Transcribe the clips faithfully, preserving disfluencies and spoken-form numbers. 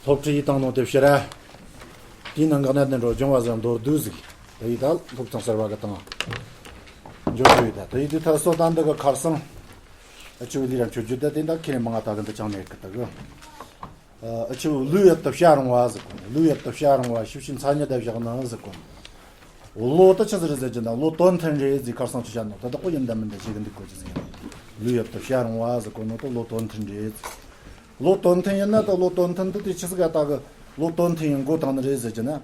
སློབ་ཁྲིད་ཡིས་བཏང་ནོ་དེ་ཕྱིར། དེའི་ནང་གི་གནད་དོན་འགྲོ་སྦྱོང་བ་ཟེར་མདོར་བསྡུས་ཟིག་དེ་ཡིས་ད་སློབ་ཚན་གསར་བ་གི་སྟེང་འཇོག་རྒྱུ་ཡིན། ད་དེ་ཡིས་དུས་ཐ་སོ་ད་འདི་གི་ཁར་སང་ཨ་ཆུ་ལི་ར་མཆོད་རྒྱུ་ད་དེ་འདྲ་ཁེ་ནས་མང་ང་ད་གི་འདི་ཅང་མེད་གི་ད་གི་ཨ་ཆུ་ལུས་ཡོད་དུ་བྱ་རུང་བ་ཟེར་གོ་ནོ། ལུས་ཡོད་དུ་བྱ་རུང་བ་ཤེས་བྱའི་མཚན་ཉིད་དེ་བཞག་ན་ཟེར་གོ་ནོ། བློ་དེ་ཆི་ཟིག་རེད་ཟེར་གྱི་ན་བློ་དོན་མཐུན་རེད་ཟེར། ཁར་སང་ཆི་བཤད་ནོ་ད་དག་པོ་ཡིན་ད་མིན་ད་ཞིག་འདུག་གོ་ཆི་ཟིག་ཡིན། ལུས་ཡོད་དུ་བྱ་རུང་བ་ཟེར་གོ་ནོ་དེ་བློ་དོན་མཐུན་རེད། བློ་དོན་མཐུན་ཡིན་ན་ད་བློ་དོན་མཐུན་དེ་དེ་ཆི་ཟིག་ཡ་ད་གི་བློ་དོན་མཐུན་ཡིན་གོ་དང་ནི་རེད་ཟེར་གྱི་ན།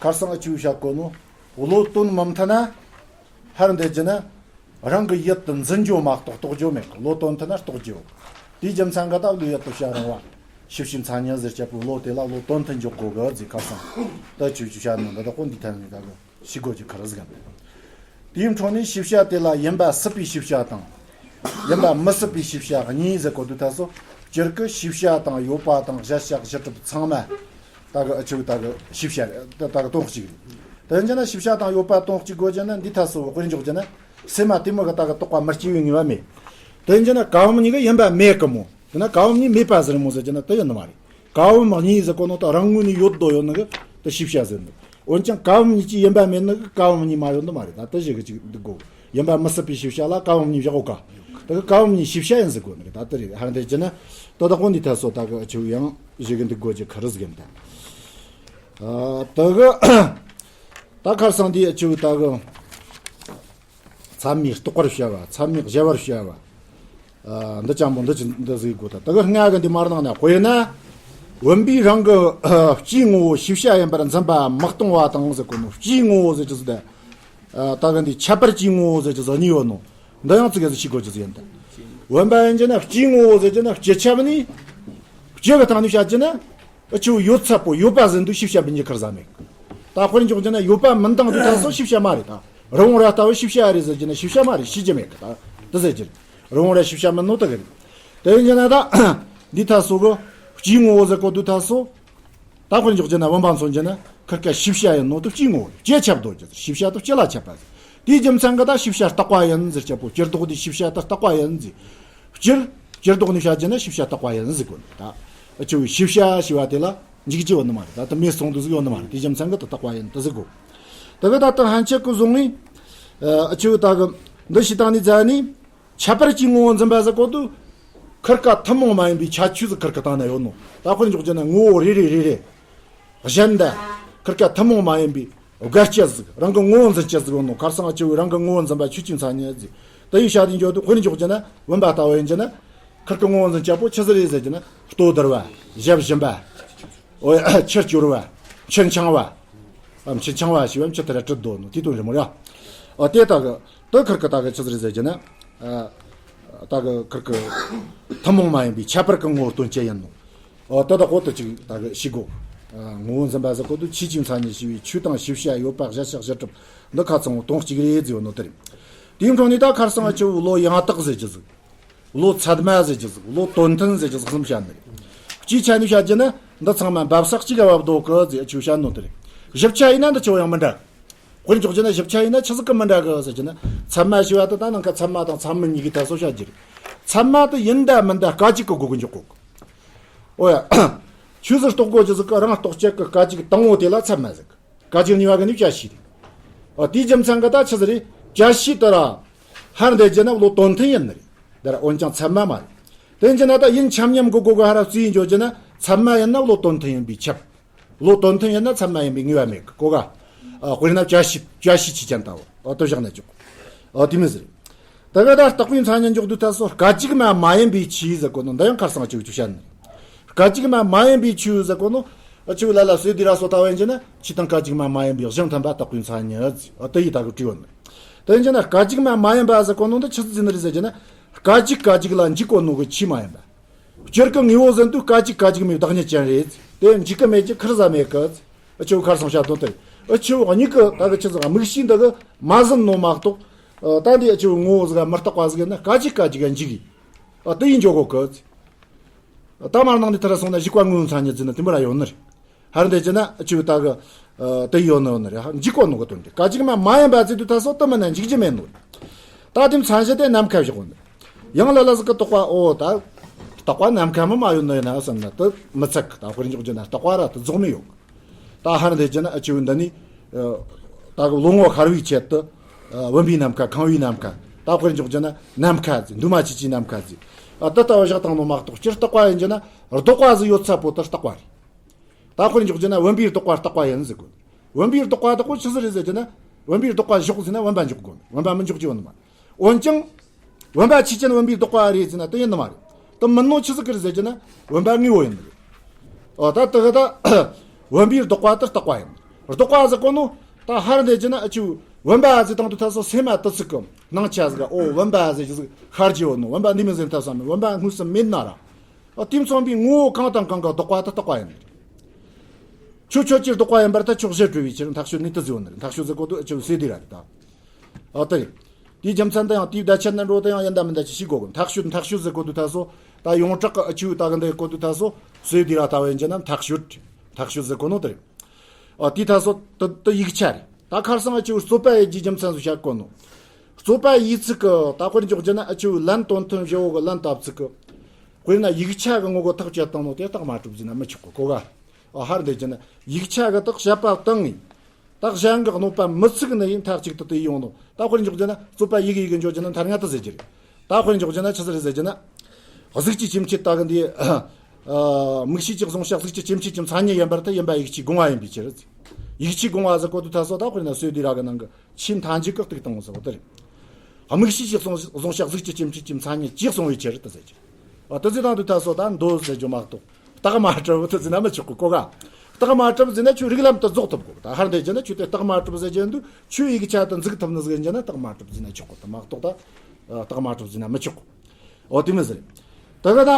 ཁར་སང་ཨ་ཆུ་བཤད་གོ་ནོ། བློ་དོན་མི་མཐུན་ན་ཧར་འདེད་གྱི་ན། རང་གི་ཡིད་དུ་འཛིན་རྒྱུ་མ་གཏོགས་རྟོགས་རྒྱུ་མེད་གི་བློ་དོན་མཐུན་ན་རྟོགས་རྒྱུ་ཡོད། དེའི་རྒྱུ་མཚན་གི་ད་བློ་ཡོད་དུ་བྱ་རུང་བ། ཤེས་བྱའི་མཚན་ཉིད་ཟེར་བྱེད་པོ་བློ་དེ་ལ་བློ་དོན་མཐུན་འཇོག་དགོས་གི་ཟེར། ཁར་སང་ད་ཆུ་ཆུ་བཤད་ནོ་འདི་དག་པོ་འདི་ཐད་ནས་ད་གི་ཤེས་དགོས་ཀྱི་ཁར་ཟིག་གམ། དེའི་འཕྲོ་ནས་ཤེས་བྱ་དེ་ལ་ཡིན་པ་སྲིད་པའི་ཤེས་བྱ་དང་། ཡིན་པ་མི་སྲིད་པའི་ཤེས་བྱ་གཉིས་ཟེར་གོ་དུས་ཐ་སོ། སྤྱིར་གི་ཤེས་བྱ་དང་ཡོད་པ་དང་གཞལ་བྱ་གཞི་གྲུབ་ཚང་མ། ད་གི་ཨ་ཆུ་ད་གི་ཤེས་བྱ་ད་ད་གི་དོན་གཅིག་རེད། དེ་ཡིན་ན་ཤེས་བྱ་དང་ཡོད་པ་དོན་གཅིག་དགོས་ཀྱི་ན་འདི་ཐ་སོ་དཔེར་འཇོག་ཀྱི་ན། སེམས་མ་དེ་མོ་གི་ད་གི་རྟོག་པ་མི་སྐྱེ་བའི་ངེས་པ་མེད། དེ་ཡིན་ན་ཀ་བ་མ་གཉིས་གི་ཡིན་པ་མེད་གི་མོ། དེ་ན་ཀ་བ་མ་གཉིས་མེད་པ་ཟེར་མོ་ཟེར་གྱི་ན་དེ་ཡིན་ནི་མ་རེད། ཀ་བ་མ་གཉིས་ཟེར་གོ་ནོ་ད་རང་ངོས་ནས་ཡོད་དོ་ཡོད་ནི་གི་དེ་ཤེས་བྱ་ཟེར་ནི། འོན་ཀྱང་ཀ་བ་མ་གཉིས་ཀྱི་ཡིན་པ་མེད་ནི་གི་ཀ་བ་མ་གཉིས་མ་ཡོད་ནི་མ་རེད། ད་དེ་ཞིག་གི་ཅིག་འདུག་གོ། ཡིན་པ་མི་སྲིད་པའི་ཤེས་བྱ་ལ་ཀ་བ་མ་གཉིས་བཞག་གོ་ཀ། དེ་གི་ཀ་བ་མ་གཉིས་ཤེས་བྱ་ཡིན་ཟེར་གོ་ནི་གི་ད་དེ་རེད། ཧ་འདེད་ཀྱི་ན་དེ་དག་གོ་འདི་ཐ་སོ་ད་གི་ཨ་ཆུ་ཡང་ཞིག་གི་འདུག་གོ་ཅི་ཁར་ཟིག་གམ་ད། ཨ་དེ་གི་ད་ཁར་སང་འདི་ཨ་ཆུ་ད་གི་ཚད་མས་རྟོགས་པར་བྱ་བ། ཚད་མས་གཞལ་བར་བྱ་བ། ཨ་འདི་ཅང་པོ་འདི་ཅི་འདི་ཟིག་གོ་ད། དེ་གི་ལྔ་གི་འདི་མར་ནང་ན་དཔེར་ན། བུམ་པས་རང་གི་ཨ་སྤྱིའི་ངོ་བོ་ཤེས་བྱ་ཡིན་པར་འཛིན་པ་མི་གཏོང་བ་དང་ཟེར་གོ་ནོ། སྤྱིའི་ངོ་བོ་ཟེར་གྱི་ཟིག་ད། ཨ་ད་གི་འདི་ཁྱད་པར་སྤྱིའི་ངོ་བོ་ཟེར་གྱི་ཟིག་གཉིས་ཡོད་ནོ། འདི་ཡང་ཙི་གེ་ཟིག་ཤེས་དགོས་ཀྱི་ཟིག་ཡིན་ད། བུམ་པ་ཡིན་གྱི་ན་སྤྱིའི་ངོ་བོ་ཟེར་གྱི་ན་སྤྱི་ཁྱབ་ནི། སྤྱི་གི་སྟེང་ནས་བཤད་ཀྱི་ན། ཨ་ཆུ་ཡོད་ཚད་པོ་ཡོད་པ་ཟིན་དུས་ཤེས་བྱ་འབུལ་རྒྱུ་ཁར་ཟ་མེད། ད་དཔེར་འཇོག་རྒྱུ་ན་ཡོད་པ་མིན་དང་དུས་ད་སོ་ཤེས་བྱ་མ་རེད་ད། རི་བོང་རྭ་ལྟ་བུ་ཤེས་བྱ་རེད་ཟེར་རྒྱུ་ན་ཤེས་བྱ་མ་རེད། ཤེས་རྒྱུ་མེད་གི་ད། དེ་ཟེར་རྒྱུ་རེད། རི་བོང་རྭ་ཤེས་བྱ་མིན་ནོ་ད་གི་རེད། དེ་ཡིན་རྒྱུ་ན་ད། འདི་ད་སོ་གི་སྤྱིའི་ངོ་བོ་ཟེར་གོ་དུས་ད་སོ། ད་དཔེར་འཇོག་རྒྱུ་ན་བུམ་པ་མཚོན་རྒྱུ་ན་ཁིར་ཀ་ཤེས་བྱ་ཡིན་ནོ་དུ་སྤྱིའི་ངོ་བོ་རེད། སྤྱི་ཁྱབ་དོ་རྒྱུ་ཤེས་བྱ་དུ་སྤྱི་ལ་ཁྱབ་པ་ཟེར། དེའི་རྒྱུ་མཚན་གི་ད་ཤེས་བྱ་རྟག་པ་ཡིན་ཟེར་བྱེད་པོ་སྤྱིར་ལྡོག་དེ་ཤེས་བྱ་ད་རྟག་པ་ཡིན་ཟེར། སྤྱིར། སྤྱིར་ལྡོག་ནས་བཤད་རྒྱུ་ན་ཤེས་བྱ་རྟག་པ་ཡིན་ཟེར་གོ་ནོ་ད། ཨ་ཆུ་ཤེས་བྱ་ཞེས་པ་དེ་ལ་འཇིག་རྒྱུ་ཡོད་ནི་མ་རེད། ད་ལྟ་མེད་སོང་དུ་ཟིག་ཡོད་ནི་མ་རེད། དེ་རྒྱུ་མཚན་གི་ད་རྟག་པ་ཡིན་ད་ཟེར་གོ། ད་གི་ད་ལྟ་ཧན་ཆད་གི་བཟུང་ནས། ཨ་ཆུ་ད་གི་འདི་ཞིག་དང་ནི་མཛད་ནས། ཁྱད་པར་གྱི་ངོ་བོ་འཛིན་པ་ཟེར་གོ་དུས། ཁིར་ཀ་ཐུན་མོང་མ་ཡིན་པའི་ཁྱད་ཆོས་ཟིག་ཁིར་ཀ་སྟེང་ན་ཡོད་ནོ། ད་དཔེར་འཇོག་རྒྱུ་ན་ངོ་བོ་རེ་རེ་རེ་རེ། གཞན་དང་། ཁིར་ཀ་ཐུན་མོང་མ་ཡིན་པའི་དགར་སྐྱེ་ཟིག་རང་གི་ངོ་བོ་འཛིན་སྐྱེ་ཟིག་ཡོད་ནོ། ཁར་སང་ཨ་ཆུ་བའི་རང་གི་ངོ་བོ་འཛིན་པ་ཆོས་ཀྱི་མཚན་ཉིད་ཟིག་དེ་ཡི་བྱ་དེ་འཇོག་དུས་དཔེར་འཇོག་རྒྱུ་ན་བུམ་པ་ལྟ་བུ་ཡིན་རྒྱུ་ན། ཁིར་ཀའི་ངོ་བོ་འཛིན་སྐྱེ་པོ་ཆི་ཟིག་རེད་ཟེར་རྒྱུ་ན་ལྟོ་ལྡིར་བ། ཞབས་ཞིམ་པ། འོ་ཡ་ཆུ་སྐྱོར་བ། ཆུ་འཆང་བ། ཨམ་ཆུ་འཆང་བ་ཞེས་པའམ་ཆུ་དེ་ར་བཀྲུ་འདོད་ནོ་དེ་དོན་རེད་མོ་ར། ཨ་དེ་ད་གི་དེ་ཁིར་ཀ་ད་གི་ཆི་ཟིག་རེད་ཟེར་རྒྱུ་ན། ཨ་ད་གི་ཁིར་ཀ་ཐུན་མོང་མ་ཡིན་པའི་ཁྱད་པར་གྱི་ངོ་བོ་སྟོན་བྱེད་ཡིན་ནོ། ཨོ་ད་ད་གོ་ད་ཅིག་ད་གི་ཤེས་དགོས། ཨ་ངོ་བོ་འཛིན་པ་ཟེར་གོ་དུས་ཆོས་ཀྱི་མཚན་ཉིད་ཞེས་པའི་ཆོས་དང་ཤེས་བྱ་ཡོད་པ་གཞལ་བྱ་གཞི་གྲུབ་འདི་ཁ་ཚང་དོན་གཅིག་རེད་ཟེར་ཡོད་ནོ་དེ་རེད། དེའི་འཕྲོ་ནས་ད་ཁར་སང་ཨ་ཆུ་བློ་ཡང་དག་ཟེར་རྒྱུ་ཟིག་བློ་ཚད་མ་ཟེར་རྒྱུ་ཟིག་བློ་དོན་མཐུན་ཟེར་རྒྱུ་ཟིག་གསུམ་བཤད་ནི་རེད། སྤྱིའི་ཆ་ནས་བཤད་རྒྱུ་ན་འདི་ཚང་མ་འབབ་ས་གཅིག་ག་བབ་འདུག་གི་ཟེར་ཨ་ཆུ་བཤད་ནོ་དེ་རེད། ཞིབ་ཆ་ཡིན་ན་འདི་ཆོ་ཡང་མི་འདྲ། དཔེར་འཇོག་རྒྱུ་ན་ཞིབ་ཆ་ཡིན་ན་ཆི་ཟིག་གི་མི་འདྲ་གི་ཟེར་རྒྱུ་ན། ཚད་མ་ཞེས་པ་དེ་ད་ནང་ཁ་ཚད་མ་དང་ཚད་མིན་གཉིས་ཀྱི་ཐད་སོ་བཤད་རྒྱུ་རེད། ཚད་མ་དེ་ཡིན་ད་མིན་ད་སྐད་ཅིག་གི་སྒོ་གི་འཇོག་གོ་གི། ཨོ་ཡ། ཆོས་ཟིག་རྟོགས་དགོས་རྒྱུ་ཟིག་གི་རང་རྟོགས་བྱེད་ཀྱི་སྐད་ཅིག་དང་པོ་དེ་ལ་ཚད་མ་ཟེར་གི། སྐད་ཅིག་གཉིས་པ་གི་ནི་བྱ་བྱེད་རེད། ཨོ་དེའི་རྒྱུ་མཚན་གི་ད་ཆི་ཟིག་རེད། བྱ་བྱེད་དེ་ར། ཧར་འདེད་རྒྱུ་ན་བློ་དོན་མཐུན་ཡིན་ནི་རེད། དེ་ར་འོན་ཀྱང་ཚད་མ་མ་རེད། དེ་ཡིན་རྒྱུ་ན་ད་ཡིན་ཁྱབ་མཉམ་གི་སྒོ་གི་ཧར་ར་བརྩིས་འཇོག་རྒྱུ་ན་ཚད་མ་ཡིན་ན་བློ་དོན་མཐུན་ཡིན་པས་ཁྱབ། བློ་དོན་མཐུན་ཡིན་ན་ཚད་མ་ཡིན་པའི་ངེས་པ་མེད་གི་གོ་ག་ཨ་དཔེར་ན་བྱ་བྱེད་བྱ་བྱེད་ཆོས་ཅན་ལྟ་བུ་ཨ་དེ་བཞག་ན་ཆོག་ཨ་དེ་མི་ཟེར། ད་ག་ད་རྟག་པའི་མཚན་ཉིད་འཇོག་དུས་ད་སོ་སྐད་ཅིག་མ་མ་ཡིན་པའི་ཆོས་ཟེར་གོ་ནོ་འདི་ཡང་ཁར་སང་ཆོས་ཆོས་ཅན། སྐད་ཅིག་མ་མ་ཡིན་པའི་ཆོས་ཟེར་གོ་ནོ་ཨ་ཆོས་ལ་ལ་སོས་དེ་ར་སོ་ལྟ་བུ་ཡིན་རྒྱུ་ན་ཆོས་དང་སྐད་ཅིག་མ་མ་ཡིན་པའི་གཞན་མཐུན་པ་རྟག་པའི་མཚན་ཉིད་ཨ་དེ་ཡི་ད་གི་བྲིས་ཡོད་ནི། དེ་ཡིན་རྒྱུ་ན་སྐད་ཅིག་མ་མ་ཡིན་པ་ཟེར་གོ་ནོ་འདི་ཆི་ཟིག་ཟེར་ནི་རེད་ཟེར་རྒྱུ་ན། སྐད་ཅིག་སྐད་ཅིག་ལ་འཇིག་གོ་ནོ་གི་ཆོས་མ་ཡིན་པ། སྤྱིར་གི་དངོས་པོ་ཟིན་དུས་སྐད་ཅིག་སྐད་ཅིག་མའི་བདག་ཉིད་ཅན་རེད། དེ་འཇིག་གི་མེད་ཀྱི་ཁུར་ཟ་མེད་གི། ཨ་ཆུ་ཁར་སང་བཤད་དོན་དེ། ཨ་ཆུ་གཉིས་ཀི་ད་གི་ཆི་ཟིག་དམིགས་བྱའི་འདི་གི་མ་ཟིན་ནོ་མ་གཏོགས། ད་འདི་ཨ་ཆུ་ངོ་བོ་ཟིག་མི་རྟག་པ་ཟིག་ཡིན་ན་སྐད་ཅིག་སྐད་ཅིག་ག་འཇིག་གི། ཨ་དེ་ཡིན་འཇོག་གོ་གི། ད་མར་ནང་ནས་ཐར་སོང་ན་འཇིག་པ་དངོས་མཚན་ཉིད་ཟིན་ན་དེ་མོ་ར་ཡོད་ནི་རེད། ཧར་འདི་ཅི་ན་ཨ་ཆུ་ད་གི། དེ་ཡོད་ནི་ཡོད་ནི་རེད། འཇིག་གོ་ནོ་གི་དོན་དེ་སྐད་ཅིག་མ་མ་ཡིན་པ་ཟེར་དུས་ད་སོ་དེ་མིན་ན་འཇིག་རྒྱུ་མེད་ནོ་རེད། ད་དེ་མཚན་གཞི་དེ་ནམ་མཁའ་བཞག་གོ་ནི། ཡང་ལ་ལ་ཟིག་གི་རྟོག་པ་ཨོ་ད། རྟག་པ་ནམ་མཁའ་མི་མ་ཡོད་ནི་ཡིན་ན་བསམ་ན་དེ་མི་ཚད་གི། ད་དཔེར་འཇོག་རྒྱུ་ན་རྟག་པ་ར་དེ་རྫོགས་མི་ཡོད་གི། ད་ཧར་འདི་རྒྱུ་ན་ཨ་ཆུ་འདི་ནི་ད་གི་ལོ་ངོ་ཤར་བའི་ཆེད་དུ་བུམ་པའི་ནམ་མཁའ། ཁང་བའི་ནམ་མཁའ། ད་དཔེར་འཇོག་རྒྱུ་ན་ནམ་མཁའ་ཟིག་འདུས་མ་བྱས་ཀྱི་ནམ་མཁའ་ཟིག་ཨ་དེ་ལྟ་བུ་བཞག་བཏང་ནོ་མ་གཏོགས། སྤྱིར་རྟག་པ་ཡིན་རྒྱུ་ན་ལྡོག་པ་ཟིག་ཡོད་ཚད་པོ་དེ་རྟག་པ་རེད། ད་དཔེར་འཇོག་རྒྱུ་ན་བུམ་པའི་ལྡོག་པ་རྟག་པ་ཡིན་ཟེར་དགོས། བུམ་པའི་ལྡོག་པ་དག་པོ་ཆི་ཟིག་རེད་ཟེར་རྒྱུ་ན། བུམ་པའི་ལྡོག་པ་འཇོག་ཟེར་ན་བུམ་པ་འཇོག་དགོས། བུམ་པ་མི་འཇོག་རྒྱུ་ཡོད་ནི་མ་རེད། འོན་ཀྱང་། བུམ་པ་ཆོས་ཅན་བུམ་པའི་ལྡོག་པ་རེད་ཟེར་ན་དེ་ཡིན་ནི་མ་རེད། དེ་མིན་ནོ་ཆི་ཟིག་གི་རེད་ཟེར་རྒྱུ་ན་བུམ་པ་དངོས་པོ་ཡིན་ནི་རེད། ཨོ་ད་དེ་གི་ད་བུམ་པའི་ལྡོག་པ་དེ་རྟག་པ་ཡིན། ལྡོག་པ་ཟེར་གོ་ནོ་ད་ཧར་འདི་རྒྱུ་ན་ཨ་ཆུ་བུམ་པ་ཟེར་བཏང་དུས་ད་སོ་སེམས་མ་དེ་ཚིག་གི་སྣང་ཆ་ཟིག་ཨོ་བུམ་པ་ཟེར་རྒྱུ་ཟིག་ཤར་གྱི་ཡོད་ནོ། བུམ་པ་འདི་མིན་ཟེར་ཐབས་བསམ་མེད། བུམ་པ་དངོས་སུ་མེད་ན་ར། ཨོ་དེ་མཚོན་པའི་ངོ་བོ་གང་དང་གང་གི་ལྡོག་པ་དེ་རྟག་པ་ཡིན་ནི་རེད། ཁྱོད་ཁྱོད་ཀྱི་ལྡོག་པ་ཡིན་པར་ཐལ། ཁྱོད་གཞི་གྲོལ་བའི་ཕྱིར། མཐའ་དཔྱོད་ནི་དེ་ཟེར་བ་ནི་རེད། མཐའ་དཔྱོད་ཟེར་གོ་དུས་ཨ་ཆུ་སོས་དུས་ར་རེད་ད། ཨ་དེ་རེད། དེའི་རྒྱུ་མཚན་དེ་ཡང་དེའི་བརྡ་ཆད་ནི་འགྲོ་དེ་ཡང་ཡིན་ད་མིན་ད་ཅི་ཤེས་དགོས་གི། མཐའ་དཔྱོད། མཐའ་དཔྱོད་ཟེར་གོ་དུས་ད་སོ་ད་ཡོངས་གྲགས་ཀྱི་ཨ་ཆུ་ད་གི་འདི་གོ་དུས་ད་སོ་སོས་དུས་ར་ད་བ་ཡིན་རྒྱུ་ན་མཐའ་དཔྱོད། མཐའ་དཔྱོད་ཟེར་གོ་ནོ་དེ་རེད། ཨ་དེ་ད་སོ་དེ་དེ་ཡིག་ཆ་རེད། ད་ཁར་སང་ཨ་ཆུ་རྩོད་པ་ཡི་རྒྱུའི་རྒྱུ་མཚན་སུ་བཤད་གོ་ནོ། རྩོད་པ་ཡི་ཚིག་གི་ད་དཔེར་འཇོག་རྒྱུ་ན་ཨ་ཆུ་ལན་དོན་མཐུན་བཞི་བོ་གི་ལན་བཏབ་ཚིག་གི་དཔེར་ན་ཡིག་ཆ་གི་ངོ་གོ་ཐག་བཅད་བཏང་ནོ་དེ་རྟགས་མ་གྲུབ་ཟེར་ན་མི་ཆོག་གི་གོ་ག་ཨ་ཧར་འདི་རྒྱུ་ན་ཡིག་ཆ་གི་དག་བཤད་པ་བཏང་ངས། ད་གཞན་གྱི་གནོད་པ་མི་ཚུགས་ནི་ཡིན། མཐའ་གཅིག་ཏུ་དེ་ཡོང་ནོ། ད་དཔེར་འཇོག་རྒྱུ་ན་རྩོད་པ་ཡི་གེ་ཡི་གེ་འཇོག་རྒྱུ་ན་མཐར་ང་དེ་ཟེར་རྒྱུ་རེད། ད་དཔེར་འཇོག་རྒྱུ་ན་ཆི་ཟིག་རེད་ཟེར་རྒྱུ་ན། གཟུགས་ཀྱི་སྐྱེ་མཆེད་ད་གི་འདི། ཨ་དམིགས་བྱེད་ཀྱི་གཟུང་བྱ། གཟུགས་ཀྱི་སྐྱེ་མཆེད་ཀྱི་མཚན་ཉིད་ཡིན་པར་ཐལ། ཡིན་པ་ཡིད་ཀྱི་སྒོ་ང་ཡིན་པའི་ཕྱིར། ཡིད་ཀྱི་སྒོ་ང་ཟེར་གོ་དུས་ད་སོ་ད་དཔེར་ན་སོས་དུས་ར་གི་ནང་གི་ཆེས་མཐའ་མཇུག་གི་གཏུག་བཏང་ཟེར་བ་དེ་རེད། དམིགས་བྱེད་ཀྱི་གཟུང་གཟུང་བྱ། གཟུགས་ཀྱི་སྐྱེ་མཆེད་ཀྱི་མཚན་ཉིད་ཀྱིས་གཟུང་བའི་ཕྱིར་དུ་ཟེར་རྒྱུ། ཨ་དེ་ཟེར་བཏང་དུས་ད་སོ་ད་མདོ་ཟེར་རྒྱུ་མ་གཏོགས། རྟགས་མ་གྲུབ་དེ་ཟེར་ན་མི་ཆོག་གི་གོ་ག་རྟགས་མ་གྲུབ་ཟེར་ན་ཁྱོད་རིགས་ལམ་དུ་རྫོགས་ཐུབ་གོ། ད་ཧར་འདི་རྒྱུ་ན་ཁྱོད་དེ་རྟགས་མ་གྲུབ་ཟེར་རྒྱུ་འདུག་ཁྱོད་ཡིག་ཆ་དུ་འཛུགས་ཐུབ་ནི་ཟིག་ཡིན་རྒྱུ་ན་རྟགས་མ་གྲུབ་ཟེར་ན་ཆོག་གོ། དེ་མ་གཏོགས་ད་རྟགས་མ་གྲུབ་ཟེར་ན་མི་ཆོག་གོ། འོ་དེ་མི་ཟེར། ད་ག་ད་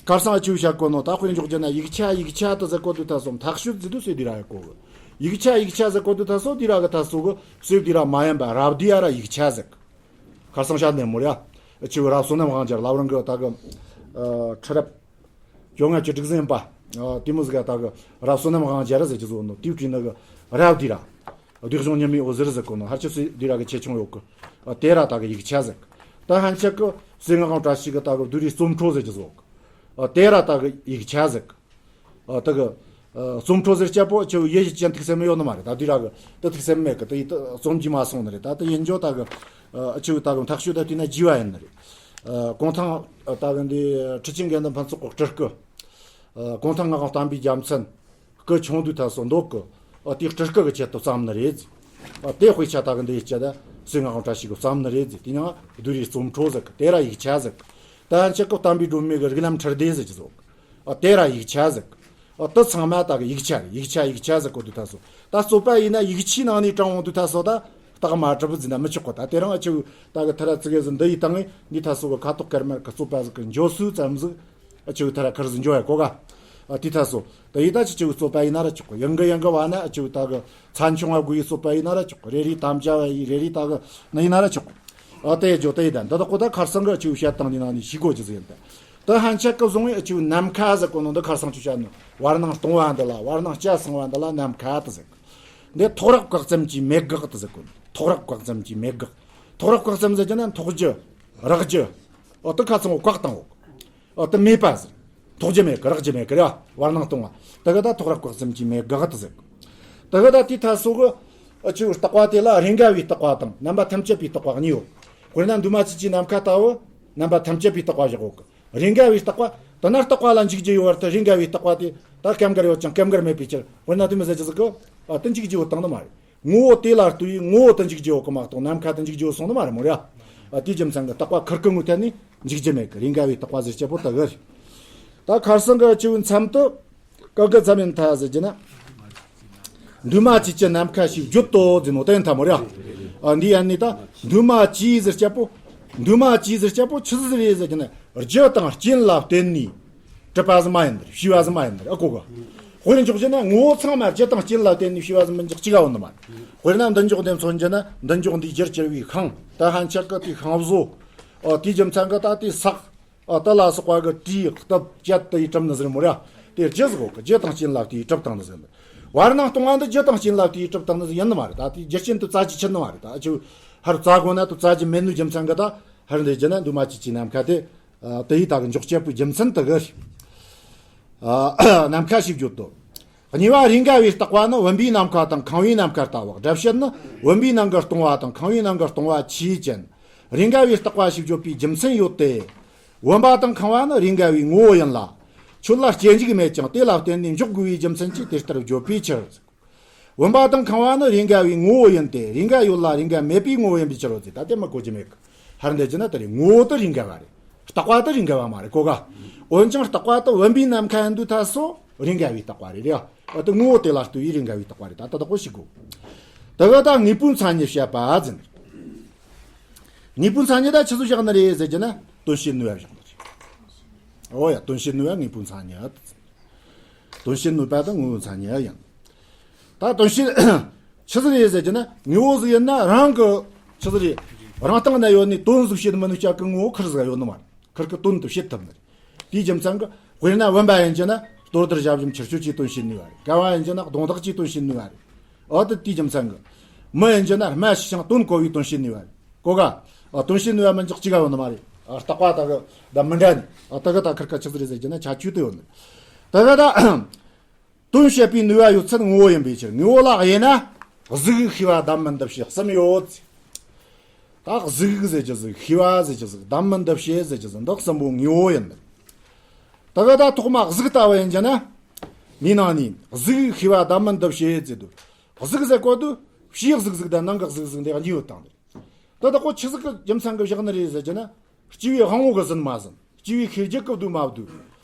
ཁར་སང་ཨ་ཆུ་བཤད་གོ་ནོ། ད་དཔེར་འཇོག་རྒྱུ་ན་ཡིག་ཆ་ཡིག་ཆ་དུ་ཟེར་གོ་དུས་ད་སོ་མཐའ་དཔྱོད་ཟེར་དུས་སོས་དུས་ར་ཡ་གོ་གི་ཡིག་ཆ་ཡིག་ཆ་ཟེར་གོ་དུས་ད་སོ་དུས་ར་གི་ད་སོ་གི་སོས་དུས་ར་མ་ཡིན་པ་རབ་དུས་ཡ་ར་ཡིག་ཆ་ཟེར་གི་ཁར་སང་བཤད་ནས་མོ་ར་ཡ། ཨ་ཆུ་རབ་བསོད་ནམས་དབང་རྒྱལ་ལ་བར་གི་ད་གི་ཨ་ཁྲི་རབས་བཅོ་ལྔ་བཅུ་དྲུག་ཟིན་པ། ཨ་དེ་མོ་ཟིག་ད་གི་རབ་བསོད་ནམས་དབང་རྒྱལ་ཟེར་གྱི་བཟོ་ནོ་དེའི་བྲིས་ནི་གི་རབ་དུས་ར། བདེ་གཤོངས་ཉི་མའི་འོད་ཟེར་ཟེར་གོ་ནོ། ཧར་ཆུ་སོས་དུས་ར་གི་ཆེ་ཆུང་ཡོད་གི་ཨ་དེ་ར་ད་གི་ཡིག་ཆ་ཟེར་གི་ད་ཧན་ཆད་གི་སྲས་ངག་དབང་བཀྲ་ཤིས་གི་ད་གི་བསྡུས་རིས་རྩོམ་འཕྲོ་ཟེར་གྱི་བཟོ་གི་ཨ་དེ་ར་ད་གི་ཡིག་ཆ་ཟེར་གི་ཨ་ད་གི་ཨ་རྩོམ་འཕྲོ་ཟེར་སྐྱ་པོ་ཆུ་ཡེ་ཞིག་ཅན་ཐུགས་སེམས་ཡོད་ནི་མ་རེད། ད་དུས་ར་གི་ད་ཐུགས་སེམས་མེད་གི་ད་ཡི་ད་རྩོམ་གྱི་མ་སོང་ནི་རེད། ད་ད་ཡིན་འཇོ་ད་གི་ཨ་ཆུ་ད་གི་མཐའ་དཔྱོད་ད་དུས་ན་རྒྱས་པ་ཡིན་ནི་རེད། ཨ་གུང་ཐང་ད་གི་འདི་ཁྲི་ཆེན་དགེ་འདུན་ཕུན་ཚོགས་གི་སྤྲུལ་སྐུ། ཨ་གུང་ཐང་ངག་དབང་བསྟན་པའི་རྒྱལ་མཚན། སྐུ་ཆུང་དུས་ད་སོ་མདོ་གི་ཨ་དེའི་སྤྲུལ་སྐུ་གི་ཆེད་དུ་བརྩམས་ནི་རེད། ཨ་དེ་དཔེ་ཆ་ད་གི་འདི་ཡི་ཆ་ད་སྲས་ངག་དབང་བཀྲ་ཤིས་གི་བརྩམས་ནི་རེད། དེ་ནང་བསྡུས་རིས་རྩོམ་འཕྲོ་ཟེར་གི་དེ་ར་ཡིག་ཆ་ཟེར་གི་ད་ཧན་ཆད་གི་བསྟན་པའི་སྒྲོན་མེ་གི་རིགས་ལམ་ཁྲི་སྡེ་ཟེར་གྱི་བཟོ་གི་ཨ་དེ་ར་ཡིག་ཆ་ཟེར་གི་ཨ་དེ་ཚང་མ་ད་གི་ཡིག་ཆ་རེད། ཡིག་ཆ་ཡིག་ཆ་ཟེར་གོ་དུས་ད་སོ་ད་རྩོད་པ་ཡིན་ན་ཡིག་ཆའི་ནང་ནས་དྲངས་འོང་དུས་ད་སོ་ད་རྟགས་མ་གྲུབ་ཟེར་ན་མི་ཆོག་གི་ད་དེ་རིང་ཨ་ཆུ་ད་གི་ཐ་ར་ཙི་གེ་ཟིག་འདི་ཡི་སྟེང་ནས་འདི་ད་སོ་གི་ཁ་དོག་དཀར་དམར་གི་རྩོད་པ་ཟིག་གི་འཇོ་སུ་ཙམ་ཟིག་ཨ་ཆུ་ཐ་ར་ཁར་ཟིག་འཇོ་ཡ་གོ་ག་ཨ་དེ་ད་སོ་ད་ཡི་ད་ཆི་ཆུ་རྩོད་པ་ཡིན་ན་ར་ཆོག་གི་ཡང་གི་ཡང་གི་བ་ན་ཨ་ཆུ་ད་གི་ཚན་ཆུང་བ་དགུ་ཡི་རྩོད་པ་ཡིན་ན་ར་ཆོག་གི་རེ་རེ་དམ་བཅའ་བ་ཡི་རེ་རེ་ད་གི་ནི་ཡིན་ན་ར་ཆོག་གི་ཨ་དེ་ཡི་འཇོ་དེ་ཡི་ད་འདི་དག་གོ་ད་ཁར་སང་གི་ཨ་ཆུ་བཤད་སྟངས་འདི་ནང་ནས་ཤེས་དགོས་ཀྱི་ཟིག་ཡིན་ད། ད་ཧན་ཆད་གི་བཟུང་བའི་ཨ་ཆུ་ནམ་མཁའ་ཟེར་གོ་ནོ་འདི་ཁར་སང་ཆུ་བཤད་ནོ་བར་སྣང་སྟོང་བ་འདི་ལ་བར་སྣང་སྐྱ་སང་བ་འདི་ལ་ནམ་མཁའ་དུ་ཟེར་གི་འདི་ཐོག་རག་བཀག་ཙམ་གྱི་མེད་དགག་དུ་ཟེར་གོ་ཐོག་རག་བཀག་ཙམ་གྱི་མེད་དགག་ཐོག་རག་བཀག་ཙམ་ཟེར་གྱི་ན་ཐོག་རྒྱུ། རག་རྒྱུ། འོ་དེ་ཁ་ཚང་བོ་བཀག་བཏང་འོ། འོ་དེ་མེད་པ་ཟེར། ཐོག་རྒྱུ་མེད་གི་རག་རྒྱུ་མེད་གི་རེད་བ། བར་སྣང་སྟོང་བ། དེ་ག་ད་ཐོག་རག་བཀག་ཙམ་གྱི་མེད་དགག་དུ་ཟེར། དེ་ག་ད་དེའི་ཐད་སོ་གི་ཨ་ཆུ་རྟག་པ་དེ་ལ་རེས་འགའ་བའི་རྟག་པ་དང་རྣམ་པ་ཐམས་ཅད་པའི་རྟག་པ་གཉིས་ཡོད། དཔེར་ན་འདུས་མ་བྱས་ཀྱི་ནམ་མཁའ་ལྟ་བུ་རྣམ་པ་ཐམས་ཅད་པའི་རྟག་པ་བཞག་འོ་གི་རེས་འགའ་བའི་རྟག་པ་དེ་ན་རྟག་པ་ལ་འཇུག་རྒྱུ་ཡོད་བར་དུ་རེས་འགའ་བའི་རྟག་པ་དེ་ད་སྐབས་འགར་ཡོད་ཀྱང་སྐབས་འགར་མེད་པའི་ཕྱིར། དཔེར་ན་དེ་མི་ཟེར་རྒྱུ་ཟིག་གི་ཨ་དེ་འཇུག་རྒྱུ་བོ་བཏང་ནི་མ་རེད། ངོ་བོ་དེ་ལ་ལྟོས་ཡིན་ངོ་བོ་དེ་འཇུག་རྒྱུ་བོ་གི་མ་གཏོགས་ནམ་མཁའ་དེ་འཇུག་རྒྱུ་བོ་སོང་ནི་མ་རེད་མོ་ར། ཨ་དེའི་རྒྱུ་མཚན་གི་རྟག་པ་ཁེར་ཁེར་ངོ་ཐད་ནས་འཇུག་རྒྱུ་མེད་གི་རེས་འགའ་བའི་རྟག་པ་ཟེར་སྐྱེ་པོ་ད་གི་རེད། ད་ཁར་སང་གི་ཨ་ཆུ་མཚམས་དུ་ཀ་གི་ཙམ་ཡིན་ཐ་ཟེར་རྒྱུ་ན། འདུས་མ་བྱས་ཀྱི་ནམ་མཁའ་ཞེས་བརྗོད་དོ་ཟེར་ནོ་དེ་ཡིན་ཐ་མོ་ར། ཨ་འདི་ཡན་ནི་ད་འདུས་མ་བྱས་ཟེར་སྐྱེ་པོ། འདུས་མ་བྱས་ཟེར་སྐྱེ་པོ་ཆི་ཟིག་རེད་ཟེར་རྒྱུ་ན་རྒྱུ་དང་རྐྱེན་ལ་བརྟེན་ནས། གྲུབ་པ་ཟིག་མ་ཡིན་ནི་རེད། སྐྱེ་བ་ཟིག་མ་ཡིན་ནི་རེད། ཨ་གོ་གི་དཔེར་འཇོག་རྒྱུ་ན་ངོ་བོ་ཚང་མ་རྒྱུ་དང་རྐྱེན་ལ་བརྟེན་ནས་སྐྱེ་བ་ཟིག་མིན་ཅིག་གཅིག་ག་ཡོད་ནི་མ་རེད། དཔེར་ན་མདུན་ཅོག་འདི་མཚོན་རྒྱུ་ན་མདུན་ཅོག་འདིའི་རྒྱུར་གྱུར་བའི་ཤིང་། ད་ཧན་ཆད་གི་དེའི་ཤིང་བཟོ། ཨ་དེའི་རྒྱུ་མཚན་གི་ད་དེའི་སག་ཨ་དེ་ལ་སོགས་པ་གི་དྲིས་གཏུབ་བཅད་དེ་ཡི་གྲུབ་ནི་ཟེར་མོ་ར། དེ་རྒྱུ་ཟིག་གོ་གི་རྒྱུ་དང་རྐྱེན་ལ་བརྟེན་གྲུབ་བཏང་ནི་ཟེར་ནི། བར་སྣང་སྟོང་བ་འདི་རྒྱུ་དང་རྐྱེན་ལ་བརྟེན་གྲུབ་བཏང་ནི་ཟིག་ཡིན་ནི་མ་རེད། ད་དེའི་རྒྱུ་རྐྱེན་དེ་བཙལ་རྒྱུ་ཆེ་ནི་མ་རེད། ད་ཨ་ཆུ་ཧར་བཙལ་དགོས་ན་དེ་བཙལ་རྒྱུ་མེད་ནི་རྒྱུ་མཚན་གི་ད་ཧར་འདི་རྒྱུ་ན་འདུས་མ་བྱས་ཀྱི་ནམ་མཁའ་དེ། ཨ། དེ་ཡི་ད་གི་འཇོག་བྱེད་པོའི་རྒྱུ་མཚན་དེ་གི། ཨ། ནམ་མཁའ་ཞེས་བརྗོད་དོ། གཉིས་པ་རེས་འགའ་བའི་རྟག་པ་ནི་བུམ་པའི་ནམ་མཁའ་དང་ཁང་བའི་ནམ་མཁའ་ལྟ་བུ། སྒྲ་བཤད་ནི་བུམ་པའི་ནང་གི་སྟོང་པ་དང་ཁང་བའི་ནང་གི་སྟོང་པ་ཆོས་ཅན། རེས་འགའ་བའི་རྟག་པ་ཞེས་བརྗོད་པའི་རྒྱུ་མཚན་ཡོད་དེ། བུམ་པ་དང་ཁང་བ་ནི་རེས་འགའ་བའི་ངོ་བོ་ཡིན་ལ། ཁྱོད་ལ་སྐྱེ་འཇིག་མེད་ཀྱང་དེ་ལ་བརྟེན་ནས་འཇོག་དགོས་པའི་རྒྱུ་མཚན་གྱིས་དེ་ལྟར་བརྗོད་པའི་ཕྱིར། བུམ་པ་དང་ཁང་བ་ནི་རེས་འགའ་བའི་ངོ་བོ་ཡིན་ཏེ། རེས་འགའ་ཡོད་ལ་རེས་འགའ་མེད་པའི་ངོ་བོ་ཡིན་པའི་ཕྱིར་རོ་ཟེར། ད་དེ་མི་གོ་རྒྱུ་མེད་གི། ཧར་འདི་རྒྱུ་ན་ད་རེས་ངོ་བོ་དེ་རེས་འགའ་བ་རེད། རྟག་པ་དེ་རེས་འགའ་བ་མ་རེད་གོ་ག། འོན་ཀྱང་རྟག་པ་དེ་བུམ་པའི་ནམ་མཁའ་ཡིན་དུས་ད་སོ་རེས་འགའ་བའི་རྟག་པ་རེད། རེད་ཨ། དེ་ངོ་བོ་དེ་ལ་ལྟོས་ཡི་རེས་འགའ་བའི་རྟག་པ་རེད། ད་ད་དག་པོ་ཞིག་གོ། དེ་ག་ད་དངོས་པོའི་མཚན་ཉིད་བཤད་པ་ཟེར། དངོས་པོའི་མཚན་ཉིད་ད་ཆི་ཟིག་བཞག་ནི་རེད་ཟེར་རྒྱུ་ན་དོན་བྱེད་ནུས་པ་བཞག་ནི་རེད། འོ་ཡ། དོན་བྱེད་ནུས་པ་དངོས་པོའི་མཚན་ཉིད། དོན་བྱེད་ནུས་པ་དང་ངོ་བོའི་མཚན་ཉིད་ཡིན། ད་དོན་བྱེད་ཆི་ཟིག་རེད་ཟེར་རྒྱུ་ན་དངོས་པོ་ཟིག་ཡིན་ན་རང་གི་ཆི་ཟིག་རེད། རང་སྟེང་ན་ཡོད་ནི་དོན་ཟིག་བྱེད་མི་ནུས་ཀྱག་གི་ངོ་བོ་ཁུར་ཟིག་ཡོད་ནི་མ་རེད། ཁུར་གི་དོན་དུ་བྱེད་ཐུབ་ནི་རེད། དེའི་རྒྱུ་མཚན་གི་དཔེར་ན་བུམ་པ་ཡིན་རྒྱུ་ན་གཏོར་ཟླར་ཞབས་ཞུམ་ཕྱིར་བཅོས་ཀྱིས་དོན་བྱེད་ནུས་པ་རེད། ཀ་བ་ཡིན་རྒྱུ་ན་གདོང་ཐག་གིས་དོན་བྱེད་ནུས་པ་རེད། འོ་དེ་དེའི་རྒྱུ་མཚན་གི། མི་ཡིན་རྒྱུ་ན་རྨ་ཞིག་ཀྱང་དོན་གོ་བའི་དོན་བྱེད་ནུས་པ་རེད། གོ་ག། ཨ། དོན་བྱེད་ནུས་པ་མི་འཇོག་གཅིག་ག་ཡོད་ནི་མ་རེད། ཨ། རྟག་པ་དག་གི་ད་མི་འདྲ་ནི། ཨ། དག་གི་ད་ཁུར་ཁ་ཆི་ཟིག་རེད་ཟེར་རྒྱུ་ན་ཁྱད་ཆོས་དུ་ཡོད་ནི། དག་གི་ད་དོན་བྱེད་པའི་ནུས་པ་ཡོད་ཚད་ངོ་བོ་ཡིན་པའི་ཕྱིར། ངོ་བོ་ལ་དབྱེ་ན་གཟུགས་ཤེས་པ་གདམས་ངག་འདུ་བྱེད་གསུམ་ཡོད། ད་གཟུགས་ཟེར་རྒྱུ་ཟིག་ཤེས་པ་ཟེར་རྒྱུ་ཟིག་གདམས་ངག་འདུ་བྱེད་ཟེར་རྒྱུ་ཟིག་འདི་གསུམ་པོ་ངོ་བོ་ཡིན་ནི། དག་གི་ད་ཐོག་མ་གཟུགས་ལྟ་བུ་ཡིན་རྒྱུ་ན། འདིའི་ནང་ནས་གཟུགས་ཤེས་པ་གདམས་ངག་འདུ་བྱེད་ཟེར་དུས། གཟུགས་ཟེར་གོ་དུས་ཕྱིའི་གཟུགས་ཟིག་དང་ནང་གི་གཟུགས་ཟིག་འདི་གཉིས་ཡོད་དང་། དེ་དག་གོ་ཆི་ཟིག་གི་རྒྱུ་མཚན་གི་བཞག་ནི་རེད་ཟེར་རྒྱུ་ན། སྐྱེ་བོའི་དབང་པོ་གི་ཟིན་མ་ཟིན། སྐྱེ་བོའི་ཤེས་རྒྱུད་གི་བསྡུས་མ་བསྡུས།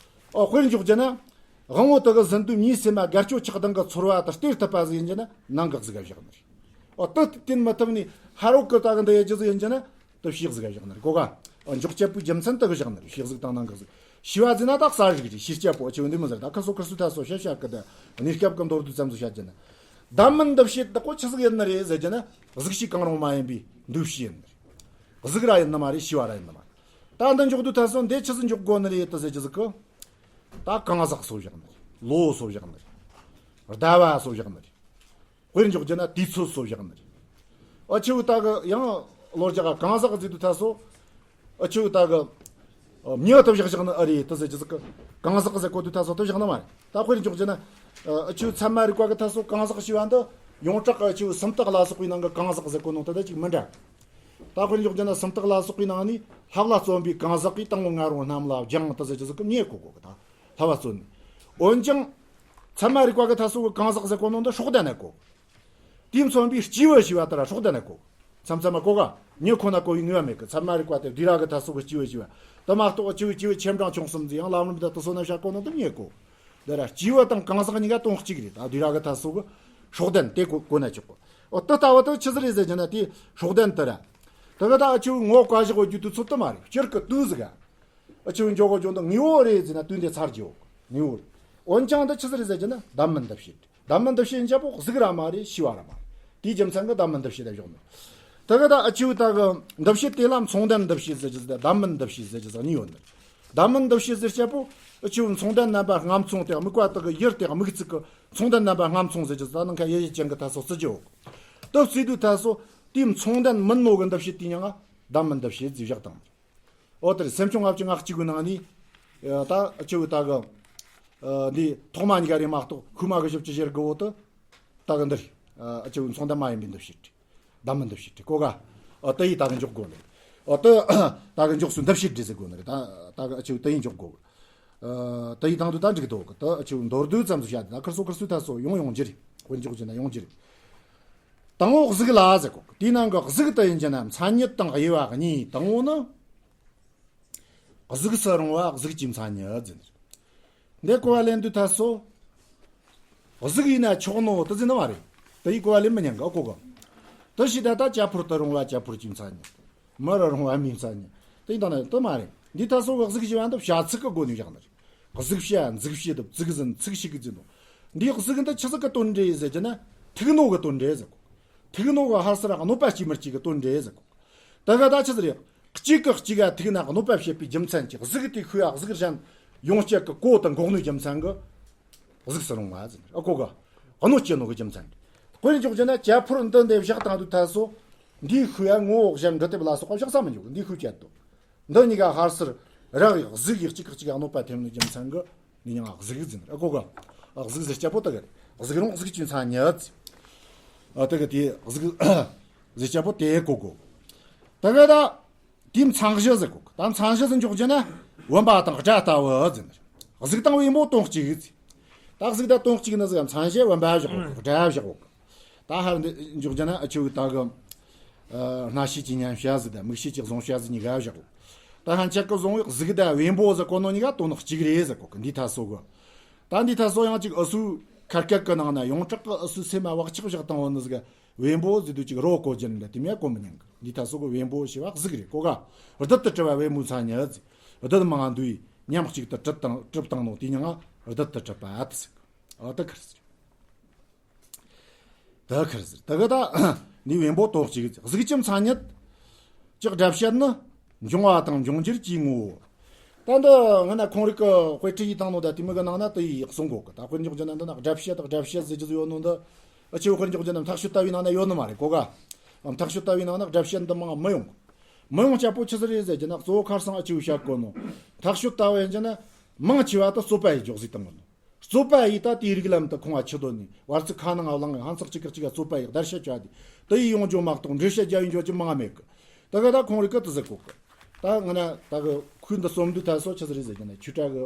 ཨོ། དཔེར་འཇོག་རྒྱུ་ན། དབང་པོ་དག་གི་ཟིན་དུས་མྱིའི་སེམས་མ་དགའ་སྐྱོ་ཆགས་སྡང་གི་ཚོར་བ་དེ་སྟེར་ཐུབ་པ་ཟིག་ཡིན་རྒྱུ་ན་ནང་གི་གཟུགས་ག་བཞག་ནི་རེད། ཨོ། དེ་སྟེར་མི་ཐུབ་ནི་ཕ་རོལ་གི་དག་གི་འདི་ཡི་རྒྱུ་ཟིག་ཡིན་རྒྱུ་ན་དེ་ཕྱིའི་གཟུགས་ག་བཞག་ནི་རེད་གོ་ག། ཨོ། འཇོག་བྱེད་པོའི་རྒྱུ་མཚན་དེ་གི་བཞག་ནི་རེད། ཕྱིའི་གཟུགས་དང་ནང་གི་གཟུགས། ཤེས་པ་ཟེར་ན་ད་གསལ་རིག་རེད། ཤེས་བྱ་པོ་ཆེ་བོ་འདི་མི་ཟེར། ད་ཁ་སོ་ཁུར་སུ་ད་སོ་ཤ་ཤ་གི་ད་གནས་སྐབས་གི་མདོར་བསྡུས་ཙམ་ཟིག་བཤད་རྒྱུ་ན། གདམས་ངག་འདུ་བྱེད་དག་གོ་ཆི་ཟིག་ཡིན་ནི་རེད་ཟེར་རྒྱུ་ན། གཟུགས་ཤེས་གང་རུང་མ་ཡིན་པའི་འདུ་བྱེད་ཡིན་ནི་རེད། གཟུགས་ར་ཡིན་ནི་མ་རེད། ཤེས་པ་ར་ཡིན་ནི་མ་རེད། ད་འདི་འཇོག་དུས་ད་སོ་འདི་ཆི་ཟིག་འཇོག་དགོས་ནི་རེད་དེ་ཟེར་རྒྱུ་ཟིག་གི། ད་གང་ཟག་སོ་བཞག་ནི་རེད། བློ་སོ་བཞག་ནི་རེད། ཟླ་བ་སོ་བཞག་ནི་རེད། དཔེར་འཇོག་རྒྱུ་ན་དུས་ཚོད་སོ་བཞག་ནི་རེད། ཨ་ཆེ་བོ་ད་གི་ཡང་བློ་རྒྱ་ག་གང་ཟག་གི་ཟེར་དུས་ད་སོ། ཨ་ཆེ་བོ་ད་གི་མྱི་ད་བཞག་བཞག་ནི་ཨ་རེད་དེ་ཟེར་རྒྱུ་ཟིག་གི། གང་ཟག་ཟེར་གོ་དུས་ད་སོ་ད་བཞག་ནི་མ་རེད། ད་དཔེར་འཇོག་རྒྱུ་ན། ཨ་ཆེ་བོ་ཚད་མ་རིག་པ་གི་ད་སོ་གང་ཟག་ཞེས་པ་འདི་ཡོངས་གྲགས་ཨ་ཆེ་བོ་སུམ་རྟགས་ལ་སོགས་པའི་ནང་གི་གང་ཟག་ཟེར་གོ་ནོ་དེ་ད་ཅིག་མི་འདྲ། ད་དཔེར་འཇོག་རྒྱུ་ན་སུམ་རྟགས་ལ་སོགས་པའི་ནང་ནས་ལྷ་བླ་བརྩོན་པའི་གང་ཟག་གིས་དང་པོ་ང་རོ་གནམ་ལ་སྦྱངས་དེ་ཟེར་རྒྱུ་ཟིག་གི་མྱི་གོ་གོ་གི། ད་ལྷ་བ་བརྩོན་ནས། འོན་ཀྱང་ཚད་མ་རིག་པ་གི་ད་སོ་གི་གང་ཟག་ཟེར་གོ་ནོ་འདི་སྲོག་ལྡན་ན་གོ། དེས་མཚོན་པའི་སྐྱེས་བུ་ཞེས་པ་དེ་ར་སྲོག་ལྡན་ན་གོ། མཚམས་མཚམས་མ་གོ་ག། མྱི་ཁོ་ན་གོ་བའི་ནུས་པ་མེད་གི། ཚད་མ་རིག་པ་དེ་བསྡུས་ར་གི་ད་སོ་གི་སྐྱེས་བུ་ཞེས་པ། དེ་མ་གཏོགས་སྐྱེས་བུ་སྐྱེས་བུ་ཆེ་འབྲིང་ཆུང་གསུམ་ཟེར་ཡང་ལམ་རིམ་དེ་དེ་སོ་ན་བྱ་གོ་ནོ་དེ་མྱི་གོ། དེ་ར་སྐྱེས་བུ་དང་གང་ཟག་གཉིས་ཀ་དོན་གཅིག་རེད། ད་བསྡུས་ར་གི་ད་སོ་གི་སྲོག་ལྡན་དེ་གོ་གོ་ན་ཆོག་གོ། འོ་དེ་ལྟ་བུ་དེ་ཆི་ཟིག་རེད་ཟེར་རྒྱུ་ན་དེ་སྲོག་ལྡན་དེ་ར། དེ་གི་ད་ཨ་ཆེ་བོ་ངོ་བོ་བཀའ་བཞག་གོ་རྒྱུ་དེ་ཚོ་དེ་མ་རེད། སྤྱིར་གི་དུས་ཟིག་ག། ཨ་ཆེ་བོ་འཇོག་གོ་རྒྱུ་འདི་དངོས་པོ་རེད་ཟེར་ན་དུས་འདི་ཚར་རྒྱུ་དངོས་པོ་རེད། འོན་ཀྱང་འདི་ཆི་ཟིག་རེད་ཟེར་རྒྱུ་ན་གདམས་ངག་འདུ་བྱེད། གདམས་ངག་འདུ་བྱེད་འཇམ་པོ་གཟུགས་ར་མ་རེད། ཤེས་པ་ར་མ་རེད། དེའི་རྒྱུ་མཚན་གི་གདམས་ངག་འདུ་བྱེད་ལ་བཞག་ནི། དེ་གི་ད་ཨ་ཆེ་བོ་ད་གི་འདུ་བྱེད་དེ་ལ་མཚུངས་ལྡན་འདུ་བྱེད་ཟེར་རྒྱུ་ཟིག་དང་གདམས་ངག་འདུ་བྱེད་ཟེར་རྒྱུ་ཟིག་གཉིས་ཡོད་ནི། གདམས་ངག་འདུ་བྱེད་ཟེར་རྒྱུ་པོ་ཨ་ཆེ་བོ་མཚུངས་ལྡན་རྣམ་པ་ལྔ་མཚུངས་དེ་དམིགས་པ་དག་གི་ཡུལ་དེ་དམིགས་ཚིག་གི་མཚུངས་ལྡན་རྣམ་པ་ལྔ་མཚུངས་ཟེར་རྒྱུ་ཟིག་ད་ནང་ཁ་ཡེ་ཡེ་ཅན་གི་ད་སོ་བརྩི་རྒྱུ་ཡོད། དེ་བརྩིས་དུས་ད་སོ་དེའི་མཚུངས་ལྡན་མིན་ནོ་གི་འདུ་བྱེད་དེའི་མྱིང་ང་གདམས་ངག་འདུ་བྱེད་ཟེར་བཞག་དང་། འོ་དེར་སེམས་བྱུང་ལྔ་བཅུ་ང་གཅིག་གི་ནང་ནས། ད་ཨ་ཆེ་བོ་ད་གི། འདི་ཐོག་མ་གཉིས་ཀ་རེད་མ་གཏོགས་ཤུལ་མ་གི་བཞི་བཅུ་ཞེ་དགུ་བོ་དེ། ད་གི་འདིར། ཨ་ཆེ་བོ་མཚུངས་ལྡན་མ་ཡིན་པའི་འདུ་བྱེད་རེད། གདམས་ངག་འདུ་བྱེད་རེད་གོ་ག། ཨ་དེ་ཡིས་ད་གི་འཇོག་དགོས་ནི། ཨ་དེ་ད་གི་འཇོག་སུ་འདུ་བྱེད་རེད་ཟེར་དགོས་ནི་རེད། ད་ད་གི་ཨ་ཆེ་བོ་དེ་ཡིས་འཇོག་དགོས། ཨ་དེ་ཡིས་དང་དུ་ད་འགྲིག་འདུག་གི། ད་ཨ་ཆེ་བོ་མདོར་བསྡུས་ཙམ་དུ་བཤད་དེ་ད་ཁུར་སོ་ཁུར་སུ་ད་སོ་ཡོང་ཡོང་རྒྱུ་རེད། དཔེར་འཇོག་བྱས་ན་ཡོང་རྒྱུ་རེད། དང་པོ་གཟུགས་ལ་ཟེར་གོ། དེའི་ནང་གི་གཟུགས་དེ་ཡིན་རྒྱུ་ན་མཚན་ཉིད་དང་དབྱེ་བ་གཉིས། དང་པོ་ནི། གཟུགས་སུ་རུང་བ་གཟུགས་ཀྱི་མཚན་ཉིད་ཟེར། འདི་གོ་བ་ལེན་དུས་ད་སོ། གཟུགས་ཡིན་ན་ཆོག་ནོ་དེ་ཟེར་ནི་མ་རེད། དེ་ཡི་གོ་བ་ལེན་མི་ཉན་གི། ཨ་གོ་གི། དེ་བྱས་ད་ད་ཅ་ཕོར་དུ་རུང་བ་ཅ་ཕོར་གྱི་མཚན་ཉིད། མི་རུ་རུང་བ་མིའི་མཚན་ཉིད། དེ་ཡིན་ད་ནི་དེ་མ་རེད། འདི་ད་སོ་གི་གཟུགས་ཞེས་པ་འདི་བྱ་ཚིག་གི་སྒོ་ནས་བཞག་ནི་རེད། གཟུགས་བྱ་འཛུགས་བྱེད་དུ་བཙུགས་ཟིན་ཚིག་ཞིག་གི་ཟེར་ནོ། འདིའི་གཟུགས་འདི་ཆི་ཟིག་གི་དོན་འགྲེལ་ཟེར་རྒྱུ་ན་ཐུག་ནོ་གི་དོན་འགྲེལ་ཟེར་གོ། ཐུག་ནོ་གི་ཧར་སར་གནོད་པ་སྐྱེལ་མི་སྐྱེལ་གི་དོན་འགྲེལ་ཟེར་གོ། དེ་ག་ད་ཆི་ཟིག་རེད། གཅིག་གིས་གཅིག་ག་ཐུག་ན་གནོད་པ་བྱེད་པའི་རྒྱུ་མཚན་གྱིས་གཟུགས་དེ་ཤེས་པ་གཟུགས་གཞན་ཡོངས་གཅིག་གི་གོ་དང་འགོག་ནུས་རྒྱུ་མཚན་གྱིས་གཟུགས་སུ་རུང་བ་ཟེར། ཨ་གོ་ག། གནོད་སྐྱེལ་ནོ་གི་རྒྱུ་མཚན་རེད། དཔེར་འཇོག་རྒྱུ་ན་ཅ་ཕོར་འདི་འདི་བཞག་དང་དུས་ད་སོ། འདིའི་ཤེས་པ་ངོ་བོ་གཞན་འབྲུ་དེབ་ལ་སོགས་པ་བཞག་ས་མི་འཇུག་འདིའི་ཤེས་བྱ་དོ། འདི་གཉིས་ཀ་ཧར་སར་ རག་གཟུགས་ཡིག་གཅིག་གཅིག་གནོད་པ་ཐེབས་ནི་རྒྱུ་མཚན་གི་ནི་ཡང་གཟུགས་ཟིན་ར་གོ་ག་གཟུགས་ཟེར་སྐྱ་པོ་ད་ག་གཟུགས་རུང་གཟུགས་ཀྱི་མཚན་ཉིད། ཨ་ད་ག་དེ་གཟུགས་ཟེར་སྐྱ་པོ་དེ་གོ་གོ་ད་ག་ད། དེའི་མཚན་གཞི་ཟེར་གོ་གི་ད་མཚན་གཞི་ཟེར་འཇོག་རྒྱུ་ན་བུམ་པ་དང་སྒྲ་ལྟ་བུ་ཟེར་ནི་རེད། གཟུགས་དང་བེམ་པོ་དོན་གཅིག་ཟེར། ད་གཟུགས་དང་དོན་གཅིག་ནི་ཟེར་མཚན་གཞི་བུམ་པ་བཞག་གོ་གི་སྒྲ་བཞག་གོ་གི་ད་ཧར་འདི་འཇོག་རྒྱུ་ན་ཨ་ཆུ་ད་གི་རྣ་ཤེས་ཀྱི་ཉན་བྱ་ཟེར་ད་མིག་ཤེས་ཀྱི་གཟུང་བྱ་ཟེར་གཉིས་ཀ་བཞག་གོ་ད་ཧན་ཆད་ཀྱི་བཟུང་བའི་གཟུགས་དང་བེམ་པོ་ཟེར་གོ་ནོ་གཉིས་ཀ་དོན་གཅིག་རེད་ཟེར་གོ་གི་འདི་ཐ་སོ་གི་ད་འདི་ཐ་སོ་ཡང་གཅིག་ཨུ་སུ་ཁར་སྐད་གི་ནང་ན་ཡོངས་གྲགས་ཀྱི་ཨུ་སུ་སེམས་མ་བག་ཆགས་བཞག་བཏང་བ་ནི་ཟིག་བེམ་པོ་ཟེར་དུས་གཅིག་རོ་གོ་རྒྱུ་འདི་དེ་མེད་གོ་མི་ཉན་གི་འདི་ཐ་སོ་གི་བེམ་པོ་ཞེས་པ་གཟུགས་རེད་གོ་ག་རྡུལ་དུ་གྲུབ་པ་བེམ་པོའི་མཚན་ཉིད་ཟེར། རྡུལ་མང་འདུས་མཉམ་གཅིག་ཏུ་གྲུབ་དང་གྲུབ་བཏང་ནོ་དེ་ཉིད་ང་རྡུལ་དུ་གྲུབ་པ་ཨ་ཏི་ཟེར་གི་ཨ་ཏི་ཁར་ཟེར། ད་ཁར་ཟེར། ད་ག་ད་འདི་བེམ་པོ་དོན་གཅིག་གཟུགས་ཀྱི་མཚན་ཉིད་ཀྱི་སྒྲ་བཤད་ནི་འབྱུང་བ་དང་འབྱུང་འགྱུར་གྱི་ངོ་བོ། ད་འདི་ང་ན་ཁོང་རིག་གི་དཔེ་ཁྲིད་ཡིག་དང་ནང་ད་དེ་མི་གི་ནང་ན་དེ་ཡིག་གསུང་གོ་གི་ད་དཔེར་འཇོག་རྒྱུ་ན་འདི་ན་སྒྲ་བཤད་དང་སྒྲ་བཤད་ཟེར་རྒྱུ་ཡོད་ནོ་འདི་ཨ་ཆེ་བོ་དཔེར་འཇོག་རྒྱུ་ན་མཐའ་དཔྱོད་ལྟ་བའི་ནང་ན་ཡོད་ནི་མ་རེད་གོ་ག་མཐའ་དཔྱོད་ལྟ་བའི་ནང་ན་སྒྲ་བཤད་འདི་མང་མི་ཡོང་གི་མི་ཡོང་ཆ་པོ་ཆི་ཟིག་རེད་ཟེར་རྒྱུ་ན་གཙོ་བོ་ཁར་སང་ཨ་ཆེ་བོ་བཤད་གོ་ནོ་མཐའ་དཔྱོད་ལྟ་བ་ཡིན་རྒྱུ་ན་མང་ཆེ་བ་ད་རྩོད་པ་ཡི་འཇོག་ཟིག་བཏང་གོ་ནོ། རྩོད་པ་ཡིས་ད་དེའི་རིགས་ལམ་དུ་ཁོང་བ་ཆུ་དོན་ནི་བར་ཚིག་ཁ་ནང་བ་ལང་ཧང་ཚག་གཅིག་གི་གཅིག་ག་རྩོད་པ་ཡིས་བརྡར་ཤ་བཅའ་དེ་དེ་ཡི་ཡོང་རྒྱུ་མ་གཏོགས་འགྲེལ་བཤད་རྒྱག་ཡིན་རྒྱུ་ཅི་མང་ང་མེད་གི་ད་ག་ད་ཁོང་རིག་གི་དུ་ཟེར་གོ་གི་ད་ང་ན་ད་གི་ཁུལ་འདི་སོམ་འདུས་ཐལ་སོ་ཆི་ཟིག་རེད་ཟེར་གི་ན་ཆུ་ཏྲ་གི་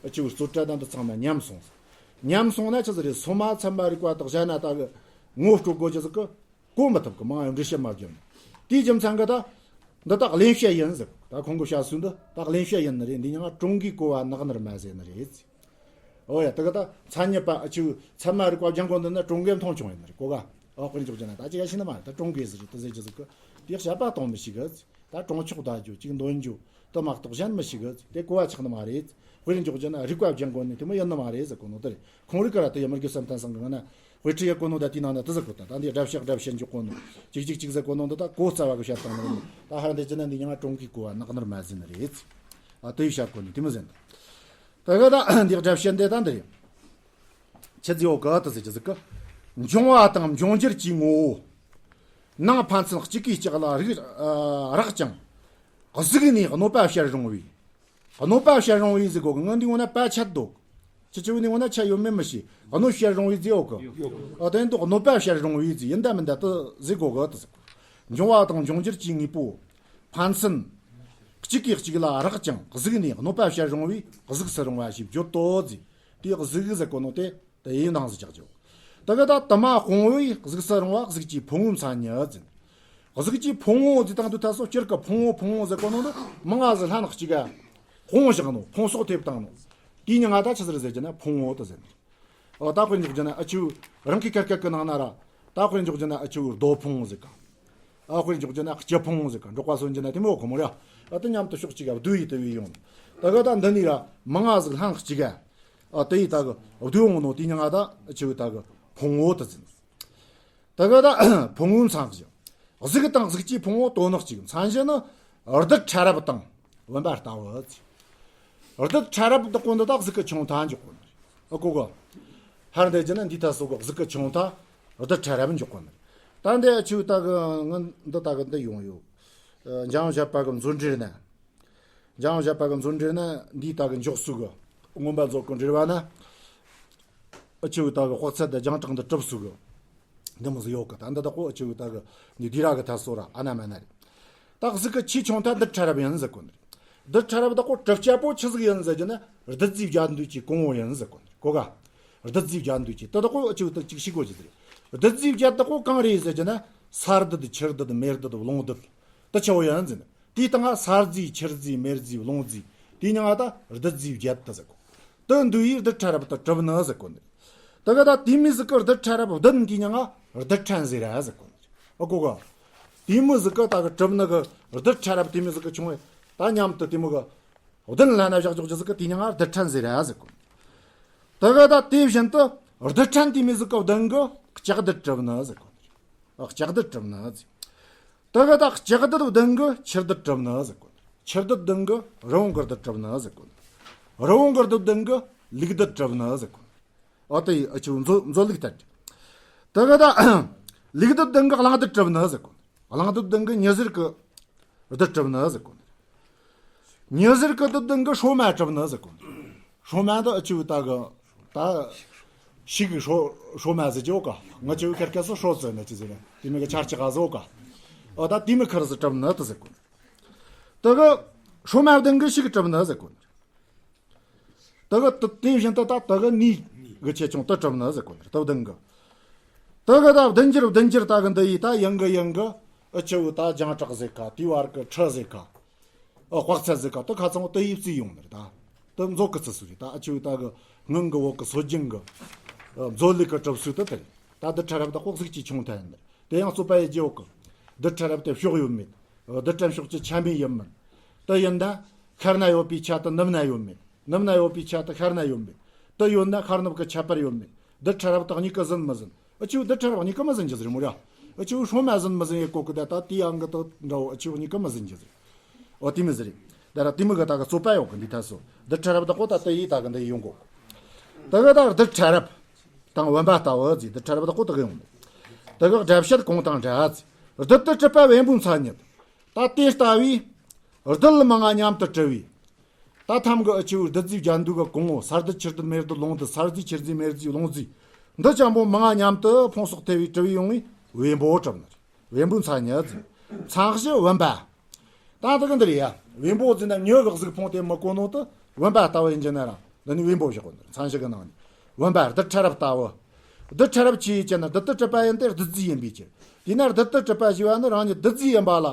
ཨ་ཆུ་རྩོད་ཏྲ་དང་འདི་ཚང་མ་ཉམས་སོང་ཟེར། ཉམས་སོང་ན་ཆི་ཟིག་རེད་སོ་མ་ཚད་མ་རིག་པ་དག་བཞག་ན་ད་གི་ངོ་སྤྲོད་དགོས་རྒྱུ་ཟིག་གི་གོ་མི་ཐུབ་གི་མང་ཡང་འགྲེལ་བཤད་མ་བརྒྱབ་ན། དེའི་རྒྱུ་མཚན་གི་ད། འདི་དག་གླེན་བཤད་ཡིན་ཟེར། ད་ཁོང་གི་བཤད་སྲོལ་འདི་དག་གླེན་བཤད་ཡིན་ནི་རེད། འདི་ཉིད་ཀྲུང་གོའི་གོ་བ་ནག་ནར་མ་ཟེར་ནི་རེད། ཨོ་ཡ་དེ་གི་ད་མཚན་ཉིད་པ་ཨ་ཆུ་ཚད་མ་རིག་པ་སྦྱང་གོ་འདི་ན་ཀྲུང་གོའི་མཐོང་ཆུང་ཡིན་ནི་རེད་གོ་ག་ཨོ་དཔེར་འཇོག་རྒྱུ་ན་ད་ཅི་ག་ཤི་ནི་མ་རེད། ད་ཀྲུང་གོའི་ཟེར་རེད་དེ་ཟེར་རྒྱུ་ཟིག་གི་དེ་བཤད་པ་གཏོང་མི་ཤེས་གི། ད་གྲོང་ཆོག་ད་རྒྱུ་གཅིག་འདོན་རྒྱུ་དུ་མ་གཏོགས་གཞན་མི་ཤེས་གི། དེ་གོ་བ་ཆགས་ནི་མ་རེད། དཔེར་འཇོག་རྒྱུ་ན་རིག་པ་སྦྱང་དགོས་ནི་དེ་མོ་ཡིན་ནི་མ་རེད་ཟེར་གོ་ནོ་དེ་རེད། ཁོང་རིག་ག་ར་དེ་ཡ་མི་རྒྱུ་བསམ་གཏན་སང་གི་ང་ན་དཔེ་ཁྲིད་ཡ་གོ་ནོ་ད་དེའི་ནང་ན་དེ་ཟེར་གོ་ད་ད་འདི་སྒྲ་བཤད་སྒྲ་བཤད་འཇོག་གོ་ནོ་གཅིག་གཅིག་གཅིག་ཟེར་གོ་ནོ་འདི་ད་གོ་རྩ་བ་གི་བཤད་སྟངས་ནི་ད་ཧར་འདི་ཅི་ན་འདི་ཉིད་ཀྲུང་གོའི་གོ་བ་ནག་ནར་མ་ཟིན་ནི་རེད། ཨ་དེ་ཡི་བཤད་གོ་ནི་དེ་མོ་ཟིན་ད་ག་ད་འདི་སྒྲ་བཤད་འདི་ད་འདི་རེད། ཆི་ཟིག་ཡོད་གི་དེ་ཟེར་གི་ཟིག་གི་འབྱུང་བ་དང་འབྱུང་འགྱུར་གྱི་ངོ་བོ། ནང་ཕན་ཚུན་གཅིག་གིས་གཅིག་ལ་རིག་རགས་ཀྱང་གཟུགས་ནས་གནོད་པ་བྱེད་རུང་བའི། གནོད་པ་བྱེད་རུང་བའི་ཟེར་གོ་གི་ངོ་འདི་ངོ་ན་པ་ཆད་འདུག་ཁྱི་ཆུ་བོ་ནི་ངོ་ན་ཆད་ཡོད་མེད་མི་ཤེས། གནོད་བྱེད་རུང་བའི་ཟེར་ཡོད་གི་ཨ་དེ་འདུག་གནོད་པ་བྱེད་རུང་བའི་ཟེར་ཡིན་ད་མིན་ད་དུ་ཟེར་གོ་གི་དུ་ཟེར། འབྱུང་བ་དང་འབྱུང་འགྱུར་གྱི་དངོས་པོ། ཕན་ཚུན། གཅིག་གིས་གཅིག་ལ་རགས་ཀྱང་གཟུགས་ནས་གནོད་པ་བྱེད་རུང་བའི་གཟུགས་སུ་རུང་བ་ཞེས་བརྗོད་དོ་ཟེར། དེ་གཟུགས་ཟེར་གོ་ནོ་དེ། དེ་ཡི་ནང་ཟིག་ཆགས་ཀྱི་ཡོད། ད་ག་ད་དུ་མ་ཕུང་བོའི་གཟུགས་སུ་རུང་བ་གཟུགས་ཀྱི་ཕུང་བོའི་མཚན་ཉིད་ཟེར། གཟུགས་ཀྱི་ཕུང་བོ་ཟེར་དང་དུ་ཐ་སོ་སྤྱིར་གི་ཕུང་བོ་ཕུང་བོ་ཟེར་གོ་ནོ་འདི་མང་ང་ཟིག་ལྷན་གཅིག་ག་ཕུང་བོ་བཞག་ནོ་ཕུང་སོགས་ཐེབས་བཏང་ནོ། དེའི་མྱིང་ང་ད་ཆི་ཟེར་ཟེར་གྱི་ན་ཕུང་བོ་དུ་ཟེར། ཨོ་ད་དཔེར་འཇོག་རྒྱུ་ན་ཨ་ཆུ་རང་གི་ཀ་ཀ་གི་ནང་ན་ར་ད་དཔེར་འཇོག་རྒྱུ་ན་ཨ་ཆུ་རྡོ་ཕུང་ཟེར་ག་ཨ་དཔེར་འཇོག་རྒྱུ་ན་སྤྱི་ཕུང་ཟེར་ག་འབྲོག་པ་སོན་རྒྱུ་ན་དེ་མོ་གོ་མོ་ར་ཨ་ད་མཉམ་དུ་ཕྱོགས་གཅིག་ག་བསྡུ་ཡི་དུ་བའི་ཡོང་། ད་ག་ད་འདི་ནི་ར་མང་ང་ཟིག་ལྷན་གཅིག་ག་ཨ་དེ་ཡི་ད་གི་བསྡུ་འོང་ནོ་དེ་མྱིང་ང་ད་ཨ་ཆུ་ད་གི་ཕུང་བོ་དུ་ཟེར། ད་ག་ད་ཕུང་བོའི་མཚན་གཞི། གཟུགས་དང་གཟུགས་ཀྱི་ཕུང་བོ་དོན་གཅིག་མཚན་གཞི་ནི་རྡུལ་ཕྲ་རབ་དང་བུམ་པ་ལྟ་བུ་ཟེར། རྡུལ་ཕྲ་རབ་དག་གོ་འདི་དག་གཟུགས་ཀྱི་ཆུང་མཐའ་འཇོག་གོ་ནི་རེད། ཨ་གོ་གོ་ཧར་འདི་ཅི་ན་འདི་ཐ་སོ་གོ་གཟུགས་ཀྱི་ཆུང་མཐའ་རྡུལ་ཕྲ་རབ་འཇོག་གོ་ནི་རེད། ད་འདི་ཆུ་ད་གི་ང་འདི་ད་གི་འདི་ཡོང་ཡོད། འཇམ་དབྱངས་བཞད་པ་གི་མཛོད་འགྲེལ་ན། འཇམ་དབྱངས་བཞད་པ་གི་མཛོད་འགྲེལ་ན་འདི་ད་གི་འཇོག་སུ་གི་མངོན་པ་མཛོད་ཀྱི་འགྲེལ་བ་ན། ཨ་ཆུ་ད་གི་དཔག་ཚད་དང་རྒྱང་གྲགས་འདི་གྲུབ་སུ་གི་འདི་མོ་ཟིག་ཡོད་གི་ད་འདི་དག་གོ་ཨ་ཆུ་ད་གི་ནི་དུས་ར་གི་ཐ་སོ་ར་ཨ་ན་མ་ན་རེད། ད་གཟུགས་ཀྱི་ཆེས་ཆུང་མཐའ་རྡུལ་ཕྲ་རབ་ཡིན་ཟེར་གོ་ནི་རེད། རྡུལ་ཕྲ་རབ་དག་གོ་གྲུབ་ཆ་པོ་ཆི་ཟིག་ཡིན་ཟེར་གྱི་ན་རྡུལ་རྫས་བརྒྱད་འདུས་ཀྱི་གོང་བུ་ཡིན་ཟེར་གོ་ནི་རེད་གོ་ག་རྡུལ་རྫས་བརྒྱད་འདུས་ཀྱི་དེ་དག་གོ་ཨ་ཆུ་ད་ཅིག་ཤི་གོ་ཅི་ཟེར། རྡུལ་རྫས་བརྒྱད་དག་གོ་གང་རེད་ཟེར་གྱི་ན་ས་རྡུལ་ཆུ་རྡུལ་མེ་རྡུལ་རླུང་རྡུལ་དུ་ཆེ་བོ་ཡིན་ཟེར་ནི། དེའི་སྟེང་ང་ས་རྫས་ཆུ་རྫས་མེ་རྫས་རླུང་རྫས་དེའི་མྱིང་ང་ད་རྡུལ་རྫས་བརྒྱད་དུ་ཟེར་གོ་དུ་འདུས་ཡིས་རྡུལ་ཕྲ་རབ་ཏུ་གྲུབ་ནི་ཟེར་གོ་ནི། ད་ག་ད་དེ་མོ་ཟིག་གི་རྡུལ་ཕྲ་རབ་བདུན་དེའི་མྱིང་ང་རྡུལ་ཕྲན་ཟེར་ར་ཟེར་གོ་ནི། ཨ་གོ་ག་དེ་མོ་ཟིག་གི་ད་གི་གྲུབ་ནི་གི་རྡུལ་ཕྲ་རབ་དེ་མོ་ཟིག་གི་ཆུང་བས་ད་མཉམ་དུ་དེ་མོ་གི་བདུན་ལ་ན་བཞག་འཇོག་རྒྱུ་ཟིག་གི་དེའི་མྱིང་ང་རྡུལ་ཕྲན་ཟེར་ར་ཟེར་གོ་ནི། ད་ག་ད་དེ་བཞིན་དུ་རྡུལ་ཕྲན་དེ་མོ་ཟིག་གི་བདུན་གི་ལྕགས་རྡུལ་གྲུབ་ནི་ཟེར་གོ་ནི། ལྕགས་རྡུལ་གྲུབ་ནི་ཟེར། ད་ག་ད་ལྕགས་རྡུལ་བདུན་གི་ཆུ་རྡུལ་གྲུབ་ནི་ཟེར་གོ་ནི། ཆུ་རྡུལ་བདུན་གི་རི་བོང་གི་རྡུལ་གྲུབ་ནི་ཟེར་གོ་ནི། རི་བོང་གི་རྡུལ་བདུན་གི་ལུག་རྡུལ་གྲུབ་ནི་ཟེར་གོ་ནི། ཨོ་དེ་ཡི་ཨ་ཆུ་མཛོད་མཛོད་ལུག་ལྟར། ད་ག་ད་ལུག་རྡུལ་བདུན་གི་གླང་རྡུལ་གྲུབ་ནི་ཟེར་གོ་ནི། གླང་རྡུལ་བདུན་གི་ཉི་ཟེར་གི་རྡུལ་གྲུབ་ནི་ཟེར་གོ་ནི། ཉི་ཟེར་གི་དུ་དུང་གི་སྲོ་མ་གྲུབ་ནི་ཟེར་གོ། སྲོ་མ་འདི་ཨ་ཆུ་ད་གི་ད་ཤིག་གི་སྲོ་སྲོ་མ་ཟེར་གྱི་ཡོད་ག། ང་ཆུ་ཁེར་ཁེར་སུ་སྲོ་ཟེར་ནི་ཅི་ཟེར་ནི་དེ་མི་གི་ཆར་ཆི་ག་ཟེར་ག། ཨོ་ད་དེ་མི་ཁར་ཟེར་གྲུབ་ནི་དུ་ཟེར་གོ། ད་གི་སྲོ་མ་དུང་གི་ཤིག་གྲུབ་ནི་ཟེར་གོ། ད་གི་དེ་བཞིན་དུ་ད་ད་གི་ནི་གི་ཆེ་ཆུང་དུ་གྲུབ་ནི་ཟེར་གོ་ནི་དུ་དུང་གི། ད་གི་ད་བདུན་འགྱུར་བདུན་འགྱུར་ད་གི་འདི་ཡི་ད་ཡང་གི་ཡང་གི་ཨ་ཆུ་ད་རྒྱང་གྲགས་ཟེར་ག། དེའི་བར་གི་ཁྲི་ཟེར་ག། ཨ་དཔག་ཚད་ཟེར་ག་དུ་ཁ་ཚང་དུ་ཡིབ་རྩིས་ཡོང་ནི་རེད་ད། དུ་མཛོད་གི་ཚུལ་སུ་རེད་ད། ཨ་ཆུ་ད་གི་སྔོན་གི་འོག་གི་སྲོལ་རྒྱུན་གི་ཨ་མཛོད་ལུགས་གི་གྲུབ་སྲོལ་དུ་དེ་རེད་ད། དུ་ཁྲི་རབས་ད་ཁོག་ཟིག་ཅིག་ཆུང་ཐལ་ནི་རེད། དེ་ཡང་རྩོད་པ་ཡི་རྗེས་འོག་གི་དུ་ཁྲི་རབས་དེ་ཕྱོགས་ཡོད་མེད། དུ་ཁྲི་ཕྱོགས་ཀྱི་ཆ་མིན་ཡིན་མིན། དུ་ཡིན་ན་ཤར་ན་ཡོད་པའི་ཆ་དུ་ནུབ་ན་ཡོད་མེད། ནུབ་ན་ཡོད་པའི་ཆ་དུ་ཤར་ན་ཡོད་མེད། དུ་ཡོད་ན་ཤར་ནུབ་ཀྱི་ཁྱད་པར་ཡོད་མེད། དུ་ཁྲི་རབས་དག་གཉིས་ཀ་ཟིན་མི་ཟིན། ཨ་ཆུ་དུ་ཁྲི་རབས་གཉིས་ཀ་མི་ཟིན་གྱི་ཟེར་མོ་ར། ཨ་ཆུ་སྲོ་མ་ཟིན་མི་ཟིན་ཡེ་གོ་གི་ད་ད་དེ་ཡང་གི་དུ་འདྲ་བོ་ཨ་ཆུ་གཉིས་ཀ་མི་ཟིན་གྱི་ཟེར། ཨོ་དེ་མི་ཟེར། ད་ར་དེ་མི་གི་ད་གི་རྩོད་པ་ཡོད་གི་འདི་ཐ་སོ། དུ་ཁྲི་རབས་དག་གོ་ད་དུ་ཡི་ད་གི་འདི་ཡོང་གོ། ད་གི་ད་དུ་ཁྲི་རབས་དང་བུམ་པ་ལྟ་བུ་ཟེར། དུ་ཁྲི་རབས་དག་གོ་ད་གི་ཡོང་གོ། ད་གི་སྒྲ་བཤད་གོང་དང་འདྲ་ཟེར། རྡུལ་དུ་གྲུབ་པ་བེམ་པོའི་མཚན་ཉིད། ད་དེ་ལྟ་བུའི་རྡུལ་མང་ང་མཉམ་དུ་གྲུབ་པའི། ད་ཐམ་གི་ཨ་ཆུ་རྡུལ་རྫས་བརྒྱད་འདུས་གི་གོང་འོག་ས་རྡུལ་ཆུ་རྡུལ་མེ་རྡུལ་རླུང་རྡུལ་ས་རྫས་ཆུ་རྫས་མེ་རྫས་རླུང་རྫས་འདི་ཅན་པོ་མང་ང་མཉམ་དུ་ཕུང་སོགས་ཐེ་བའི་གྲུབ་པའི་ཡོང་བའི་བེམ་པོ་གྲུབ་ནི་རེད། བེམ་པོའི་མཚན་ཉིད་ཟེར། མཚན་གཞི་བུམ་པ། ད་ད་གི་འདི་རེད་ཡ། བེམ་པོ་ཟེར་ན་མྱི་གི་གཟུགས་ཕུང་དེ་མི་གོ་ནོ་དུ་བུམ་པ་ལྟ་བུ་ཡིན་གྱི་ན་ར། འདི་ནི་བེམ་པོ་བཞག་གོ་ནི་རེད། མཚན་གཞི་གི་ནང་ནས་བུམ་པ་རྡུལ་ཕྲ་རབ་ལྟ་བུ། རྡུལ་ཕྲ་རབ་ཆི་ཡིན་གྱི་ན་རྡུལ་དུ་གྲུབ་པ་ཡིན་ཏེ་རྡུལ་རྫས་ཡིན་པའི་ཕྱིར། དེས་ན་རྡུལ་དུ་གྲུབ་པ་ཞེས་པ་ནི་རང་ཉིད་རྡུལ་རྫས་ཡིན་པ་ལ་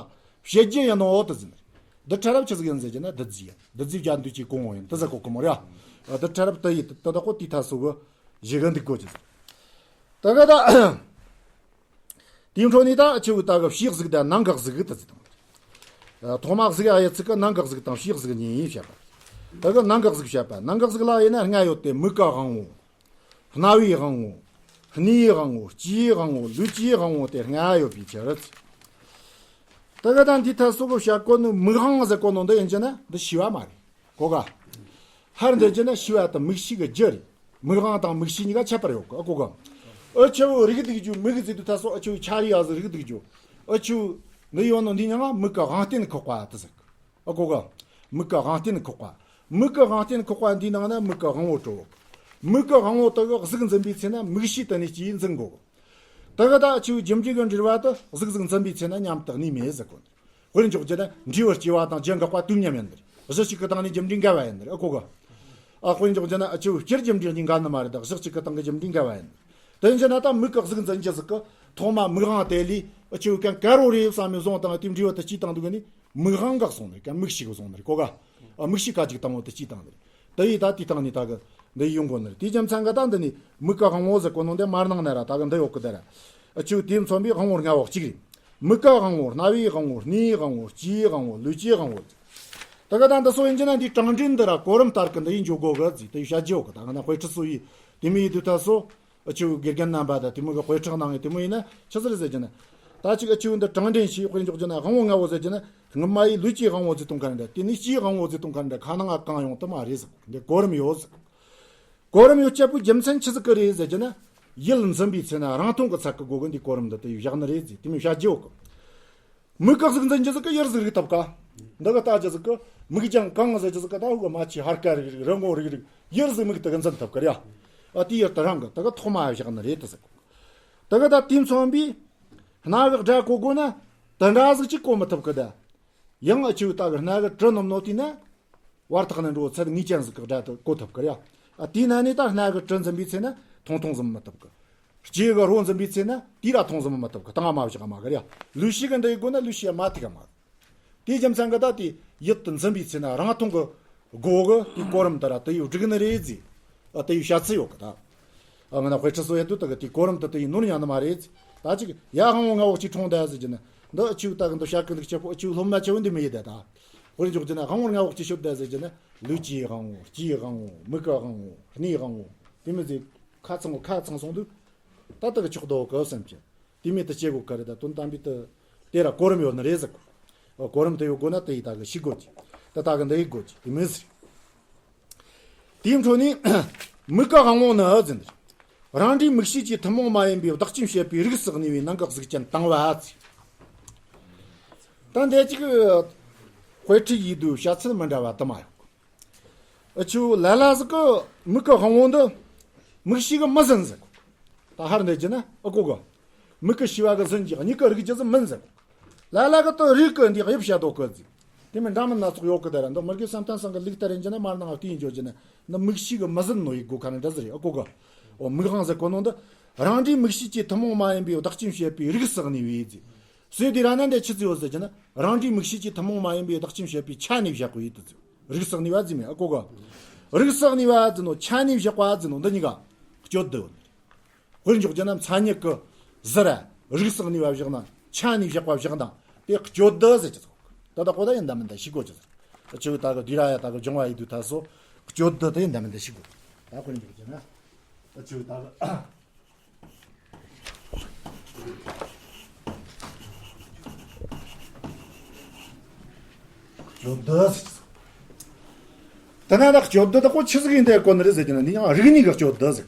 བྱེད་རྒྱུ་ཡིན་ནོ་དུ་ཟེར་ནི་རེད། རྡུལ་ཕྲ་རབ་ཆི་ཟིག་ཡིན་ཟེར་གྱི་ན་རྡུལ་རྫས་ཡིན། རྡུལ་རྫས་བརྒྱད་འདུས་ཀྱི་གོང་འོག་ཡིན་དུ་ཟེར་གོ་གི་མོ་རེད་ཡ། རྡུལ་ཕྲ་རབ་དུ་ཡི་དུ་དག་གོ་དེ་ཐ་སོ་གི་བཞི་གི་འདུག་གོ་ཅི་ཟེར། ད་ག་ད། དེའི་འཕྲོ་ནས་ད་ཆུ་བོའི་ད་གི་ཕྱིའི་གཟུགས་དང་ནང་གི་གཟུགས་དུ་ཟེར་དང་། ཐོག་མ་གཟུགས་ཨ་ཡི་ཚིག་གི་ནང་གི་གཟུགས་དང་ཕྱིའི་གཟུགས་གཉིས་བཤད་པ། ད་གི་ནང་གི་གཟུགས་བཤད་པ། ནང་གི་གཟུགས་ལ་ཡིན་ན་ལྔ་ཡོད་དེ། མིག་གི་དབང་པོ། རྣ་བའི་དབང་པོ། སྣའི་དབང་པོ། ལྕེའི་དབང་པོ། ལུས་ཀྱི་དབང་པོ་དེ་ལྔ་ཡོད་པའི་ཕྱིར། ད་གི་ད་འདི་ཐ་སོ་གི་བཤད་གོ་ནི་མིག་དབང་ཟེར་གོ་ནོ་འདི་ཡིན་གྱི་ན་འདི་ཤེས་པ་མ་རེད། གོ་ག། ཧར་འདི་ཅི་ན་ཤི་བ་དང་མིག་ཤི་གི་རྒྱུ་རེད། མིག་དབང་དང་མིག་ཤི་གཉིས་ཀ་ཁྱད་པར་ཡོད་གི། ཨ་གོ་ག། ཨ་ཆུ་བོ་རིག་སྡུག་རྒྱུ་མིག་ཟེར་དུས་ད་སོ་ཨ་ཆུ་བོ་ཆ་རི་ཡ་ཟེར་རིག་སྡུག་རྒྱུ། ཨ་ཆུ་བོ་འདི་ཡོད་ནོ་འདི་ཉང་ང་མིག་གི་དབང་རྟེན་ཁོག་པ་དུ་ཟེར་གི། ཨ་གོ་ག། མིག་གི་དབང་རྟེན་ཁོག་པ། མིག་གི་དབང་རྟེན་ཁོག་པ་འདིའི་ནང་ན་མིག་གི་དབང་པོ་གྲོལ་གི། མིག་གི་དབང་པོ་དེ་གི་གཟུགས་འཛིན་པའི་ཚེ་ན་མིག་ཤེས་དེ་ནས་སྐྱེས་འཛིན་གོ་གི། དེ་གི་ད་ཆུ་རྒྱུ་འབྲས་ཀྱི་འབྲེལ་བ་དེ་གཟུགས་གཟུགས་འཛིན་པའི་ཚེ་ན་མཉམ་དུ་གནས་མེད་ཟེར་གོ་ནི། དཔེར་འཇོག་རྒྱུ་ན་འབྲས་བུ་སྐྱེ་བ་དང་རྒྱུ་འགག་པ་དུས་མཉམ་ཡིན་ནི། གཞི་གཅིག་གི་སྟེང་ནས་རྒྱུ་འབྲས་འགལ་བ་ཡིན་ནི། ཨ་གོ་ག། ཨ་དཔེར་འཇོག་རྒྱུ་ན་ཨ་ཆུ་སྤྱིར་རྒྱུ་འབྲས་གཉིས་འགལ་ནི་མ་རེད་ད། གཞི་གཅིག་གི་སྟེང་གི་རྒྱུ་འབྲས་འགལ་བ་ཡིན་ནི། དེ་ཡིན་ན་ད་མིག་གི་གཟུགས་འཛིན་རྒྱུ་ཟིག་གི་ཐོག་མ་མིག་དབང་དེ་ལས་ཨ་ཆུ་གན་དཀར་པོ་རེད་བསམ་ནས་བཟུང་དང་དེ་འབྲས་བུ་དེ་སྐྱེས་བཏང་འདུག་ནི་མིག་དབང་འགག་སོང་ནི། གན་མིག་ཤེས་གི་སོང་ནི་གོ་ག། ཨ་མིག་ཤེས་ཁ་ཅིག་བཏང་བོ་དེ་སྐྱེས་བཏང་ནི། དེ་ཡིས་ད་དེའི་སྟེང་ནས་ད་གི་འདི་ཡོང་གོ་ནི་རེད། དེའི་རྒྱུ་མཚན་གི་ད་འདི་ནི་མིག་གི་དབང་པོ་ཟེར་གོ་ནོ་འདི་མར་ནང་ན་ར་ད་གི་འདི་ཡོད་གི་ད་ར། ཨ་ཆུ་དེས་མཚོན་པའི་དབང་པོ་ལྔ་བོ་གཅིག་རེད། མིག་གི་དབང་པོ། རྣ་བའི་དབང་པོ། སྣའི་དབང་པོ། ལྕེའི་དབང་པོ། ལུས་ཀྱི་དབང་པོ། ད་གི་ད་འདི་སོ་ཡིན་གྱི་ན་འདི་གྲངས་འདྲེན་འདི་ར་གོ་རིམ་ལྟར་གི་འདི་ཡིན་འཇོག་གོ་གི་ཟེར་དེ་བཤད་རྒྱུ་ཡོད་གི། ད་གི་ན་དཔེ་ཁྲིད་སོ་ཡིས་དེ་མི་ཡི་དུས་ད་སོ། ཨ་ཆུ་དགེ་རྒན་རྣམ་པ་དང་དེ་མོ་གི་དཔེ་ཁྲིད་གནང་ངེ་དེ་མོ་ཡིན་ན་ཆི་ཟེར་ཟེར་གྱི་ན། ད་ཅིག་ཨ་ཆུ་འདི་གྲངས་འདྲེན་ཞིག་དཔེར་འཇོག་གྱི་ན་དབང་པོ་ལྔ་བོ་ཟེར་གྱི་ན་སྔོན་མ་ཡི་ལུས་ཀྱི་དབང་པོ་ཟེར་དུང་ཁ་འདྲ། དེ་ནི་ལྕེའི་དབང་པོ་ཟེར་དུང་ཁ་འདྲ། ཁ་ནང་ང་གང་ཡོང་དུ་མ་རེད་ཟེར། འདི་གོ་རིམ་ཡོད་ཟེར། གོ་རིམ་ཡོད་སྤྱད་པོའི་རྒྱུ་མཚན་ཆི་ཟིག་གི་རེད་ཟེར་གྱི་ན། ཡིད་འཛིན་པའི་ཚེ་ན་རང་མཐོང་གི་ཚད་གི་སྒོ་གི་འདི་གོ་རིམ་འདི་དེ་བཞག་ནི་རེད་ཟེར་དེ་མོ་བཤད་རྒྱུ་ཡོད་གི། མིག་གི་གཟུགས་འཛིན་རྒྱུ་ཟིག་གི་ཡིར་ཟིག་རིག་ཐུབ་ག། འདི་གི་ལྟ་རྒྱུ་ཟིག་གི་མིག་རྒྱང་གང་ཟེར་རྒྱུ་ཟིག་གི་ད་ཧུ་གི་མ་ཆི་ཧར་ཀ་རིག་རིག་རི་མོ་རིག་རིག་ཡིར་ཟིག་མིག་དེ་གི་འཛིན་ཐུབ་གི་རེད་ཡ། ཨ་དེ་ཡིར་དེ་རང་གི་དེ་གི་ཐོག་མ་བཞག་ནི་རེད་དེ་ཟིག། དེ་གི་ད་དེ་མཚོན་པའི་སྣ་གི་སྒྲ་གོ་དགོས་ན་དེ་འདྲ་ཟིག་ཅིག་གོ་མི་ཐུབ་གི་ད། ཡང་ཨ་ཆུ་ད་གི་སྣ་གི་དྲི་ནོམ་ནོ་དེ་ན། བར་ཐག་ནས་འགྲོ་ཚད་ངེས་ཅན་ཟིག་གི་སྒྲ་དེ་གོ་ཐུབ་གི་རེད་ཡ། ཨ་དེའི་ནང་ནས་ད་སྣ་གི་དྲི་འཛིན་པའི་ཚེ་ན་མཐོང་མཐོང་ཟིན་མི་ཐུབ་གི། ལྕེ་གི་རོ་འཛིན་པའི་ཚེ་ན་དེ་ར་མཐོང་ཟིན་མི་ཐུབ་གི། ད་ང་མ་བཞག་མ་གི་རེད་ཡ། ལུས་ཤེས་གི་འདི་ཡི་སྒོ་ན་ལུས་ཤེས་མ་ཐུག་གི་མ། དེའི་རྒྱུ་མཚན་གི་ད་དེ་ཡིད་དུ་འཛིན་པའི་ཚེ་ན་རང་མཐོང་གི་སྒོ་གི་དེ་གོ་རིམ་དེ་ར་དེ་ཡི་སྒྲིག་ནི་རེད་ཟེར། ཨ་དེ་ཡི་བཤད་ཚུལ་ཡོད་གི་ད། ཨ་ང་ན་དཔེ་ཁྲིད་སོ་ཡ་དུ་ད་གི་དེ་གོ་རིམ་དེ་དེ་ཡི་ནོར་ཉན་ནི་མ་རེད། ད་ཅིག་ཡ་དབང་པོ་ལྔ་བོ་གཅིག་འཁྲུངས་ད་ཟེར་གྱི་ན་འདི་ཨ་ཆུ་ད་གི་འདི་བཤད་གི་འདུག་ཆེ་པོ་ཨ་ཆུ་སློབ་མ་ཆེ་བོ་འདི་མི་ཡི་ད་ད། དཔེར་འཇོག་གྱི་ན་དབང་པོ་ལྔ་བོ་གཅིག་ཤོད་ད་ཟེར་གྱི་ན་ལུས་ཀྱི་དབང་པོ། ལྕེའི་དབང་པོ། མིག་གི་དབང་པོ། སྣའི་དབང་པོ། དེ་མི་ཟེར་ཁ་ཚང་བོ་ཁ་ཚང་སོང་དུས་ད་ད་གི་ཆོག་དོ་གི་བསམ་གྱི། དེ་མི་དེ་བྱེད་དགོས་གི་རེད་ད། དོན་དམ་པའི་དེ་དེ་ར་གོ་རིམ་ཡོད་ནི་རེད་ཟེར་གོ། གོ་རིམ་དེ་ཡོད་དགོས་ན་དེ་ཡི་ད་གི་ཤེས་དགོས་ཀྱི། ད་ད་གི་འདི་ཡི་དགོས་ཀྱི་དེ་མི་ཟེར། དེའི་འཕྲོ་ནས་མིག་གི་དབང་པོ་ནི་ཟེར། རང་འབྲས་མིག་ཤེས་ཀྱི་ཐུན་མོང་མ་ཡིན་པའི་བདག་རྐྱེན་བྱེད་པའི་རིགས་སུ་གནས་པའི་ནང་གི་གཟུགས་ཅན་དང་བ་ཟེར། ད་འདི་གཅིག་ དཔེ་ཁྲིད་ཡིག་དུ་བཤད་ཚུལ་མི་འདྲ་བ་དུ་མ་ཡོད། ཨ་ཆུ་ལ་ལ་ཟིག་གི་མིག་གི་དབང་བོ་འདི་མིག་ཤེས་གི་མི་ཟིན་ཟེར། ད་ཧར་འདི་རྒྱུ་ན་ཨ་གོ་གི། མིག་གི་ཤེས་པ་གི་ཟིན་གྱི་གཉིས་ཀ་རིག་རྒྱུ་ཟིག་མིན་ཟེར། ལ་ལ་གི་ཏི་རིག་གི་འདི་དབྱིབས་བཤད་དོ་གི་ཟིག། དེ་མིན་འདྲ་མིན་སྣ་ཚོགས་ཡོད་གི། དེ་ར་འདི་མི་དགེ་བསམ་གཏན་སང་གི་ལུགས་ལྟར་ཡིན་རྒྱུ་ན་མར་ནང་དེ་ཡིན་འཇོག་རྒྱུ་ན་འདི་མིག་ཤེས་གི་མི་ཟིན་ནོ་ཡིག་གོ་ཁ་ན་འདྲ་ཟིག་རེད། ཨ་གོ་གི། འོ་མིག་དབང་ཟེར་གོ་ནོ་འདི་རང་འདྲའི་མིག་ཤེས་ཀྱི་ཐུན་མོང་མ་ཡིན་པའི་བདག་རྐྱེན་བྱེད་པའི་རིགས་སུ་གནས་པའི་ཟིག། སོས་དེ་ར་ན་འདི་ཆི་ཟིག་ཡོད་ཟེར་རྒྱུ་ན་རང་འདྲའི་མིག་ཤེས་ཀྱི་ཐུན་མོང་མ་ཡིན་པའི་བདག་རྐྱེན་བྱེད་པའི་ཆ་ནས་བཞག་པའི་ཡིད་དུ་ཟིག། རིགས་སུ་གནས་པ་ཟིག་མིན། ཨ་གོ་གི། རིགས་སུ་གནས་པ་ཟེར་ནོ་ཆ་ནས་བཞག་པ་ཟེར་ནོ་འདི་གཉིས་ཀ་སྤྱོད་བསྡུ་ཡོད། དཔེར་འཇོག་རྒྱུ་ན་མཚན་ཉིད་ཀྱི་ཟུར་ར་རིགས་སུ་གནས་པ་བཞག་ན་ཆ་ནས་བཞག་པ་བཞག་ན་དེ་སྤྱོད་བསྡུ་ཟེར་གྱི་ཚོགས། ད་ལྟ་གོ་ད་ཡིན་ད་མིན་ད་ཤེས་དགོས་ཀྱི་ཟེར། ཨ་ཆུ་ད་གི་དུས་ར་ཡ་ད་གི་སྦྱོང་བ་ཡིན་དུས་ད་སོ་སྤྱོད་བསྡུ་དེ་ཡིན་ད་མིན་ད་ཤེས་དགོས། ད་དཔེར་འཇོག་རྒྱུ་ན་ཨ་ཆུ་ད་གི། སྤྱོད་བསྡུ་ཟེར། དེ་ན་ད་སྤྱོད་བསྡུ་དེ་ཁོ་ཆི་ཟིག་ཡིན་དེ་གོ་ནི་རེད་ཟེར་གྱི་ན་འདི་ཡང་རིགས་གཉིས་ཀྱི་སྤྱོད་བསྡུ་ཟེར།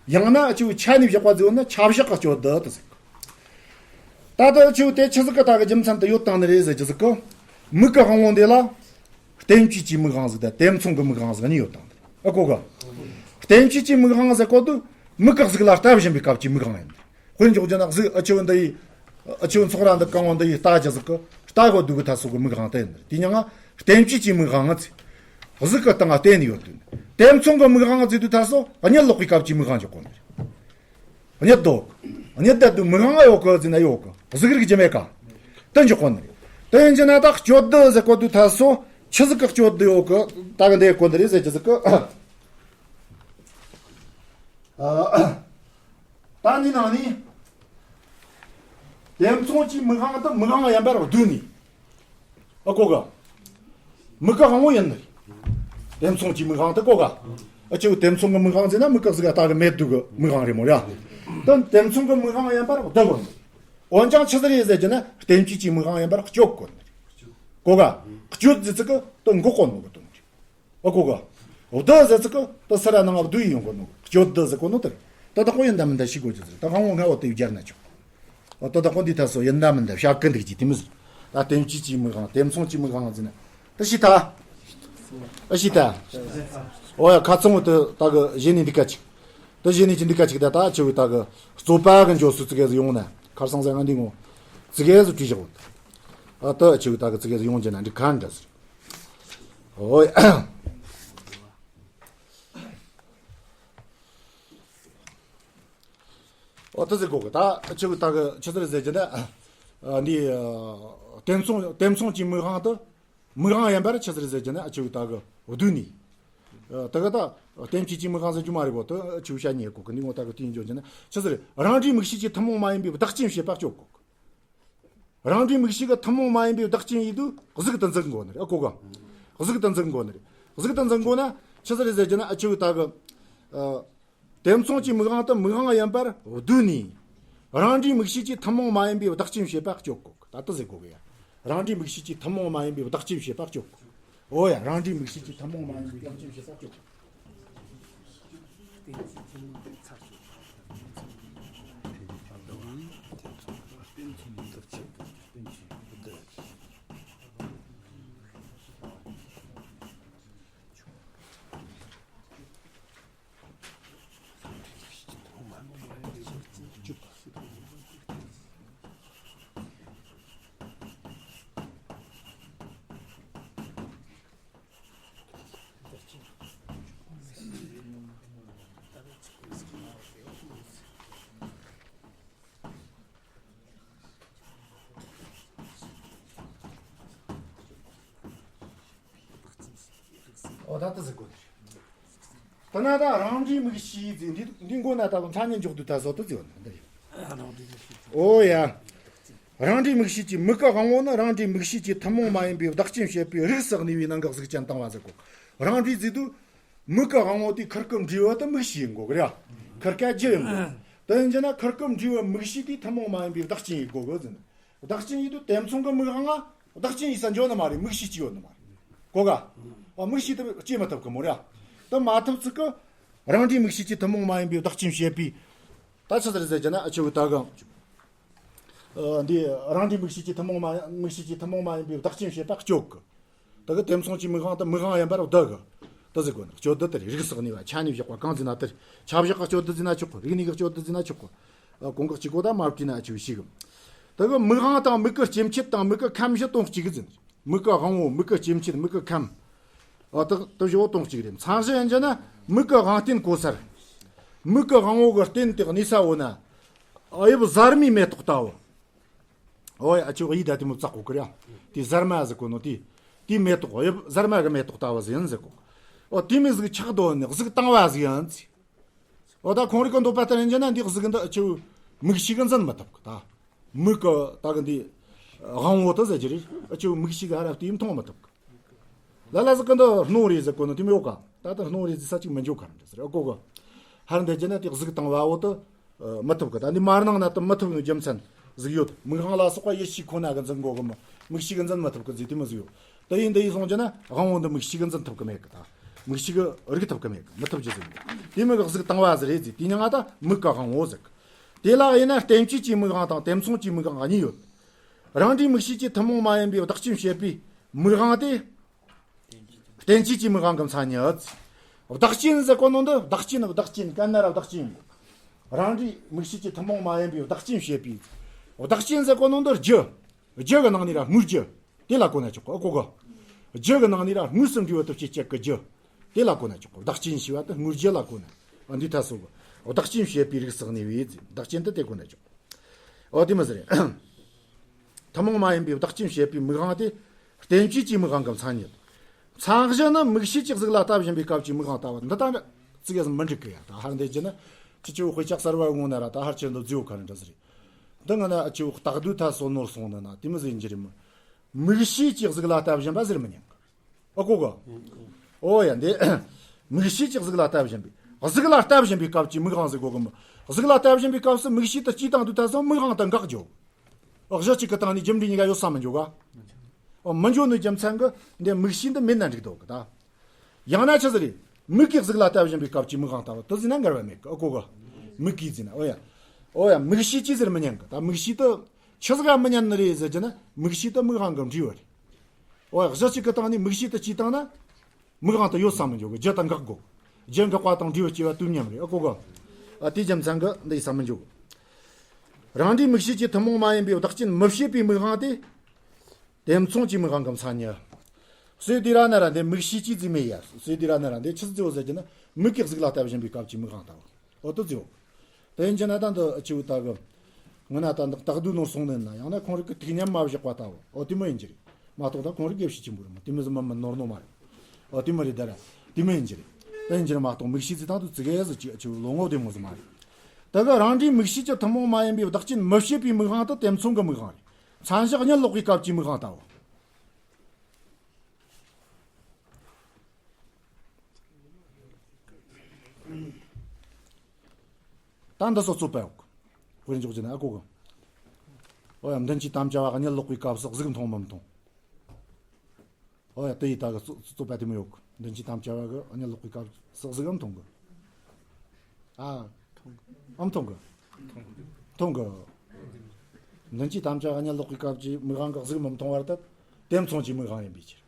ཡང་ན་ཨ་ཆུ་ཆ་ནས་བཞག་པ་ཟེར་ན་ཆ་བཞག་གི་སྤྱོད་བསྡུ་དེ་ཟེར། ད་ལྟ་ཨ་ཆུ་དེ་ཆི་ཟིག་གི་ད་གི་རྒྱུ་མཚན་དུ་ཡོད་བཏང་ནི་རེད་ཟེར་གྱི་ཟིག་གི། མིག་གི་དབང་བོ་འདི་ལ་རྟེན་བཅས་ཀྱི་མིག་དབང་ཟིག་དང་དེ་མཚུངས་ཀྱི་མིག་དབང་ཟིག་གཉིས་ཡོད་བཏང་ནི་རེད། ཨ་གོ་གི། རྟེན་བཅས་ཀྱི་མིག་དབང་ཟེར་གོ་དུས་མིག་གི་གཟུགས་ལ་ལྟ་བཞིན་པའི་སྐབས་ཀྱི་མིག་དབང་ཡིན། དཔེར་འཇོག་རྒྱུ་ན་གཟུགས་ཨ་ཆུ་འདི་ཡི་ཨ་ཆུ་ཚོགས་ར་འདི་གང་བོ་འདི་ཡི་ལྟ་རྒྱུ་ཟིག་གི་ལྟ་གོ་དུས་གི་ཐ་སོ་གི་མིག་དབང་དེ་ཡིན། དེ་ཡང་རྟེན་བཅས་ཀྱི་མིག་དབང་ཟེར། གཟུགས་གི་སྟེང་ལ་བརྟེན་ནས་ཡོད་དུས་དེ་མཚུངས་གི་མིག་དབང་ཟེར་དུས་ཐ་སོ་གཉིད་ལོག་པའི་སྐབས་ཀྱི་མིག་དབང་འཇོག་གོ་ནི་རེད། གཉིད་དོ། གཉིད་བསྡད་དུས་མིག་དབང་ཡོད་གི་ཟེར་ན་ཡོད་གི། གཟུགས་རིག་རྒྱུ་མེད་ག། དེ་འཇོག་གོ་ནི་རེད། དེ་ཡིན་རྒྱུ་ན་ད་སྤྱོད་བསྡུ་ཟེར་གོ་དུས་ཐ་སོ་ཆི་ཟིག་གི་སྤྱོད་བསྡུ་ཡོད་གི། ད་གི་འདི་གོ་འདི་རེད་ཟེར་རྒྱུ་ཟིག་གི། ཨ། ད་འདི་ནང་ནས་དེ་མཚུངས་ཀྱི་མིག་དབང་དེ་མིག་དབང་ཡིན་པར་བསྡུས་ནས། ཨ་གོ་གི། མིག་གི་དབང་བོ་ཡིན་ནི། དེ་མཚུངས་ཀྱི་མིག་དབང་དེ་གོ་གི། ཨ་ཆུ་དེ་མཚུངས་ཀྱི་མིག་དབང་ཟེར་ན་མིག་གི་གཟུགས་ལྟ་གི་མེད་དུས་ཀྱི་མིག་དབང་རེད་མོ་ཡ། དེ་དེ་མཚུངས་ཀྱི་མིག་དབང་ཡིན་པར་བསྡུ་དགོས་ནི། འོན་ཀྱང་ཆི་ཟིག་རེད་ཟེར་རྒྱུ་ན་རྟེན་བཅས་ཀྱི་མིག་དབང་ཡིན་པར་སྤྱོད་དགོས་ནི། གོ་གི། སྤྱོད་ཟེར་ཚིག་གི་དེ་འགོག་གོ་ནོ་གི་དོན་རེད། ཨ་གོ་གི། བསྡུ་ཟེར་ཚིག་གི་དེ་སུ་ར་ནང་བསྡུས་ཡོང་གོ་ནོ། སྤྱོད་བསྡུ་ཟེར་གོ་ནོ་དེ་རེད། ད་ད་ཁོ་ཡིན་ད་མིན་ད་ཤེས་དགོས་རྒྱུ་ཟེར། ད་དབང་བོ་ལྔ་བོ་དེ་སྦྱར་ན་ཆོག། ཨ་ད་ད་ཁོ་འདི་ད་སོ་ཡིན་ད་མིན་ད་བཤད་གི་འདུག་ཅི་དེ་མི་ཟེར། ད་རྟེན་བཅས་ཀྱི་མིག་དབང་དེ་མཚུངས་ཀྱི་མིག་དབང་ཟེར་ན་ད་ཤི་ད། ཨ་ཤི་ད། ཨོ་ཡ་ཁ་ཚང་བོ་དེ་ད་གི་གཞི་ནས་འདི་ག་ཅིག། ད་གཞི་ནས་ཅི་འདི་ག་ཅིག་ད་ད་ཆུ་བོའི་ད་གི་རྩོད་པ་གི་འཇོག་སུ་ཙི་གེ་ཟིག་ཡོང་ན་ཁར་སང་ཟེར་ང་འདི་ངོ་ཙི་གེ་ཟིག་བྲིས་བཞག་འོ། ཨ་ད་ཆུ་བོའི་ད་གི་ཙི་གེ་ཟིག་ཡོང་རྒྱུ་ན་འདི་ག་འདྲ་ཟེར། ཨོ་ཡ། ཨོ་ད་ཟེར་གོ་གི། ད་ཆུ་བོའི་ད་གི་ཆི་ཟེར་ཟེར་རྒྱུ་ན། ཨ་འདི་ཨ་དེ་མཚུངས་དེ་མཚུངས་ཀྱི་མིག་དབང་དེ་མིག་དབང་ཡིན་པར་ཆི་ཟེར་ཟེར་རྒྱུ་ན་ཨ་ཆུ་བོའི་ད་གི་བསྡུས་ནས། ཨ་ད་གི་ད་རྟེན་བཅས་ཀྱི་མིག་དབང་ཟེར་རྒྱུ་མ་རེད་གོ། ད་ཆུ་བོ་བཤད་ཉེས་གོ་གི། འདི་ངོ་ད་གི་དེ་ཡིན་འཇོག་རྒྱུ་ན་ཆི་ཟེར་རང་འདྲའི་མིག་ཤེས་ཀྱི་ཐུན་མོང་མ་ཡིན་པའི་བདག་རྐྱེན་བྱེད་པ་སྤྱོད་གོ་གི། རང་འདྲའི་མིག་ཤེས་ཀྱི་ཐུན་མོང་མ་ཡིན་པའི་བདག་རྐྱེན་ཡིན་དུས་གཟུགས་དེ་འཛིན་དགོས་ནི་རེད། ཨ་གོ་གི། གཟུགས་དེ་འཛིན་དགོས་ནི་རེད། གཟུགས་དེ་འཛིན་དགོས་ན་ཆི་ཟེར་ཟེར་རྒྱུ་ན་ཨ་ཆུ་བོའི་ད་གི། ཨ། དེ་མཚུངས་ཀྱི་མིག་དབང་དེ་མིག་དབང་ཡིན་པར་བསྡུས་ནས། རང་འདྲའི་མིག་ཤེས་ཀྱིས་ཐུན་མོང་མ་ཡིན་པའི་བདག་རྐྱེན་བྱེད་པ་སྤྱོད་གོ། ད་དེ་ཟེར་གོ་གི་ཡ། རང་འདྲའི་མིག་ཤེས་ཀྱིས་ཐུན་མོང་མ་ཡིན་པའི་བདག་རྐྱེན་བྱེད་པ་སྤྱོད་གོ། འོ་ཡ། རང་འདྲའི་མིག་ཤེས་ཀྱིས་ཐུན་མོང་མ་ཡིན་པའི་བདག་རྐྱེན་བྱེད་པ་སྤྱོད་གོ། ཨོ་ད་ལྟ་ཟེར་དགོས་རེད། ད་ན་ད་རང་འདྲའི་མིག་ཤེས་ཟེར་འདི་འདི་མགོ་ན་ད་ལོ་ཕྲ་ཉན་འཇོག་དུས་ད་བཟོ་དུ་ཟེར་བ་འདི་རེད། ཨོ་ཡ། རང་འདྲའི་མིག་ཤེས་ཀྱི་མིག་གི་དབང་བོ་ནི་རང་འདྲའི་མིག་ཤེས་ཀྱི་ཐུན་མོང་མ་ཡིན་པའི་བདག་རྐྱེན་བྱེད་པའི་རིགས་སུ་གནས་པའི་ནང་གི་གཟུགས་ཅན་དང་བ་ཟེར་གོ། རང་འདྲའི་ཟེར་དུས་མིག་གི་དབང་བོ་དེ་ཁིར་ཀི་འབྲས་བུ་དེ་མིག་ཤེས་ཡིན་དགོས་གི་རེད། ཁིར་ཀ་རྒྱུ་ཡིན་དགོས། དེ་ཡིན་རྒྱུ་ན་ཁིར་ཀི་འབྲས་བུ་མིག་ཤེས་དེ་ཐུན་མོང་མ་ཡིན་པའི་བདག་རྐྱེན་ཡིན་དགོས་གི་ཟེར་ན། བདག་རྐྱེན་ཡིན་དུས་དེ་མཚུངས་ཀྱི་མིག་དབང་ང་བདག་རྐྱེན་ཡིན་ས་འཇོག་ནི་མ་རེད། མིག་ཤེས་ཀྱི་ཡོད་ནི་མ་རེད། གོ་ག། ཨ་མིག་ཤེས་དེ་སྐྱེ་མི་ཐུབ་གི་མོ་རེད། དེ་མ་ཐུབ་ཚིག་གི་རང་འདྲའི་མིག་ཤེས་ཀྱི་ཐུན་མོང་མ་ཡིན་པའི་བདག་རྐྱེན་བྱེད་པའི། ད་ཆི་ཟེར་ཟེར་རྒྱུ་ན་ཨ་ཆུ་བོའི་ད་གི། ཨ་འདི་རང་འདྲའི་མིག་ཤེས་ཀྱི་ཐུན་མོང་མ་མིག་ཤེས་ཀྱི་ཐུན་མོང་མ་ཡིན་པའི་བདག་རྐྱེན་བྱེད་པ་སྤྱོད་གི། ད་གི་དེ་མཚུངས་ཀྱི་མིག་དབང་དེ་མིག་དབང་ཡིན་པར་བསྡུ་གི། དེ་ཟེར་གོ་ནི་སྤྱོད་བསྡུ་དེ་རེད། རིགས་བསགས་ནུས་པ་ཆ་ནས་བཞག་པ་གང་ཟེར་ན་དེ་རེད། ཆ་བཞག་གི་སྤྱོད་བསྡུ་ཟེར་ན་ཆོག་གི། རིགས་གནས་ཀྱི་སྤྱོད་བསྡུ་ཟེར་ན་ཆོག་གི། ཨ། གོང་གི་གཅིག་གོ་ད་མ་བྲིས་ན་ཨ་ཆུ་ཞིག་གི། ད་གི་མིག་དབང་དང་མིག་གི་སྐྱེ་མཆེད་དང་མིག་གི་ཁམས་བཞི་དོན་གཅིག་གི་ཟེར། མིག་གི་དབང་པོ། མིག་གི་སྐྱེ་མཆེད། མིག་གི་ཁམས། ཨ། དག་དེ་བཞི་བོ་དོན་གཅིག་རེད། མཚན་གཞི་ཡིན་རྒྱུ་ན་མིག་གི་དབང་རྟེན་གོ་ས་རེད། མིག་གི་དབང་པོ་གི་རྟེན་དེ་གནས་ས་བོ་ན། ཨ། དབྱིབས་གཟར་མའི་མེ་ཏོག་ལྟ་བུ། ཨོ་ཡ། ཨ་ཆུ་ཡི་ད་དེ་མོ་བཙག་གོ་གི་ར། དེ་གཟར་མ་ཟེར་གོ་ནོ་དེ། དེ་མེ་ཏོག་དབྱིབས་གཟར་མ་གི་མེ་ཏོག་ལྟ་བུ་ཟིག་ཡིན་ཟེར་གོ། ཨོ་དེ་མོ་ཟིག་ཆགས་འདུག་ནི་གཟུགས་དྭངས་པ་ཟིག་ཡིན་ཟེར། ཨོ་ད་ཁོང་རིག་གི་འདོད་པ་ལྟར་ཡིན་རྒྱུ་ན་འདི་གཟུགས་འདི་ཨ་ཆུ་མིག་ཤེས་གིས་འཛིན་མི་ཐུབ་གི་ད། མིག་གི་ད་གི་འདི་དབང་པོ་དེ་ཟེར་རྒྱུ་རེད། ཨ་ཆུ་མིག་ཤེས་གིས་ཧ་ར་བལྟས་མཐོང་མི་ཐུབ་གི། ལ་ལ་ཟིག་གི་འདི་སྣང་རེད་ཟེར་གོ་ནོ་དེ་མོ་ཡོད་ག། ད་ལྟ་སྣང་རེད་ཟེར་ས་ཅིག་མི་འཇོག་ག་རེད་ཟེར། ཨ་གོ་གི། ཧར་འདི་རྒྱུ་ན་དེ་གཟུགས་དྭངས་པ་བོ་དེ་མི་ཐུབ་གི། ད་འདི་མར་སྣང་ན་དེ་མི་ཐུབ་ནི་རྒྱུ་མཚན་ཟིག་ཡོད། མིག་དབང་ལ་སོགས་པ་ཡིད་ཤེས་ཁོ་ན་གིས་འཛིན་དགོས་གི་མོ། མིག་ཤེས་གིས་འཛིན་མི་ཐུབ་གི་ཟེར་དེ་མོ་ཟིག་ཡོད། དེ་ཡིན་དེ་ཡིན་སོང་རྒྱུ་ན་དབང་པོ་འདི་མིག་ཤེས་གིས་འཛིན་ཐུབ་གི་མེད་གི། ད་མིག་ཤེས་གིས་རིག་ཐུབ་གི་མེད་གི། མི་ཐུབ་རྒྱུ་ཟིག་ཡིན། དེ་མོ་གི་གཟུགས་དྭངས་པ་ཟིག་རེད་ཟེར། དེ་མྱིང་ང་ད་མིག་གི་དབང་པོ་ཟེར་གི། དེ་ལ་དབྱེ་ན་རྟེན་བཅས་ཀྱི་མིག་དབང་དང་དེ་མཚུངས་ཀྱི་མིག་དབང་གཉིས་ཡོད། རང་འབྲས་མིག་ཤེས་ཀྱི་ཐུན་མོང་མ་ཡིན་པའི་བདག་རྐྱེན་བྱེད་པའི་མིག་དབང་སྟེ། རྟེན་བཅས་ཀྱི་མིག་དབང་གི་མཚན་ཉིད། བདག་རྐྱེན་ཟེར་གོ་ནོ་འདི། བདག་རྐྱེན། བདག་རྐྱེན་གན་ན་ར་བདག་རྐྱེན། རང་འབྲས་མིག་ཤེས་ཀྱི་ཐུན་མོང་མ་ཡིན་པའི་བདག་རྐྱེན་བྱེད་པའི། བདག་རྐྱེན་ཟེར་གོ་ནོ་འདི་རྒྱུ། རྒྱུ་གི་ནང་ནས་ར་དངོས་རྒྱུ། དེ་ལ་གོ་ན་ཆོག་གི། ཨ་གོ་གི། རྒྱུ་གི་ནང་ནས་ར་དངོས་སུ་འབྲས་བུ་དེ་སྐྱེད་བྱེད་ཀྱི་རྒྱུ། དེ་ལ་གོ་ན་ཆོག་གི། བདག་རྐྱེན་ཞེས་པ་དེ་དངོས་རྒྱུ་ལ་གོ་ན། འདི་ཐ་སོ་གི། བདག་རྐྱེན་བྱེད་པའི་རིགས་བསགས་ནུས་པའི་ཟེར། བདག་རྐྱེན་དེ་དེ་གོ་ན་ཆོག། ཨོ་དེ་མོ་ཟིག་རེད། ཐུན་མོང་མ་ཡིན་པའི་བདག་རྐྱེན་བྱེད་པའི་མིག་དབང་སྟེ། རྟེན་བཅས་ཀྱི་མིག་དབང་གི་མཚན་ཉིད། མཚན་གཞི་ནི་མིག་ཤེས་ཀྱི་གཟུགས་ལ་ལྟ་བཞིན་པའི་སྐབས་ཀྱི་མིག་དབང་ལྟ་བུ། འདི་དང་ཙི་གེ་ཟིག་མི་འགྲིག་གི་ཡ། ད་ཧར་འདི་རྒྱུ་ན་ཁྱི་ཆུ་དཔེ་ཆ་གསར་བ་ངོ་ན་ར་ད་ཧར་ཆེར་འདི་རྫིའུ་ཁ་རི་འདྲ་ཟིག་རེད། འདི་ང་ན་ཨ་ཆུ་སྟག་སྡུད་ཐ་སོ་ནོར་སོང་ནི་ན་དེ་མོ་ཟིག་ཡིན་རྒྱུ་རེད་མོ། མིག་ཤེས་ཀྱི་གཟུགས་ལ་ལྟ་བཞིན་པ་ཟེར་མི་ཉན་གི། ཨ་གོ་གི། ཨོ་ཡ་འདི། མིག་ཤེས་ཀྱི་གཟུགས་ལ་ལྟ་བཞིན་པའི། གཟུགས་ལ་ལྟ་བཞིན་པའི་སྐབས་ཀྱི་མིག་དབང་ཟེར་གོ་གི་མོ། གཟུགས་ལ་ལྟ་བཞིན་པའི་སྐབས་སུ་མིག་ཤེས་དེ་སྐྱེས་དང་འདུག་ཐ་སོ་མིག་དབང་དེ་འགག་འགྱོ། གཞི་གཅིག་གི་སྟེང་ནས་རྒྱུ་འབྲས་གཉིས་ཀ་ཡོད་ས་མི་འཇོག་ག། ཨོ་མི་འཇོག་ནི་རྒྱུ་མཚན་གི་འདི་མིག་ཤེས་འདི་མེད་ན་འགྲིག་འདུག་གི་ད། ཡང་ན་ཆི་ཟིག་རེད། མིག་གི་གཟུགས་ལ་ལྟ་བཞིན་པའི་སྐབས་ཀྱི་མིག་དབང་ལྟ་བུ་དེ་ཟེར་ན་འགལ་བ་མེད་གི། ཨ་གོ་གི། མིག་གིས་ཟེར་ན། ཨོ་ཡ། ཨོ་ཡ་མིག་ཤེས་ཀྱིས་ཟེར་མི་ཉན་གི། ད་མིག་ཤེས་དེ་ཆི་ཟིག་ག་མི་ཉན་ནི་རེད་ཟེར་རྒྱུ་ན་མིག་ཤེས་དེ་མིག་དབང་གི་འབྲས་བུ་རེད། ཨོ་ཡ་གཞི་གཅིག་གི་སྟེང་ནས་མིག་ཤེས་དེ་སྐྱེས་བཏང་ན། མིག་དབང་དེ་ཡོད་ས་མི་འཇོག་གི། རྒྱུ་དེ་འགག་དགོས། རྒྱུ་འགག་པ་དང་འབྲས་བུ་སྐྱེ་བ་དུས་མཉམ་རེད། ཨ་གོ་གི། ཨ་དེ་རྒྱུ་མཚན་གི་འདི་ཡི་ས་མི་འཇོག། རང་འབྲས་མིག་ཤེས་ཀྱི་ཐུན་མོང་མ་ཡིན་པའི་བདག་རྐྱེན་མི་བྱེད་པའི་མིག་དབང་སྟེ། དེ་མཚུངས་ཀྱི་མིག་དབང་གི་མཚན་ཉིད། སོས་དེ་ར་ན་ར་འདི་མིག་ཤེས་ཀྱིས་ཟེར་མེད་ཡ། སོས་དེ་ར་ན་ར་འདི་ཆི་ཟེར་བོ་ཟེར་རྒྱུ་ན་མིག་གི་གཟུགས་ལ་ལྟ་བཞིན་པའི་སྐབས་ཀྱི་མིག་དབང་ལྟ་བུ། ཨོ་དེ་ཟེར་བོ། དེ་ཡིན་རྒྱུ་ན་ད་འདི་ཆི་བོ་ལྟ་གི། ང་ན་ད་འདི་སྟག་སྡུད་ནོར་སོང་ནི་ན་ཡང་ན་ཁོང་རིག་གི་ཐིག་ཉམས་མ་བཞག་པ་ལྟ་བུ། ཨོ་དེ་མོ་ཡིན་རྒྱུ་རེད། མ་གཏོགས་ད་ཁོང་རིག་དགེ་བཤེས་ཆེན་པོ་རེད་མོ། དེ་མོ་ཟིག་མི་མི་ནོར་ནོ་མ་རེད། ཨོ་དེ་མོ་རེད་ད་ར། དེ་མོ་ཡིན་རྒྱུ་རེད། དེ་ཡིན་རྒྱུ་རེད་མ་གཏོགས་མིག་ཤེས་ཟིག་ད་འདི་ཙི་གེ་ཟིག་ཅིག་ཆི་བོ་ལོ་ངོ་དེ་མོ་ཟིག་མ་རེད། ད་གི་རང་འབྲས་མིག་ཤེས་ཀྱི་ཐུན་མོང་མ་ཡིན་པའི་བདག་རྐྱེན་མི་བྱེད་པའི་མིག་དབང་དེ་དེ་མཚུངས་ཀྱི་མིག་དབང་རེད། མཚན་བཞག་གཉིད་ལོག་པའི་སྐབས་ཀྱི་མིག་དབང་ལྟ་བུ། ད་འདི་སོ་རྩོད་པ་ཡོད། དཔེར་འཇོག་རྒྱུ་ན་ཨ་གོ་གི། ཨོ་ཡ་མདུན་གྱི་དམ་བཅའ་བ་གཉིད་ལོག་པའི་སྐབས་སུ་གཟུགས་མཐོང་མི་མཐོང་། ཨོ་ཡ་དེ་ཡི་ད་གི་རྩོད་རྩོད་པ་དེ་མོ་ཡོད་གི། མདུན་གྱི་དམ་བཅའ་བ་གི་གཉིད་ལོག་པའི་སྐབས་སུ་གཟུགས་མཐོང་གི། ཨ། ཨམ་མཐོང་གི། མཐོང་གི། མདུན་གྱི་དམ་བཅའ་གཉིད་ལོག་པའི་སྐབས་ཀྱི་མིག་དབང་གི་གཟུགས་མི་མཐོང་བར་ཐལ། དེ་མཚུངས་ཀྱི་མིག་དབང་ཡིན་པའི་ཕྱིར།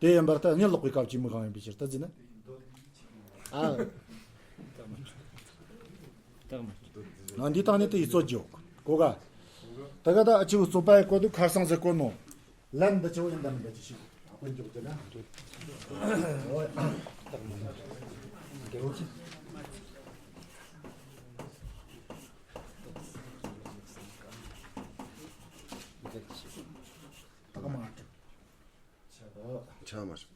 དེ་ཡིན་པར་ཐལ། གཉིད་ལོག་པའི་སྐབས་ཀྱི་མིག་དབང་ཡིན་པའི་ཕྱིར་ད་ཟེར་ན། ཨ། ཨ་འདི་དང་ནི་དེ་ཡི་རྩོད་རྒྱུ་གོ་ག། ད་ག་ད་ཨ་ཆི་བོ་རྩོད་པ་ཡི་གོ་དུ་ཁར་སང་ཟེར་གོ་ནོ། ལན་འདི་ཆི་བོ་ཡིན་ད་མིན་ད་ཅི་ཞིག་དཔེར་འཇོག་རྒྱུ་ན། ཆགས་མ་སོང་།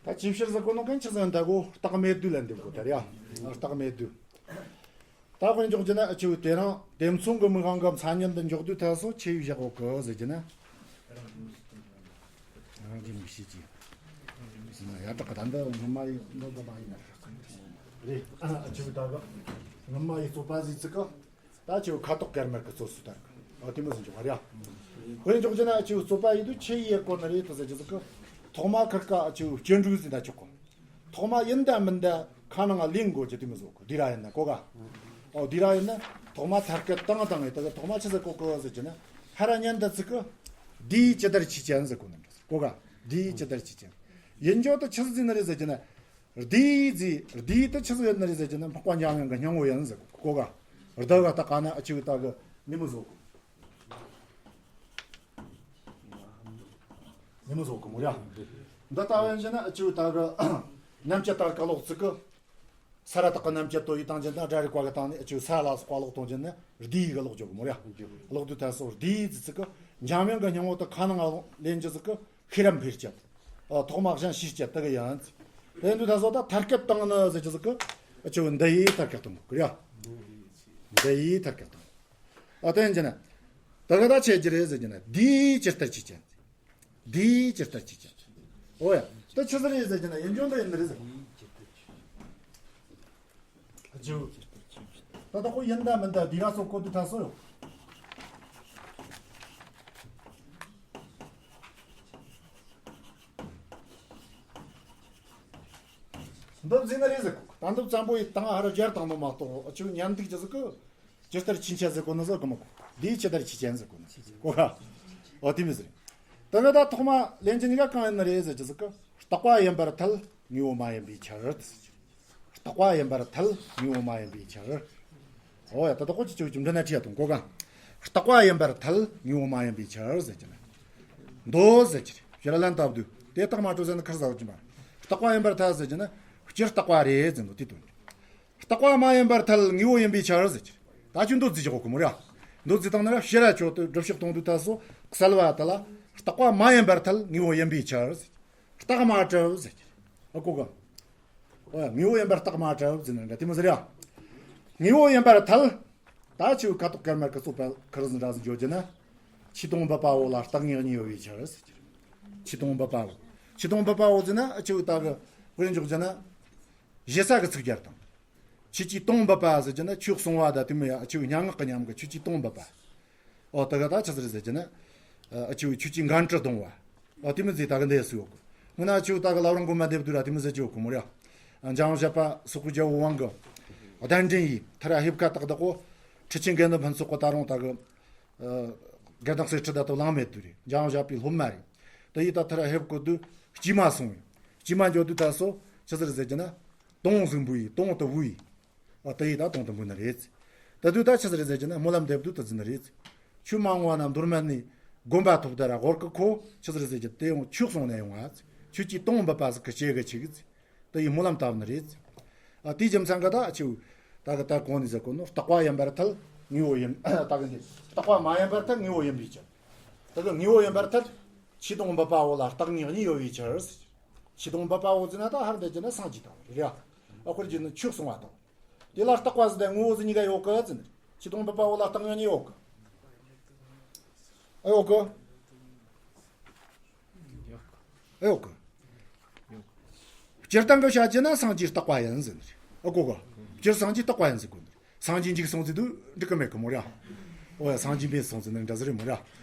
ད་ཅིའི་ཕྱིར་ཟེར་གོ་ནོ་གན་ཆི་ཟེར་ད་གོ་རྟགས་མེད་དུས་ལ་འདེབས་གོ་ད་རེད་ཡ། རྟགས་མེད་དུས། ད་དཔེར་འཇོག་རྒྱུ་ན་ཨ་ཆི་བོ་དེ་རང་དེ་མཚུངས་ཀྱི་མིག་དབང་གི་མཚན་ཉིད་འདི་འཇོག་དུས་ཐལ་སོ་ཆི་ཡིས་བཞག་གོ་གི་ཟེར་རྒྱུ་ན། རང་གི་མིག་ཤེས་ཀྱིས། ཡ་དྲག་གི་ད་འདི་སྔོན་མ་ཡི་འདི་འདི་མ་ཡིན་ན་རེད། ཨ་ཆུ་ད་གི་སྔོན་མ་ཡི་རྩོད་པ་ཟིག་ཚིག་གི་ད་ཆུ་ཁ་དོག་དཀར་དམར་གི་རྩོད་སུ་ད་གི་ཨ་དེ་མོ་ཟིག་འཇོག་ག་རེད། དཔེ་འཇོག་རྒྱུ་ན་ཆུ་རྩོད་པ་ཡི་དུ་ཆེ་ཡི་གོ་ན་རེད་དུ་ཟེར་རྒྱུ་ཟིག་གི་ཐོག་མ་ཁིར་ཀ་ཆུ་སྐྱེ་འགྲོ་ཟིན་ད་ཆོག་གོ། ཐོག་མ་ཡིན་ད་མིན་ད་ཁ་ནང་ལེན་དགོས་རྒྱུ་དེ་མོ་ཟིག་གོ། འདི་ར་ཡིན་ན་གོ་ག། ཨོ་འདི་ར་ཡིན་ན་ཐོག་མ་ཐར་སྐད་བཏང་བཏང་ཡི་ད་གི་ཐོག་མ་ཆི་ཟིག་གོ་གོ་ཟེར་རྒྱུ་ན་ཧ་ར་ཉན་ད་ཚིག་གི་འདིའི་ཇི་ལྟར་ཆོས་ཅན་ཟེར་གོ་ན་འདྲ་གོ་ག། འདིའི་ཇི་ལྟར་ཆོས་ཅན། ཡིན་རྒྱུ་དུ་ཆི་ཟིག་ཟིན་ན་རེད་ཟེར་རྒྱུ་ན། རྡེའུ་ཟེར། རྡེའུ་དེ་ཆི་ཟིག་ཡིན་ནི་རེད་ཟེར་གྱི་ན་འཕགས་པ་འཇམ་དབྱངས་ཀྱི་སྙིང་པོ་ཡིན་ཟེར་གོ་ག། རྡེའུ་ག་ད་ག་ན་ཨ་ཆུ་ད་གི་ནི་མི་བཟོ་གོ། ནི་མི་བཟོ་གོ་མོ་ཡ། འདི་ལྟ་བ་ཡིན་ན་ཨ་ཆུ་ད་གི་རྣམ་བཅད་ད་ག་ལོག་ཚིག་གི། ས་ར་དག་གི་རྣམ་བཅད་དོ་ཡི་བཏང་གྱི་ན་སྒྲ་རིག་པ་གི་སྟེང་ནས་ཨ་ཆུ་ས་ལ་སོགས་པ་ལོག་གཏོང་གྱི་ན་རྡེའུ་གི་ལོག་འཇོག་གོ་མོ་ཡ། ལོག་དུས་ད་སོ་རྡེའུ་ཟེར་ཚིག་གི་འཇམ་དབྱངས་ཀྱི་སྙིང་པོ་ད་ཁ་ནང་ལེན་གྱི་ཚིག་གི། ཤེས་རབ་འཕེལ་བྱེད། ཨ་ཐོག་མ་གཞན་ཤེས་བྱེད་དེ་གི་ཡང་། དེ་འདུག་ད་སོ་ད་ཐར་སྐད་བཏང་ནི་ཟེར་གྱི་ཟིག་གི། ཨ་ཆུ་འདི་ཡིས་ཐར་སྐད་བཏང་གི་རེད། འདི་ཡིས་ཐར་སྐད་བཏང་། ཨ་དེ་ཡིན་གྱི་ན། ད་ག་ད་ཆེ་གྱི་རེད་ཟེར་གྱི་ན་འདིའི་ཇི་ལྟར་ཆོས་ཅན། འདིའི་ཇི་ལྟར་ཆོས་ཅན། ཨོ་ཡ། ད་ཆི་ཟིག་རེད་ཟེར་གྱི་ན་ཡིན་རྒྱུ་འདི་ཡིན་ནི་རེད་ཟེར། ཨ་ཆུ། ད་ལྟ་ཁོ་ཡིན་ད་མིན་ད་འདི་ར་སོ་གོ་དུས་ད་སོ་ཡོང་། འདི་ཟིན་ན་རེད་ཟེར་གོ། ད་འདི་བཙན་པོ་ཡི་དང་ཧ་ར་སྦྱར་བཏང་ནོ་མ་གཏོགས་ཨ་ཆུ་ཉན་འདུག་ཅི་ཟེར་གོ། ཇི་ལྟར་ཆོས་ཅན་ཟེར་གོ་ནི་ཟེར་གོ་མ་གོ། འདིའི་ཇི་ལྟར་ཆོས་ཅན་ཟེར་གོ་ནི་གོ་ག། འོ་དེ་མི་ཟེར། ད་ག་ད་ཐོག་མ་ལན་ཅི་ནི་ག་གང་ཡིན་ན་རེད་ཟེར་ཅི་ཟེར་གོ། རྟག་པ་ཡིན་པར་ཐལ་དངོས་པོ་མ་ཡིན་པའི་ཕྱིར། རྟག་པ་ཡིན་པར་ཐལ་དངོས་པོ་མ་ཡིན་པའི་ཕྱིར། ཨོ་ཡ་ད་ལྟ་ཁོ་ཅི་ཅིག་ཅིག་འདྲི་ན་ཁྲིད་ཡ་དང་གོ་ག། རྟག་པ་ཡིན་པར་ཐལ་དངོས་པོ་མ་ཡིན་པའི་ཕྱིར་ཟེར་གྱི་ན། མདོ་ཟེར་གྱི་རེད། ཕྱིར་ལན་བཏབ་དུས་དེ་རྟགས་མ་གྲུབ་ཟེར་ན་ཁར་ཟ་བ་ཅི་མ། རྟག་པ་ཡིན་པར་ཐལ་ཟེར་གྱི་ན་སྤྱིར་རྟག་པ་རེད་ཟེར་འདུག་དེ་དོན། རྟག་པ་མ་ཡིན་པར་ཐལ་དངོས་པོ་ཡིན་པའི་ཕྱིར་ཟེར་གྱི་རེད། ད་ཁྱོད་མདོ་རྩིས་ཀྱི་གོ་གི་མོ་ར། མདོ་རྩིས་བཏང་ན་ར་ཕྱིར་ར་ཆོག་ཏུ་སྒྲུབ་ཕྱོགས་གཏོང་དུས་ད་སོ་གསལ་བ་དེ་ལ་རྟག་པ་མ་ཡིན་པར་ཐལ་དངོས་པོ་ཡིན་པའི་ཕྱིར་ཟེར་གྱི་རེད། རྟགས་མ་གྲུབ་ཟེར་གྱི་རེད། ཨ་གོ་ག། ཨོ་ཡ། དངོས་པོ་ཡིན་པར་རྟགས་མ་གྲུབ་ཟེར་ན་འདྲ་དེ་མོ་ཟེར་ཡ། དངོས་པོ་ཡིན་པར་ཐལ། ད་ཆུ་ཁ་དོག་དཀར་དམར་གི་རྩོད་པ་ཁུར་ཟིན་འདྲ་ཟིན་བརྗོད་རྒྱུ་ན། ཆོས་དང་བུམ་པའོ་ལ་རྟག་དངོས་གཉིས་ཡོད་པའི་ཕྱིར་ཟེར་གྱི་རེད། ཆོས་དང་བུམ་པའོ། ཆོས་དང་བུམ་པའོ་ཟེར་ན་ཨ་ཆུ་ད་གི་དཔེར་འཇོག་རྒྱུ་ན། ཞེ་ས་གི་ཚིག་སྦྱར་དང་། ཆོས་ཀྱི་དང་བུམ་པ་ཟེར་རྒྱུ་ན་ཆོས་གསུང་བ་དང་དེ་མོ་ཡ་ཨ་ཆུ་སྙན་ངག་གི་ཉམས་གི་ཆོས་ཀྱི་དང་བུམ་པ། ཨོ་ད་ག་ད་ཆི་ཟིག་རེད་ཟེར་གྱི་ན། ཨ་ཆུ་ཆོས་ཀྱི་འགན་འཁྲི་གཏོང་བ། ཨོ་དེ་མི་ཟིག་ད་ག་འདི་སུ་ཡོད་གི། ངི་ན་ཆུ་ད་ག་ལ་རང་གོ་མ་འདེབས་དུས་ར་དེ་མི་ཟིག་ཅི་ཡོད་གི་མོ་ར། འཇམ་དབྱངས་བཞད་པ་སོག་པོའི་རྒྱལ་པོ་དབང་གི། གདན་འདྲེན་ཡིས་ཐར་ཧེབ་ཁ་བཏགས་བདག་གོ། ཁྲི་ཆེན་དགེ་འདུན་ཕུན་ཚོགས་གི་ད་རུང་ད་གི། དགེ་ལྡན་གསེར་ཁྲི་ད་དུ་བླངས་མེད་དུས་རེད། འཇམ་དབྱངས་བཞད་པའི་སློབ་མ་རེད། དེ་ཡིས་ད་ཐར་ཧེབ་གོ་དུས་དཀྱུས་མ་སོང་བས། དཀྱུས་མ་འཇོག་དུས་ད་སོ་ཆི་ཟིག་རེད་ཟེར་གྱི་ན། དོང་ཟིག་འབུ་ཡིས་དོང་དུ་བུ་ཡིས། ཨ་དེ་ཡིས་ད་དོང་དུ་འབུ་ནི་རེད། ད་དུས་ད་ཆི་ཟིག་རེད་ཟེར་གྱི་ན་སྨོན་ལམ་འདེབས་དུས་ད་ཟིན་ནི་རེད། ཆོས་མ་འོངས་པ་ན་མདོ་སྨད་ནས་དགོན་པ་ཐོབ་ད་ར་ཧོར་གི་ཁོ་ཆི་ཟིག་རེད་ཟེར་གྱི་དེ་ཡང་ཆོས་གསུང་ནས་ཡོང་ང་། ཆོས་ཀྱི་དོང་བུམ་པ་ཟིག་གི་སྐྱེ་གི་ཆིག་དེ་ཡིས་སྨོན་ལམ་བཏབ་ནི་རེད། ཨ་དེའི་རྒྱུ་མཚན་ག་ད་ཨ་ཆུ། ད་གི་ད་གོང་ནས་ཟེར་གོ་ནོ་རྟག་པ་ཡིན་པར་ཐལ་དངོས་པོ་ཡིན། ད་གི་འདི་རྟག་པ་མ་ཡིན་པར་ཐལ་དངོས་པོ་ཡིན་པའི་ཕྱིར། ད་གི་དངོས་པོ་ཡིན་པར་ཐལ། ཆོས་དང་བུམ་པའོ་ལ་རྟག་དངོས་གཉིས་ཡོད་པའི་ཕྱིར། ཆོས་དང་བུམ་པའོ་ཟེར་ན་ད་ཧར་འདི་ཅི་ན་སངས་རྒྱས་དང་རེད་ཡ། ཨ་ཁོར་གྱི་ནི་ཆོས་གསུང་བ་དང་། དེ་ལ་རྟག་པ་ཟེར་ཏེ་དངོས་པོ་ཟེར་གཉིས་ཀ་ཡོད་གི་ཟེར་ནས། ཆོས་དང་བུམ་པའོ་ལ་རྟག་དངོས་གཉིས་ཡོད་གི། ཨེ་ཡོད་གི། ཨེ་ཡོད་གི། སྤྱིར་བཏང་གི་བཤད་རྒྱུ་ན་སངས་རྒྱས་རྟག་པ་ཡིན་ཟེར་ནི་རེད། ཨེ་གོ་གི། སྤྱིར་སངས་རྒྱས་རྟག་པ་ཡིན་ཟེར་གོ་ནི། སངས་རྒྱས་འཇིག་སོང་ཟེར་དུས་འགྲིག་གི་མེད་གི་མོ་ར། ཨོ་ཡ། སངས་རྒྱས་འབེན་སོང་ཟེར་ནི་འདྲ་ཟེར་རེད་མོ་ར།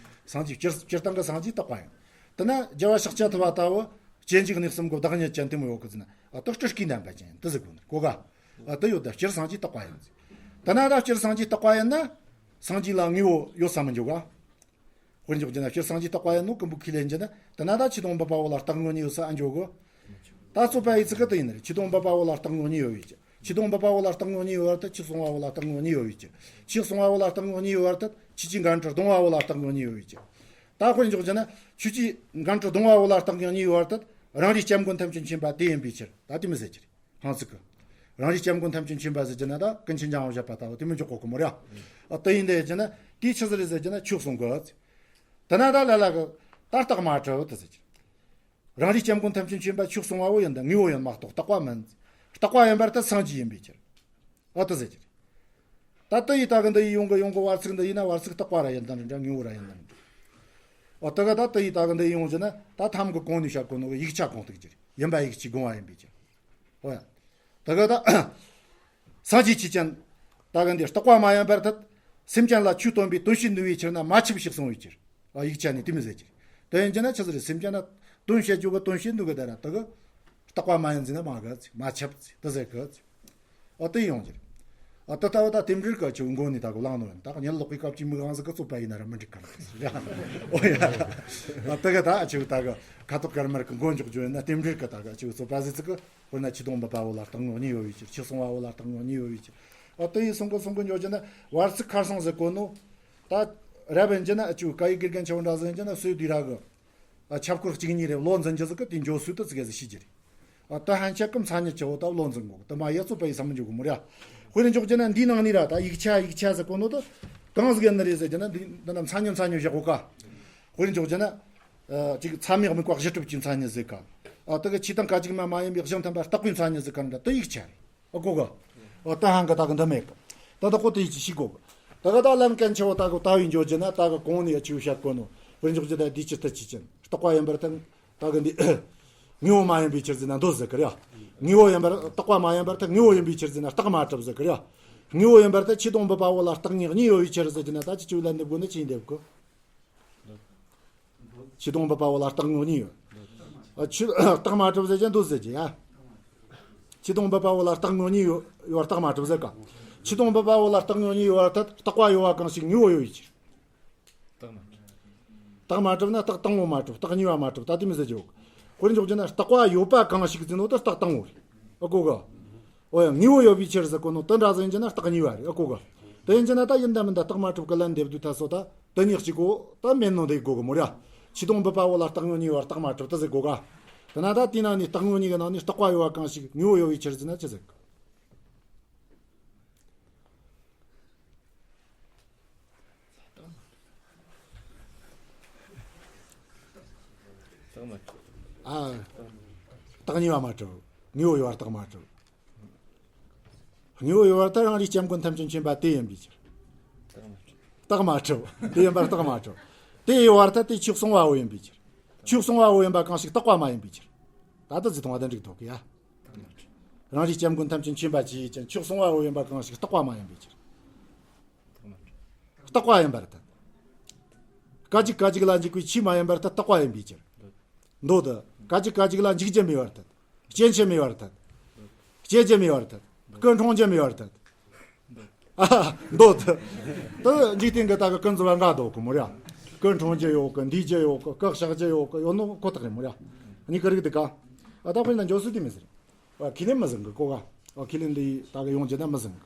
སངས་རྒྱས་སྤྱིར་སྤྱིར་བཏང་གི་སངས་རྒྱས་རྟག་པ་ཡིན། དེ་ན་རྒྱལ་བ་ཤཱཀྱ་ཐུབ་པ་ལྟ་བུ་སྐྱེ་འཇིག་གནས་གསུམ་གི་བདག་ཉིད་ཅན་དེ་མོ་ཡོད་གི་ཟེར་ན། ཨ་དེ་སྤྲུལ་སྐུའི་བསྟན་པ་ཅན་ཡིན་དེ་ཟེར་གོ་ནི་གོ་ག། ཨ་དེ་ཡོད་ད་སྤྱིར་སངས་རྒྱས་རྟག་པ་ཡིན་ཟེར། དེ་ན་ད་སྤྱིར་སངས་རྒྱས་རྟག་པ་ཡིན་ན། སངས་རྒྱས་ལ་དངོས་པོ་ཡོད་ས་མི་འཇོག་ག། དཔེར་འཇོག་རྒྱུ་ན་སྤྱིར་སངས་རྒྱས་རྟག་པ་ཡིན་ནོ་ཀུན་པོ་ཁས་ལེན་རྒྱུ་ན་དེ་ན་ད་ཆོས་དང་བུམ་པའོ་ལ་རྟག་དངོས་གཉིས་ཡོད་ས་ཨ་འཇོག་གོ། ད་རྩོད་པ་ཡི་ཚིག་གི་དེ་ཡིན་ནི་རེད། ཆོས་དང་བུམ་པའོ་ལ་རྟག་དངོས་གཉིས་ཡོད་པའི་ཕྱིར། ཆོས་དང་བུམ་པའོ་ལ་རྟག་དངོས་གཉིས་ཡོད་བར་ཐལ། ཆོས་གསུང་བའོ་ལ་རྟག་དངོས་གཉིས་ཡོད་པའི་ཕྱིར། ཆོས་གསུང་བའོ་ལ་རྟག་དངོས་གཉིས་ཡོད་བར་ཐལ། ཆོས་ཀྱི་འགན་འཁྲི་སྡོང་བའོ་ལ་རྟག་དངོས་གཉིས་ཡོད་པའི་ཕྱིར། ད་དཔེར་འཇོག་རྒྱུ་ན་ཆོས་ཀྱི་འགན་འཁྲི་སྡོང་བའོ་ལ་རྟག་དངོས་གཉིས་ཡོད་བར་ཐལ། རང་རིག་སྐྱབས་མགོན་ཐམས་ཅད་མཁྱེན་པ་དེ་ཡིན་པའི་ཕྱིར། ད་དེ་མི་ཟེར་གྱི་རེད། ཧང་ཚིག་གི། རང་རིག་སྐྱབས་མགོན་ཐམས་ཅད་མཁྱེན་པ་ཟེར་གྱི་ན་ད་ཀུན་མཁྱེན་འཇམ་དབྱངས་བཞད་པ་ལྟ་བུ་དེ་མི་འཇོག་གོ་གི་མོ་ར། ཨ་དེ་ཡིན་དེ་གྱི་ན་དེའི་ཆི་ཟིག་རེད་ཟེར་གྱི་ན་ཆོས་གསུང་གི། དེ་ན་ད་ལ་ལ་གི་ད་རྟགས་མ་གྲུབ་དེ་ཟེར་གྱི། རང་རིག་སྐྱབས་མགོན་ཐམས་ཅད་མཁྱེན་པ་ཆོས་གསུང་བའོ་ཡིན་ད་དངོས་པོ་ཡིན་མ་གཏོགས་རྟག་པ་མིན། རྟག་པ་ཡིན་པར་ཐལ་སངས་རྒྱས་ཡིན་པའི་ཕྱིར། ཨ་དེ་ཟེར་གྱི་རེད། ད་དེ་ཡི་ད་གི་འདི་ཡི་ཡོང་གི་ཡོང་གི་བར་ཚིག་འདི་ཡིན་ན་བར་ཚིག་རྟག་པ་ར་ཡིན་ད་འདྲ་དངོས་པོ་ར་ཡིན་ད་འདྲ། ཨ་དེ་ག་ད་དེ་ཡི་ད་གི་འདི་ཡི་ཡོང་གྱི་ན་ད་ཐམ་གི་གོང་ནས་བཤད་གོ་ནོ་གི་ཡིག་ཆ་གོང་ཐུག་གྱི་རེད། ཡིན་པ་ཡིག་ཆའི་དགོངས་པ་ཡིན་པའི་ཕྱིར། འོ་ཡ། ད་ག་ད། སངས་རྒྱས་ཀྱིས་ཀྱང་། ད་ག་འདི་རྟག་པ་མ་ཡིན་པར་ཐལ། སེམས་ཅན་ལ་ཆོས་སྟོན་པའི་དོན་བྱེད་ནུས་པའི་ཕྱིར་ན་མ་ཁྱབ་ཞེས་གསུངས་པའི་ཕྱིར། ཨ་ཡིག་ཆ་ནས་དེ་མི་ཟེར་གྱི། དེ་ཡིན་གྱི་ན་ཆི་ཟེར། སེམས་ཅན་ལ་དོན་བྱེད་རྒྱུ་གི་དོན་བྱེད་ནུས་གི་ད་ར་ད་གི། རྟག་པ་མ་ཡིན་ཟེར་ན་མ་གི་ཚིག་མ་ཁྱབ་ཚིག་དེ་ཟེར་གི་ཚིག་ཨ་དེ་ཡོང་གི་རེད། ཨ་ད་ལྟ་བ་ད་རྟེན་འབྲེལ་གི་ཆུ་མགོ་ནས་ད་གི་བླངས་ནོ་ཡིན། ད་གི་གཉིད་ལོག་པའི་སྐབས་ཀྱི་མིག་དབང་ཟིག་གི་རྩོད་པ་ཡིན་ན་ར་མི་འགྲིག་གི་རེད། ཨོ་ཡ། ཨ་ད་གི་ད་ཆུ་ད་གི་ཁ་དོག་དཀར་དམར་གི་མགོ་འཇོག་རྒྱུ་ཡིན་ན་རྟེན་འབྲེལ་གི་ད་གི་ཆུ་རྩོད་པ་ཟིག་ཚིག་གི། དཔེར་ན་ཆོས་དང་འབུལ་བ་བོ་ལ་རྟག་དངོས་གཉིས་ཡོད་པའི་ཕྱིར། ཆོས་གསུང་བ་བོ་ལ་རྟག་དངོས་གཉིས་ཡོད་པའི་ཕྱིར། ཨ་དེ་ཡི་གསུང་གི་གསུང་གི་འཇོག་རྒྱུ་ན་བར་ཚིག་ཁར་སང་ཟེར་གོ་ནོ། ད་རབ་ཡིན་གྱི་ན་ཨ་ཆུ་ཀ་ཡི་དགེ་རྒན་ཆེ་བོ་འདྲ་ཟིག་ཡིན་གྱི་ན་སོས་དུས་ར་གི། ཨ་ཁྱབ་འཁོར་གཅིག་གཉིས་རེ་བློ་འཛིན་རྒྱུ་ཟིག་གི་དེ་འཇོག་སྲོལ་དུ་ཙི་གེ་ཟིག་ཤེས་ཀྱི་རེད། ཨ་ད་ཧན་ཆད་ཀི་མཚན་ཉིད་ཆེ་བོ་ད་བློ་འཛིན་དགོས་གི། དེ་མ་ཡ་རྩོད་པ་ཡི་ས་མི་འཇོག་གི་མོ་ར། དཔེར་འཇོག་རྒྱུ་ན་འདིའི་ནང་ནས་ར་ད་ཡིག་ཆ་ཡིག་ཆ་ཟེར་གོ་ནོ་ད་གང་ཟིག་ཡིན་ནི་རེད་ཟེར་རྒྱུ་ན་འདི་འདི་ན་མཚན་ཉིད་མཚན་ཉིད་བཞག་གོ་ཀ་དཔེར་འཇོག་རྒྱུ་ན། ཨ་ཅིག་མཚན་མེད་དམིགས་པ་གཞི་གྲུབ་ཀྱི་མཚན་ཉིད་ཟེར་ཀ་ཨ་ད་གི་ཆོས་དང་སྐད་ཅིག་མ་མ་ཡིན་པའི་གཞི་མཐུན་པ་རྟག་པའི་མཚན་ཉིད་ཟེར་ཀ་འདྲ་ད་ཡིག་ཆ་རེད། ཨ་གོ་ག་ཨ་ད་ཧང་གི་ད་གི་འདི་མེད་གི་ད་ད་ཁོ་དེ་ཡིག་ཆ་ཤེས་གོ་གི་ད་ག་ད་ལན་ཀན་ཆེ་བོ་ད་གི་ད་བའི་འཇོག་རྒྱུ་ན་ད་གི་གོང་ནས་ཡ་ཆེ་བོ་བཤད་གོ་ནོ། དཔེར་འཇོག་རྒྱུ་ད་འདི་ཅི་ལྟར་ཅི་ཅན་རྟག་པ་ཡིན་པར་ཐལ། ད་གི་འདི་དངོས་པོ་མ་ཡིན་པའི་ཕྱིར་ཟེར་ན་འདོད་ཟེར་གི་རེད། དངོས་པོ་ཡིན་པར་རྟག་པ་མ་ཡིན་པར་ཐལ། དངོས་པོ་ཡིན་པའི་ཕྱིར་ཟེར་ན་རྟགས་མ་གྲུབ་ཟེར་གི་རེད། དངོས་པོ་ཡིན་པར་ཐལ། ཆོས་དང་འབུལ་བ་བོ་ལ་རྟག་དངོས་གཉིས་ཡོད་པའི་ཕྱིར་ཟེར་གྱི་ན་ད་ཅི་ཆོས་ལ་འདེབས་དགོས་ན་ཅི་འདེབས་གི་ཆོས་དང་འབུལ་བ་བོ་ལ་རྟག་དངོས་གཉིས་ཡོད། ཨ་ཆོས་རྟགས་མ་གྲུབ་ཟེར་གྱི་འདོད་ཟེར་གྱི་ཡ། ཆོས་དང་འབུལ་བ་བོ་ལ་རྟག་དངོས་གཉིས་ཡོད་ཡོད་རྟགས་མ་གྲུབ་ཟེར་ག་ཆོས་དང་འབུལ་བ་བོ་ལ་རྟག་དངོས་གཉིས་ཡོད་པར་ཐལ། རྟག་པ་ཡོད་པ་གང་ཞིག་དངོས་པོ་ཡོད་པའི་ཕྱིར། རྟགས་མ་གྲུབ། རྟགས་མ་གྲུབ་ན་རྟགས་དང་པོ་མ་གྲུབ། རྟགས་གཉིས་པ་མ་གྲུབ། ད་དེ་མི་ཟེར་རྒྱུ། དཔེར་འཇོག་རྒྱུ་ན་རྟག་པ་ཡོད་པ་གང་ཞིག་ཟེར་ནོ་དེ་རྟགས་དང་པོ་རེད། ཨ་གོ་ག་ཨོ་ཡ་དངོས་པོ་ཡོད་པའི་ཕྱིར་ཟེར་གོ་ནོ་དེ་འདྲ་ཟིག་ཡིན་གྱི་ན་རྟགས་གཉིས་པ་རེད། ཨ་གོ་ག་དེ་ཡིན་གྱི་ན་ད་ཡིན་ད་མིན་ད་རྟགས་མ་གྲུབ་ཀྱི་ལན་འདེབས་དུས་ད་སོ་ད་དེ་གཉིས་གཅིག་གོ་ད་མེད་ནོ་འདེབས་དགོས་གི་མོ་ར། ཆོས་དང་འབུལ་བ་བོ་ལ་རྟགས་དངོས་གཉིས་པ་རྟགས་མ་གྲུབ་དེ་ཟེར་གོ་ག་དེ་ན་ད་དེའི་ནང་ནས་རྟགས་དངོས་གཉིས་ཀྱི་ནང་ནས་རྟག་པ་ཡོད་པ་གང་ཞིག་དངོས་པོ་ཡོད་པའི་ཕྱིར་ཟེར་ན་ཅི་ཟེར་གི་རྟགས་མ་གྲུབ། ཨ། རྟགས་གཉིས་པ་མ་གྲུབ། དངོས་པོ་ཡོད་པར་རྟགས་མ་གྲུབ། དངོས་པོ་ཡོད་པར་ཐལ། རང་རིག་སྐྱབས་མགོན་ཐམས་ཅད་མཁྱེན་པ་དེ་ཡིན་པའི་ཕྱིར། རྟགས་མ་གྲུབ། རྟགས་མ་གྲུབ། དེ་ཡིན་པར་རྟགས་མ་གྲུབ། དེ་ཡོད་པར་ཐལ། དེ་ཆོས་གསུང་བ་བོ་ཡིན་པའི་ཕྱིར། ཆོས་གསུང་བ་བོ་ཡིན་པ་གང་ཞིག་རྟག་པ་མ་ཡིན་པའི་ཕྱིར། ད་ལྟ་ཟིག་མཐོང་བ་དེ་འགྲིག་འདུག་གི་ཡ། རང་རིག་སྐྱབས་མགོན་ཐམས་ཅད་མཁྱེན་པ་ཅི་ཡིས་ཀྱང་ཆོས་གསུང་བ་བོ་ཡིན་པ་གང་ཞིག་རྟག་པ་མ་ཡིན་པའི་ཕྱིར། རྟག་པ་ཡིན་པར་ཐལ། སྐད་ཅིག་སྐད་ཅིག་ལ་འཇུག་པའི་ཆོས་མ་ཡིན་པར་ཐལ། རྟག་པ་ཡིན་པའི་ཕྱིར། མདོ་དེ། སྐད་ཅིག་སྐད་ཅིག་ལ་འཇུག་རྒྱུ་མེད་པར་ཐལ། སྐྱེ་རྒྱུ་མེད་པར་ཐལ། སྐྱེ་རྒྱུ་མེད་པར་ཐལ། སྐུ་འཁྲུངས་རྒྱུ་མེད་པར་ཐལ། ཨ། མདོ་དེ། དེ་འཇིག་རྟེན་གྱི་ད་གི་ཀུན་རྫོབ་པ་འགའ་འདུག་གི་མོ་ར། སྐུ་འཁྲུངས་རྒྱུ་ཡོད་གི། འདུས་རྒྱུ་ཡོད་གི། སྐུ་གཤེགས་རྒྱུ་ཡོད་གི། ཡོད་ནོ་ཁོ་ཐག་རེད་མོ་ར། གཉིས་ཀ་རིགས་འདུག་ག་ཨ་ད་དཔེར་ན་འཇོག་སྲོལ་དེ་མི་ཟེར། ཨ་ཁས་ལེན་མི་ཟིན་གི་གོ་ག་ཨ་ཁས་ལེན་འདི་ད་གི་ཡོང་རྒྱུ་ན་མི་ཟིན་གི་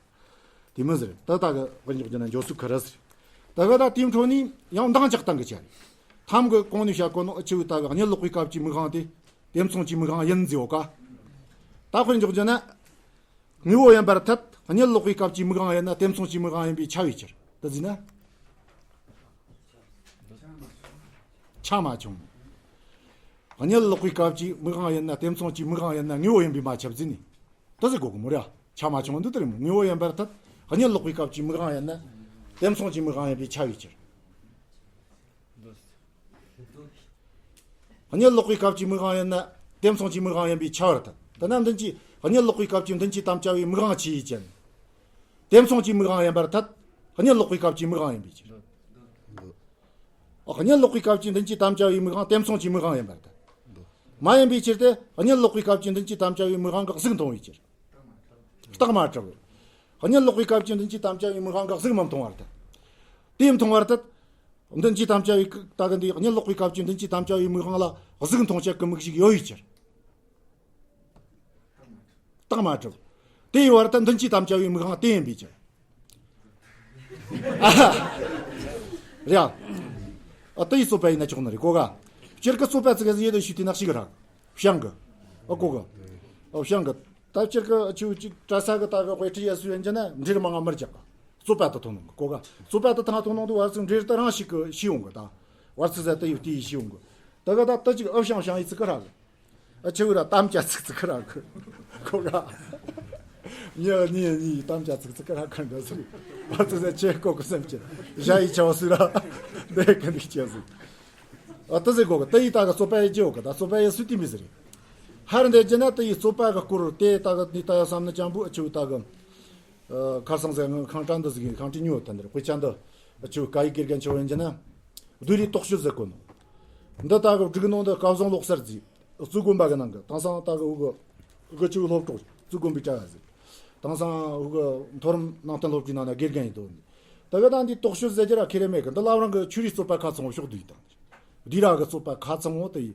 དེ་མི་ཟེར། ད་ད་གི་དཔེར་འཇོག་རྒྱུ་ན་འཇོག་སྲོལ་ག་རེ་ཟེར། ད་གི་ད་དེའི་འཕྲོ་ནས་ཡང་འདང་རྒྱག་སྟངས་ཀྱི་ཆ་རེད། ཐམ་གི་གོང་ནས་བཤད་གོ་ནོ་ཨ་ཆུ་ད་གི་གཉིད་ལོག་པའི་སྐབས་ཀྱི་མིག་དབང་དེ་དེ་མཚུངས་ཀྱི་མིག་དབང་ཡིན་ཟེར་བ་ཀ་ད་དཔེར་འཇོག་རྒྱུ་ན། དངོས་པོ་ཡིན་པར་ཐལ། གཉིད་ལོག་པའི་སྐབས་ཀྱི་མིག་དབང་ཡིན་ན་དེ་མཚུངས་ཀྱི་མིག་དབང་ཡིན་པས་ཁྱབ་པའི་ཕྱིར། དེ་ཟེར་ན། ཆ་མ་བྱུང་། གཉིད་ལོག་པའི་སྐབས་ཀྱི་མིག་དབང་ཡིན་ན་དེ་མཚུངས་ཀྱི་མིག་དབང་ཡིན་ན་དངོས་པོ་ཡིན་པས་མ་ཁྱབ་ཟེར་ནས། དེ་ཟེར་དགོས་གི་མོ་ར། ཆ་མ་བྱུང་འདི་ལྟར་མོ། དངོས་པོ་ཡིན་པར་ཐལ། གཉིད་ལོག་པའི་སྐབས་ཀྱི་མིག་དབང་ཡིན་ན་དེ་མཚུངས་ཀྱི་མིག་དབང་ཡིན་པས་ཁྱབ་པའི་ཕྱིར། གཉིད་ལོག་པའི་སྐབས་ཀྱི་མིག་དབང་ཡིན་ན་དེ་མཚུངས་ཀྱི་མིག་དབང་ཡིན་པས་ཁྱབ་པར་ཐལ། དེ་ན་མདུན་གྱི་གཉིད་ལོག་པའི་སྐབས་ཀྱི་མདུན་གྱི་དམ་བཅའ་བའི་མིག་དབང་ཆོས་ཡིན་ཀྱང་། དེ་མཚུངས་ཀྱི་མིག་དབང་ཡིན་པར་ཐལ། གཉིད་ལོག་པའི་སྐབས་ཀྱི་མིག་དབང་ཡིན་པའི་ཕྱིར། ཨ་གཉིད་ལོག་པའི་སྐབས་ཀྱི་མདུན་གྱི་དམ་བཅའ་བའི་མིག་དབང་དེ་མཚུངས་ཀྱི་མིག་དབང་ཡིན་པར་ཐལ། མ་ཡིན་པའི་ཕྱིར་ཏེ་གཉིད་ལོག་པའི་སྐབས་ཀྱི་མདུན་གྱི་དམ་བཅའ་བའི་མིག་དབང་གིས་གཟུགས་མཐོང་བའི་ཕྱིར། རྟགས་མ་གྲུབ། གཉིད་ལོག་པའི་སྐབས་ཀྱི་མདུན་གྱི་དམ་བཅའ་བའི་མིག་དབང་གིས་གཟུགས་མི་མཐོང་བར་ཐལ། དེ་མཐོང་བར་ཐལ། མདུན་གྱི་དམ་བཅའ་བའི་ཀ་ད་གི་འདི་གཉིད་ལོག་པའི་སྐབས་ཀྱི་མདུན་གྱི་དམ་བཅའ་བའི་མིག་དབང་ལ་གཟུགས་མཐོང་བྱེད་ཀྱི་མིག་ཞིག་ཡོད་པའི་ཕྱིར། རྟགས་མ་གྲུབ། དེ་ཡི་བར་དུ་མདུན་གྱི་དམ་བཅའ་བའི་མིག་དབང་དེ་ཡིན་པའི་ཕྱིར། ཨ་ཧ། རེད་ཨ། ཨ་དེ་ཡི་རྩོད་པ་ཡིན་ན་ཆོག་ནི་རེད་གོ་ག་སྤྱིར་གི་རྩོད་པ་ཙི་གེ་ཟིག་ཡོད་དོ་ཞུས་དུས་ནག་ཞིག་ར། བཤང་གི་ཨ་གོ་ག་ཨ་བཤང་གི་ད་སྤྱིར་གི་ཆུ་གཅིག་གྲྭ་ས་གི་ད་གི་དཔེ་ཁྲིད་ཡ་སུ་ཡིན་གྱི་ན་འབྲེལ་མང་ང་མར་རྒྱག་གི་རྩོད་པ་དུ་ཐོན་ནོ་གི་གོ་ག་རྩོད་པ་དུ་ཐང་ཐོན་ནོ་དུ་བར་ཚུགས་འབྲེལ་ད་རང་ཞིག་གི་ཤི་ཡོང་གི་ད་བར་ཚུགས་ཟ་ད་ཡུ་ཏི་ཡི་ཤི་ཡོང་གི་ད་གི་ད་ད་ཅིག་ཨ་བཤང་བཤང་ཡི་ཚིག་གི་ར་གི་ཨ་ཆེ་བོ་ར་གཏམ་རྒྱག་ཚིག་ཚིག་གི་ར་གི་གོ་ག་ཉི་ཉི་ཉི་གཏམ་རྒྱག་ཚིག་ཚིག་གི་ར་གི་འདྲ་ཟིག་བར་ཚུགས་ཟ་ཆེ་གོ་གི་སེམས་ཀྱི་ཞ་ཡི་ཆ་བ་སུ་ར་འདི་གི་འདི་ཆེ་ཟིག་ཨ་ད་ཟེར་གོ་གི་ད་ཡི་ད་གི་རྩོད་པ་ཡི་ཅེ་ཡོ་གི་ད་རྩོད་པ་ཡི་སུ་ཏི་མི་ཟེར། ཧར་འདི་ཅི་ན་དེ་ཡི་རྩོད་པ་གི་སྐོར་དེ་ད་གི་ནི་ད་ཡ་བསམ་ན་ཅང་པོ་ཨ་ཆུ་ད་གི། ཁར་སང་ཟེར་ང་ཁང་བཀྲ་འདི་ཟིག་ཡིན། ཁང་བཀྲ་ཉོ་ཐན་འདིར་དཔེ་ཆ་འདི་ཨ་ཆུ་ཀ་ཡི་དགེ་རྒན་ཆོ་ཡིན་ཅི་ན། བདུད་རིགས་དོག་ཤོད་ཟེར་གོ་ནོ། འདི་ད་གི་སྒྲིག་ནོ་འདི་སྐལ་བཟང་ལོག་སར་རྫི། གཙུག་དགོན་པ་གི་ནང་གི་དེང་སང་ད་གི་འུ་གི་འུ་གི་ཆུ་སློབ་གྲོགས་གཙུག་དགོན་པའི་གྲྭ་བ་ཟིག། དེང་སང་འུ་གི་མཐོ་རིམ་ནང་བསྟན་སློབ་གྲྭའི་ནང་ན་དགེ་རྒན་ཡིན་དོ་ནི། ད་གི་ད་འདི་དོག་ཤོད་ཟེར་རྒྱུ་ར་ཁེ་རེ་མེད་གི། འདི་ལབ་རང་གི་ཆོས་རིག་རྩོད་པ་ཁ་ཚང་བོ་ཕྱོགས་བསྡུས་དང་། བདུད་ར་གི་རྩོད་པ་ཁ་ཚང་བོ་དེ་ཡི་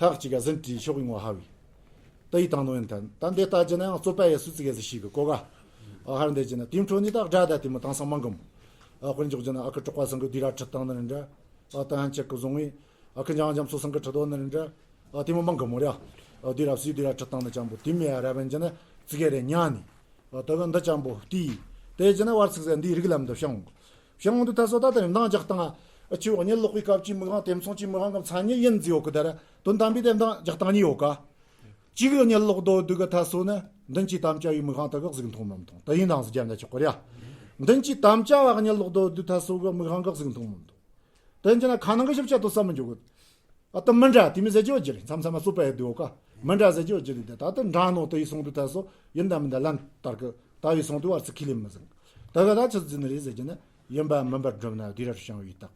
ལྷག་ཅིག་ག་ཟིན་བྲིས་ཕྱོགས་ཡིན་ངོ་ཧ་བི། ད་ཡི་དང་ནོ་ཡིན་ཐལ། ད་འདི་ལྟ་རྒྱུ་ན་ཡང་རྩོད་པ་ཡི་སུ་ཙི་གེ་ཟིག་ཤིག་གི་གོ་ག། ཨ་ཧར་འདི་རྒྱུ་ན་དེའི་འཕྲོ་ནི་ད་དགྲ་ད་དེ་མོ་དེང་སང་མང་གི་མོ། ཨ་དཔེར་འཇོག་རྒྱུ་ན་ཨ་ཁུ་གྲགས་པ་ཚང་གི་བདུད་ར་ཁྲིད་བཏང་ནི་རེད་འདྲ། ཨ་ད་ཧན་ཆེ་གི་བཟུང་བའི་ཨ་ཁུ་འཇང་འཇམ་སོ་སང་གི་ཁྲིད་དོ་ནི་རེད་འདྲ། ཨ་དེ་མོ་མང་གི་མོ་རེད། ཨ་བདུད་ར་སུའི་བདུད་ར་ཁྲིད་བཏང་ནི་ཅང་པོ་དེ་མེད་ཡ་ར་བན་རྒྱུ་ན་ཙི་གེ་རེ་ཉག་ནི། ཨ་ད་གི་འདི་ཅང་པོ་དེ་ཡི། དེ་རྒྱུ་ན་བར་ཚིག་ཟེར་འདིའི་རིགས་ལམ་འདི་བྱང་། བྱང་འདི་ད་སོ་ད་ད་རེ་འདང་རྒྱག་སྟངས་ཨ་ཆུ་གཉིད་ལོག་པའི་སྐབས་ཀྱི་མིག་དབང་དེ་མཚུངས་ཀྱི་མིག་དབང་གི་མཚན་ཉིད་ཡིན་ཟིག་ཡོད་གི། ད་ར་དོན་དམ་པའི་དེ་འདང་རྒྱག་སྟངས་གཉིས་ཡོད་ཀ། གཅིག་གི་གཉིད་ལོག་རྡོ་བདུད་གི་ཐ་སོ་ནི་མདུན་གྱི་དམ་བཅའ་བའི་མིག་དབང་དག་གི་གཟུགས་མཐོང་མི་མཐོང་། དེ་ཡིན་དང་ཟིག་རྒྱབ་ན་ཆོག་གི་རེད། མདུན་གྱི་དམ་བཅའ་བ་གཉིད་ལོག་རྡོ་བདུད་ཐ་སོ་གི་མིག་དབང་གི་གཟུགས་མཐོང་མི་མཐོང་། དེ་འཇི་ན་ཁ་ནང་གི་ཞིབ་ཆ་དུ་བསམ་མི་འཇོག་གི། ཨ་ད་མི་འདྲ་དེ་མི་ཟེར་གྱི་བ་ཇི་རེད། མཚམས་མཚམས་མ་སོ་པ་ཡི་དུ་ཡོད་ཀ། མི་འདྲ་ཟེར་གྱི་བ་ཇི་རེད། དེ་ད་ད་འདྲ་ནོ་དེ་ཡི་སོང་དུ་ཐ་སོ་ཡིན་ད་མིན་ད་ལན་ལྟར་གི་ད་ཡི་སོང་དུ་བར་ཚིག་ཁས་ལེན་མི་ཟིན། ད་ག་ད་ཆི་ཟིན་རེད་ཟེར་གྱི་ན་ཡིན་པ་མིན་པར་སྒྲུབ་ན་བདུད་ར་བྱང་བའི་རྟགས།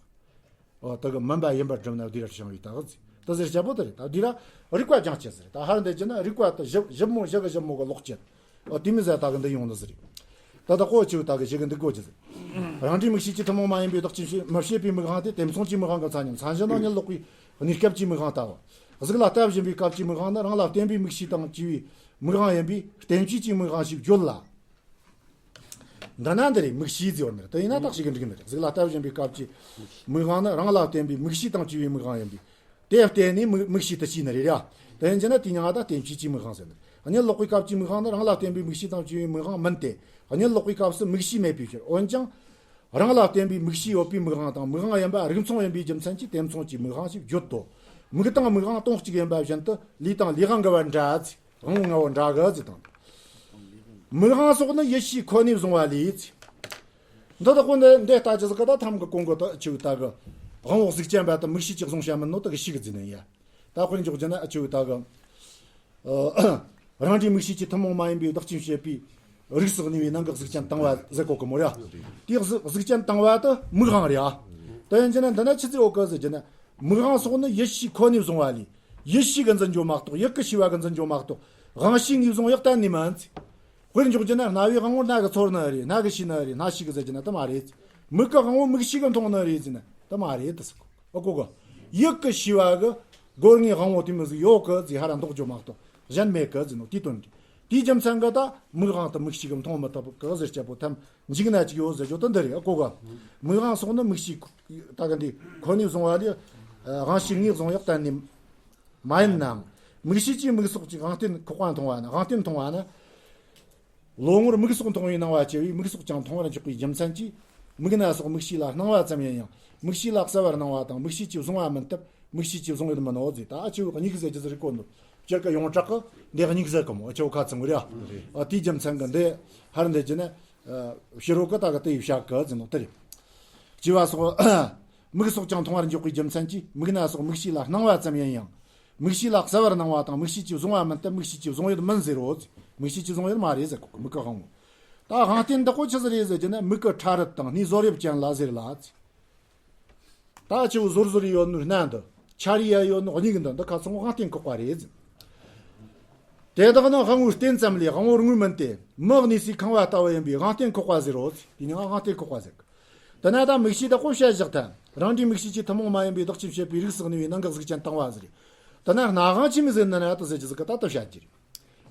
ཨོ་ད་གི་མིན་པ་ཡིན་པར་སྒྲུབ་ན་བདུད་ར་བྱང་བའི་རྟགས་ཟེར། ད་ཟེར་བྱ་པོ་དེ་རེད། ད་བདུད་ར་རིག་པ་སྦྱང་བྱེད་ཟེར། ད་ཧར་འདི་ཅི་ན་རིག་པ་དེ་ཞིབ་ཞིབ་མོ་ཞིབ་གི་ཞིབ་མོ་གི་ལོག་བྱེད། ཨོ་དེ་མི་ཟེར་ད་གི་འདི་ཡོང་ནི་ཟེར་རེད། ད་ད་ཀོ་ཆེ་བོ་ད་གི་ཞིག་གི་འདི་ཀོ་ཆེ་ཟེར། རང་འདྲའི་མིག་ཤེས་ཀྱི་ཐུན་མོང་མ་ཡིན་པའི་བདག་གཅིག་མི་ཤེས་པའི་མིག་དབང་སྟེ། དེ་མཚུངས་ཀྱི་མིག་དབང་གི་མཚན་ཉིད་མཚན་གཞི་ནང་གཉིད་ལོག་པའི་གནས་སྐབས་ཀྱི་མིག་དབང་ལྟ་བུ། གཟུགས་ལ་ལྟ་བཞིན་པའི་སྐབས་ཀྱི་མིག་དབང་ནི་རང་ལ་བརྟེན་པའི་མིག་ཤེས་དང་བཅས་པའི་མིག་དབང་ཡིན་པས་རྟེན་བཅས་ཀྱི་མིག་དབང་ཞེས་བརྗོད་ལ། འདི་ན་འདི་རེད། མིག་ཤེས་ཟེར་བ་འདི་རེད། དེ་ཡིན་ན་བརྟག་ཞིབ་ཀྱི་འགྲིག་ནི་རེད། གཟུགས་ལ་ལྟ་བཞིན་པའི་སྐབས་ཀྱི་མིག་དབང་ནི་རང་ལ་བརྟེན་པའི་མིག་ཤེས་དང་བཅས་པའི་མིག་དབང་ཡིན་པས། དེ་བརྟེན་ནས་མིག་མིག་ཤེས་དེ་ཤེས་ནི་རེད་ཡ། དེ་ཡིན་གྱི་ན་དེ་མྱིང་ང་ད་རྟེན་བཅས་ཀྱི་མིག་དབང་ཟེར་ནི། གཉིད་ལོག་པའི་སྐབས་ཀྱི་མིག་དབང་ནི་རང་ལ་བརྟེན་པའི་མིག་ཤེས་དང་བཅས་པའི་མིག་དབང་མིན་ཏེ། གཉིད་ལོག་པའི་སྐབས་སུ་མིག་ཤེས་མེད་པའི་ཕྱིར། འོན་ཀྱང་རང་ལ་བརྟེན་པའི་མིག་ཤེས་ཡོད་པའི་མིག་དབང་དང་མིག་དབང་ཡིན་པ་རིགས་མཚུངས་ཡིན་པའི་རྒྱུ་མཚན་གྱིས་དེ་མཚུངས་ཀྱི་མིག་དབང་ཞེས་བརྗོད་དོ། མིག་དང་མིག་དབང་དོན་གཅིག་ཡིན་པ་བཞིན་དུ་ལུས་དང་ལུས་དབང་འགལ་བ་འདྲ་ཟེར། དབང་པོ་ལྔ་བོ་འདྲ་གི་ཟེར་དང་། མིག་དབང་སོགས་ནི་ཡིད་ཤེས་ཁོ་ནས་བཟུང་བ་ལས་ཟེར། འདི་དག་གོ་འདི་འདི་ལྟ་ཅི་ཟིག་གི་ད་ཐམ་གི་གོང་གི་ད་ཨ་ཆུ་ད་གི་དབང་པོ་གཟུགས་ཅན་པ་དང་མིག་ཤེས་ཀྱི་གཟུང་བྱ་མིན་ནོ་ད་གི་ཤིག་གི་ཟིན་ནི་ཡ། ད་དཔེར་འཇོག་རྒྱུ་ན་ཨ་ཆུ་ད་གི་རང་འདྲའི་མིག་ཤེས་ཀྱི་ཐུན་མོང་མ་ཡིན་པའི་བདག་རྐྱེན་བྱེད་པའི་རིགས་སུ་གནས་པའི་ནང་གི་གཟུགས་ཅན་དང་བ་ཟེར་གོ་གི་མོ་ར། དེའི་གཟུགས་གཟུགས་ཅན་དང་བ་དེ་མིག་དབང་རེད་ཨ། ད་ཡིན་རྒྱུ་ན་འདི་ན་ཆི་ཟིག་ཡོད་གི་ཟེར་རྒྱུ་ན། མིག་དབང་སོགས་ནི་ཡིད་ཤེས་ཁོ་ནས་བཟུང་བ་ལས། ཡིད་ཤེས་ཀྱིས་འཛིན་རྒྱུ་མ་གཏོགས་ཡིད་ཀྱིས་ཤེས་པ་གིས་འཛིན་རྒྱུ་མ་གཏོགས་དབང་ཤེས་ངོས་བཟུང་ཡག་གཏན་ནས་མིན་ཟེར། དཔེར་འཇོག་རྒྱུ་ན་རྣ་བའི་དབང་པོ་སྣ་གིས་ཚོར་ནི་རེད། སྣ་གིས་ཤེས་ནི་རེད། སྣ་ཤེས་ཀྱིས་ཟེར་རྒྱུ་ན་དེ་མ་རེད། མིག་གི་དབང་པོ་མིག་ཤེས་ཀྱིས་མཐོང་ནི་རེད་ཟེར་ན་དེ་མ་རེད་དེ་ཟེར་གོ། ཨ་གོ་གོ། ཡིད་ཀྱིས་ཤེས་པ་གི་སྒོ་ལྔའི་དབང་པོ་དེ་མོ་ཟིག་ཡོད་གི་ཟེར་ཧ་ར་འདོགས་རྒྱུ་མ་གཏོགས་གཞན་མེད་གི་ཟེར་ནོ་དེའི་དོན་རེད། དེའི་རྒྱུ་མཚན་གྱིས་ད་མིག་དབང་དེ་མིག་ཤེས་ཀྱིས་མཐོང་མི་ཐུབ་གི་ཟེར་བྱ་པོ་ཐམས་འཇིག་ན་ཅིག་ཡོད་ཟེར་རྒྱུ་དེ་འདི་རེད། ཨ་གོ་གོ། མིག་དབང་སོགས་ནི་མིག་ཤེས་ད་གི་འདི་ཁོ་ནས་བཟུང་བ་ལས་དབང་ཤེས་ངོས་བཟུང་ཡག་གཏན་ནས་མ་ཡིན་ནའང་། མིག་ཤེས་ཀྱིས་མིག་སོགས་ཀྱི་དབང་རྟེན་ཁོག་པ་མཐོང་བ་ན། དབང་རྟེན་མཐོང་བ་ན། ལོ་ངོར་མིག་སོགས་མཐོང་བའི་སྣང་བ་སྐྱེ་བས་མིག་སོགས་ཀྱང་མཐོང་བར་འཇོག་པའི་རྒྱུ་མཚན་གྱིས། མིག་སྣ་སོགས་མིག་ཤེས་ལ་སྣང་བ་ཙམ་ཡིན་ཡང་མིག་ཤེས་ལ་གསལ་བར་སྣང་བ་དང་མིག་ཤེས་ཀྱིས་བཟུང་བ་མིན་སྟབས་མིག་ཤེས་ཀྱིས་བཟུང་ཡོད་མིན་ནོ་ཟེར། ད་ཨ་ཆུ་གཉིས་ཀྱི་ཟེར་རྒྱུ་ཟེར་གོ་ནོ། སྤྱིར་གི་ཡོངས་གྲགས་ཀྱི་འདི་གཉིས་ཟེར་གི་མོ། ཨ་ཆུ་ཁ་ཚང་གི་རེད་ཨ། དེའི་རྒྱུ་མཚན་གྱིས་འདི་ཧར་འདི་རྒྱུ་ན། ཕྱི་རོལ་གྱི་ད་གི་དེ་ཡི་བྱ་གི་ཟེར་ནོ་དེ་རེད། སྐྱེ་བ་སོགས། མིག་སོགས་ཀྱང་མཐོང་བར་འཇོག་པའི་རྒྱུ་མཚན་གྱིས་མིག་སྣ་སོགས་མིག་ཤེས་ལ་སྣང་བ་ཙམ་ཡིན་ཡང་། མིག་ཤེས་ལ་གསལ་བར་སྣང་བ་དང་མིག་ཤེས་ཀྱིས་བཟུང་བ་མིན་སྟབས་མིག་ཤེས་ཀྱིས་བཟུང་ཡོད་མིན་ཟེར་རོ། མིག་ཤེས་ཀྱིས་བཟུང་ཡོད་མ་རེད་ཟེར་གོ། མིག་གི་དབང་པོ། ད་དབང་རྟེན་འདི་ཀོ་ཆི་ཟིག་རེད་ཟེར་རྒྱུ་ན་མིག་གི་ཕྲ་རབ་དང་སྣའི་ཟོར་ཡབ་ཅན་ལ་ཟེར་ལ། ད་ཆུ་ཟོར་ཟོར་ཡོད་ནོ་སྣ་འདི། ཆ་རི་ཡ་ཡོད་ནོ་མིག་འདི་འདི་ཁ་ཚང་དབང་རྟེན་ཁོག་པ་རེད་ཟེར། དེ་དག་ནི་དབང་པོའི་རྟེན་ཙམ་ལས་དབང་པོར་དངོས་མིན་ཏེ། མི་གནས་སའི་ཁང་བ་ལྟ་བུ་ཡིན་པས་དབང་རྟེན་ཁོག་པ་ཟེར་རོ། དེ་ནི་དབང་རྟེན་ཁོག་པ་ཟེར། དེ་ན་ད་མིག་ཤེས་དག་པོ་བཤད་བཞག་ཐལ། རང་འདྲའི་མིག་ཤེས་ཀྱི་ཐུན་མོང་མ་ཡིན་པའི་བདག་རྐྱེན་བྱེད་པའི་རིགས་སུ་གནས་པའི་ནང་གི་གཟུགས་ཅན་དང་བ་ཟེར། དེ་ན་སྣ་དབང་ཆི་མོ་ཟིག་ནི་ན་དེ་ཟེར་རྒྱུ་ཟིག་གི་ད་ལྟ་བཤད་རྒྱུ་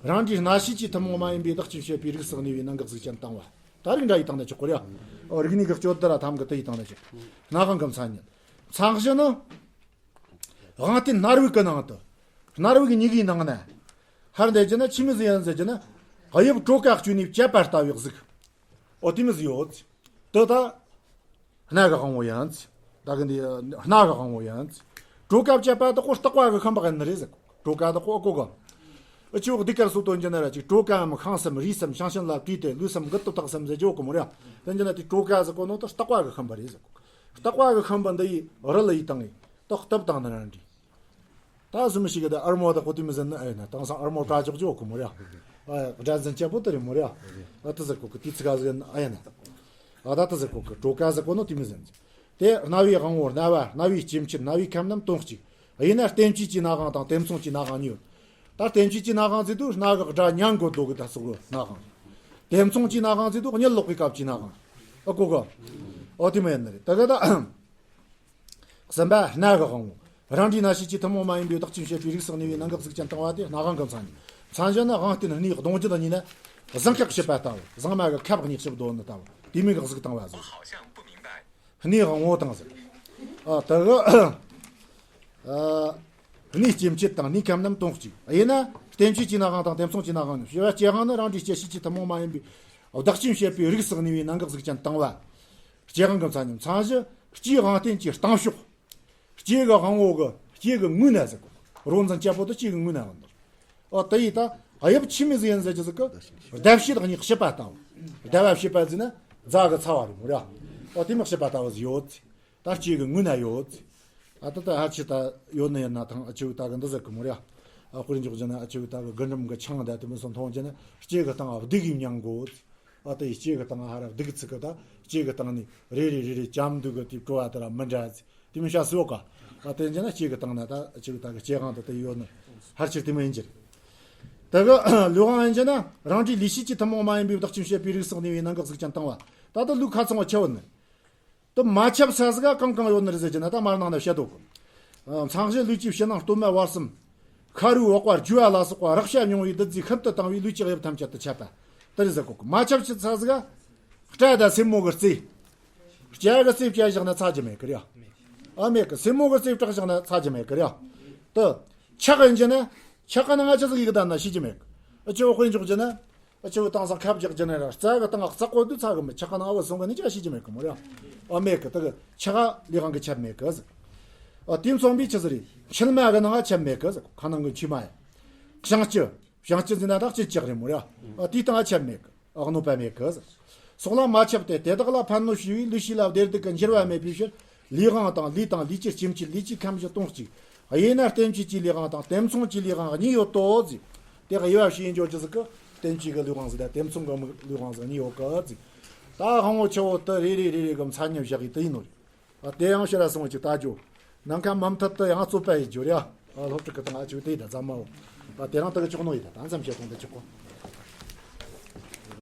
རེད། རང་འདྲའི་སྣ་ཤེས་ཀྱི་ཐུན་མོང་མ་ཡིན་པའི་བདག་རྐྱེན་བྱེད་པའི་རིགས་སུ་གནས་པའི་ནང་གི་གཟུགས་ཅན་དང་བ། ད་རིགས་འདྲ་ཡི་སྟེང་ན་ཆོག་གི་རེད། ཨོ་རིགས་གནས་གི་སྤྱོད་བསྡུ་ར་ཐམ་གི་དེ་ཡི་སྟེང་ན་ཆོག། སྣ་དབང་གི་མཚན་ཉིད། མཚན་གཞི་ནི། དབང་རྟེན་སྣར་བུག་གི་ནང་དུ། སྣར་བུག་གཉིས་ཀའི་ནང་ན། ཧར་འདི་རྒྱུ་ན་ཆི་མོ་ཟིག་ཡིན་ཟེར་རྒྱུ་ན། དབྱིབས་གྲོ་ག་བཅུ་གཉིས་བཅད་པ་ལྟ་བུའི་གཟུགས། ཨོ་དེ་མོ་ཟིག་ཡོད། དེ་ད། སྣ་གི་དབང་པོ་ཡིན། ད་གི་འདི་སྣ་གི་དབང་པོ་ཡིན། གྲོ་ག་བཅད་པ་དག་པོ་ལྟག་པ་གི་ཁམས་པ་ཡིན་ནི་རེད་ཟེར། གྲོ་ག་དག་པོ་ཨ་གོ་གི། ཨ་ཆུ་འོག་འདི་གར་སོ་དོན་རྒྱུ་ན་ར་ཅིག་གྲོ་གའམ་ཤིང་སམ་རས་སམ་ཤིང་ཤིང་ལ་བྲིས་ཏེ་ལུས་སམ་མགུ་ཏོ་ཐག་སམ་ཟེར་རྒྱུ་གོ་མོ་ར། དོན་རྒྱུ་ན་དེ་གྲོ་ག་ཟེར་གོ་ནོ་ད་ལྟག་པ་གི་ཁམས་པ་རེད་ཟེར་གོ། ལྟག་པ་གི་ཁམས་པ་འདི་ཡི་རི་ལ་ཡི་དང་ངི་ད་སྟབས་དང་ནི་རང་འདྲ། ད་སུ་མི་ཞིག་གི་ད་ཨར་མོ་ད་ཁོ་དེ་མི་ཟན་ཨ་ཡིན་ན་དེང་སང་ཨར་མོ་གྲ་ཅོག་ཅོག་གི་མོ་ར། ཨ་སྒྲ་འཛིན་ཆེ་པོ་དེ་རེད་མོ་ར། ཨ་དེ་ཟེར་གོ་གི་དེ་ཚིག་ག་ཟེར་ཨ་ཡིན་ན། ཨ་ད་དེ་ཟེར་གོ་གི་གྲོ་ཀ་ཟེར་གོ་ནོ་དེ་མི་ཟན། དེ་རྣ་བའི་དབང་པོ་རྣ་བ། རྣ་བའི་སྐྱེ་མཆེད། རྣ་བའི་ཁམས་རྣམས་དོན་གཅིག། དབྱེ་ན་རྟེན་བཅས་ཀྱི་སྣ་དབང་དང་རྟེན་མཚུངས་ཀྱི་སྣ་དབང་གཉིས་ཡོད། ད་རྟེན་བཅས་ཀྱི་སྣ་དབང་ཟེར་དུས་རྣ་གི་སྒྲ་ཉན་དགོས་འདུག་གི་ད་སོགས་སྣ་དབང་། རྟེན་མཚུངས་ཀྱི་སྣ་དབང་ཟེར་དུས་གཉིད་ལོག་པའི་སྐབས་ཀྱི་སྣ་དབང་། ཨ་གོ་གི། ཨོ་དེ་མ་ཡིན་ནི་རེད་ད་ག་ད། གསུམ་པ་སྣ་གི་དབང་པོ། རང་འདྲའི་སྣང་ཤས་ཀྱི་ཐུན་མོང་མ་ཡིན་པའི་བདག་ཅེས་བཤད་པའི་རིགས་སུ་གནས་པའི་གནད་འགག་གཟུགས་ཅན་བཏང་བ་དེ་སྣ་དབང་གི་མཚན་ཉིད། མཚན་གཞི་ནི་དབང་རྟེན་སྣའི་གདུང་རྒྱུད་གཉིས་ནི་ཟངས་ཁབ་ཕྱིས་པ་ལྟ་བུ། ཟངས་མ་གི་ཁབ་གཉིས་ཕྱིས་བསྡོམས་ནི་ལྟ་བུ་དེ་མོ་གི་གཟུགས་བཏང་བ་ཟེར། སྣའི་དབང་པོ་དང་ཟེར། ཨ་དེ་གི་ཨ་སྣའི་སྐྱེ་མཆེད་དང་སྣའི་ཁམས་རྣམས་དོན་གཅིག། དབྱེ་ན་རྟེན་བཅས་ཀྱི་སྣ་དབང་དང་རྟེན་མཚུངས་ཀྱི་སྣ་དབང་གཉིས། དབྱེ་བ་སྐྱེ་དབང་ནི་རང་འདྲའི་སྐྱེ་མཆེད་ཀྱི་ཐུན་མོང་མ་ཡིན་པའི་བདག་ཅེས་བཤད་པའི་རིགས་སུ་གནས་པའི་གནད་འགག་གཟུགས་ཅན་བཏང་བ། སྐྱེ་དབང་གི་མཚན་ཉིད། མཚན་གཞི་སྐྱེའི་དབང་རྟེན་གྱི་ལྟུང་ཕྱོགས། སྐྱེ་གི་དབང་པོ་གི་སྐྱེ་གི་ངོས་ན་ཟེར་གོ། རོ་འཛིན་སྐྱ་པོ་དེ་སྐྱེ་གི་ངོས་ན་ཡོད་འདུག། ཨོ་དེ་ཡིས་ད་དབྱིབས་ཆི་མོ་ཟིག་ཡིན་ཟེར་གྱི་ཟིག་གི། ཟླ་ཕྱེད་གཉིས་ཕྱིས་པ་ལྟ་བུ། ཟླ་བ་ཕྱེད་པ་ཟེར་ན་རྫ་གི་ཚ་བ་རེད་མོ་ར། ཨོ་དེ་མོ་ཕྱིས་པ་ལྟ་བུ་ཟིག་ཡོད་ཟེར། ད་སྐྱེ་གི་ངོས་ན་ཡོད་ཟེར། ཨ་ད་ད་ཧ་ཆི་ད་ཡོད་ནི་ཡིན་ན་ཐང་ཨ་ཆུ་ད་གི་འདི་ཟེར་གི་མོ་ར། ཨ་དཔེར་འཇོག་རྒྱུ་ན་ཨ་ཆུ་ད་གི་རྒུན་འབྲུམ་གི་ཆང་ད་དེ་མོ་སོང་མཐོང་རྒྱུ་ན་སྐྱེ་གི་སྟེང་ང་སྡུག་གི་མྱང་གོ་ཟེར། ཨ་དེ་ཡི་སྐྱེ་གི་སྟེང་ང་ཧ་ར་སྡུག་གི་ཚིག་གི་ད་སྐྱེ་གི་སྟེང་ནས་རེ་རེ་རེ་རེ་ཅམ་སྡུག་གི་དེ་བྲོ་བ་དེ་ར་མི་འདྲ་ཟེར། དེ་མིན་བྱ་སྲིད་ག་ཨ་དེ་འཇི་ན་སྐྱེ་གི་སྟེང་ན་ད་སྐྱེ་གི་སྟེང་ད་དེ་ཡོད་ནི། ཧར་ཕྱིར་དེ་མོ་ཡིན་གྱི་རེད། དེ་གི་ལུས་དབང་ཡིན་གྱི་ན་རང་འདྲའི་ལུས་ཤེས་ཀྱི་ཐུན་མོང་མ་ཡིན་པའི་བདག་ཅེས་བཤད་པའི་རིགས་སུ་གནས་པའི་གནད་འགག་གཟུགས་ཅན་བཏང་བ། ད་ལྟ་ལུས་ཁ་ཚང་བ་ཆེ་བ་ནི། དེ་མ་ཁྱབ་ས་ཟིག་ག་གང་གང་ཡོད་ནི་རེད་ཟེར་གྱི་ན་ད་མར་ནང་ན་བཤད་དོ་གི། མཚང་གཞི་ལུས་ཀྱི་ཕྱི་ནང་སྟོད་སྨད་བར་གསུམ། ཤ་རུས་པགས་པ་རྒྱུ་བ་ལ་སོགས་པ་རེག་བྱ་མྱོང་བའི་བདུད་རྩིས་ཤིན་ཏུ་དྭངས་པས་ལུས་ཀྱི་དབྱིབས་ཐམས་ཅད་དུ་ཁྱབ་པ། དེ་རེད་ཟེར་གོ་གི། མ་ཁྱབ་ས་ཟིག་ག་སྐྲ་དང་སེན་མོ་གི་རྩེ། སྐྲ་གི་རྩེ་བཅད་བཞག་ན་ཚ་རྒྱུ་མེད་གི་རེད། ཨ་མེད་གི། སེན་མོ་གི་རྩེ་བྲེགས་བཞག་ན་ཚ་རྒྱུ་མེད་གི་རེད། དེ་ཁྲག་ཡིན་གྱི་ན་ཁྲག་གི་ནང་ང་ཆི་ཟིག་ཡོད་གི་ད་ན་ཤེས་རྒྱུ་མེད་གི། ཨ་ཆུ་དཔེ་འཇོག་རྒྱུ་ན། ཨ་ཆུ་དེང་སང་ཁབ་རྒྱག་རྒྱུ་ན་ར་རྩ་གི་སྟེང་ང་རྩ་བཀོད་དུས་ཚ་གི་མི་ཁྲག་གི་ནང་ང་བུད་སོང་གི་ནི་ཅི་ཤེས་རྒྱུ་མེད་གི་མོ་རེད། ཨ་མེད་གི། དེ་གི་ཁྲག་ལུས་དབང་གིས་ཁྱབ་མེད་གི་ཟེར། ཨ་དེ་མཚོན་པའི་ཆི་ཟིག་རེད། མཆིལ་མ་གི་ནང་ང་ཁྱབ་མེད་གི་ཟེར། ཁ་ནང་གི་མཆིལ་མ་ཡ། བཤང་གཅི། བཤང་གཅི་ཟེར་ན་ད་གཅིན་སྐྱག་རེད་མོ་ར། ཨ་དེའི་སྟེང་ང་ཁྱབ་མེད་གི། ཨ་གནོད་པ་མེད་གི། སོགས་ལ་མ་ཁྱབ་སྟེ་དེ་དག་ལ་ཕན་གནོད་བྱས་པས་ལུས་ཤེས་ལ་བདེ་སྡུག་གི་འགྱུར་བ་མེད་པའི་ཕྱིར་ལུས་དབང་དང་ལུས་དང་ལུས་ཀྱི་སྐྱེ་མཆེད་ལུས་ཀྱི་ཁམས་བཞི་དོན་གཅིག། དབྱེ་ན་རྟེན་བཅས་ཀྱི་ལུས་དབང་དང་རྟེན་མཚུངས་ཀྱི་ལུས་དབང་གཉིས་ཡོད་དོ་ཟེར། དེ་དབྱེ་བ་ཕྱེ་ཡིན་འཇོག་རྒྱུ་ཟིག་གི། རྟེན་བཅས་ཀྱི་ལུས་དབང་ཟིག་དང་རྟེན་མཚུངས་ཀྱི་ལུས་དབང་ཟིག་གཉིས་ཡོད་གི་ཟེར། ད་དབང་པོ་ཆེ་བོ་དེ་རེ་རེ་རེ་རེ་གི་མཚན་ཉིད་བཞག་གི་དེ་ཡིན་ནོ་རེད། ཨ་དེ་ཡང་ཕྱིར་ར་སོང་བ་ཅིག་ལྟ་རྒྱུ། ནམ་མཁའ་མུ་མཐུད་དུ་ཡང་རྩོད་པ་ཡིན་རྒྱུ་རེད། ཨ་སློབ་ཕྲུག་གི་སྟེང་ང་ཅིག་དེ་ཡིན་ད་ཙམ་མ་འོ། ཨ་དེ་རང་ད་གི་ཆོག་ནོ་ཡིན་ད་ད་མཚམས་བྱས་གོང་དུ་ཆོག་གོ།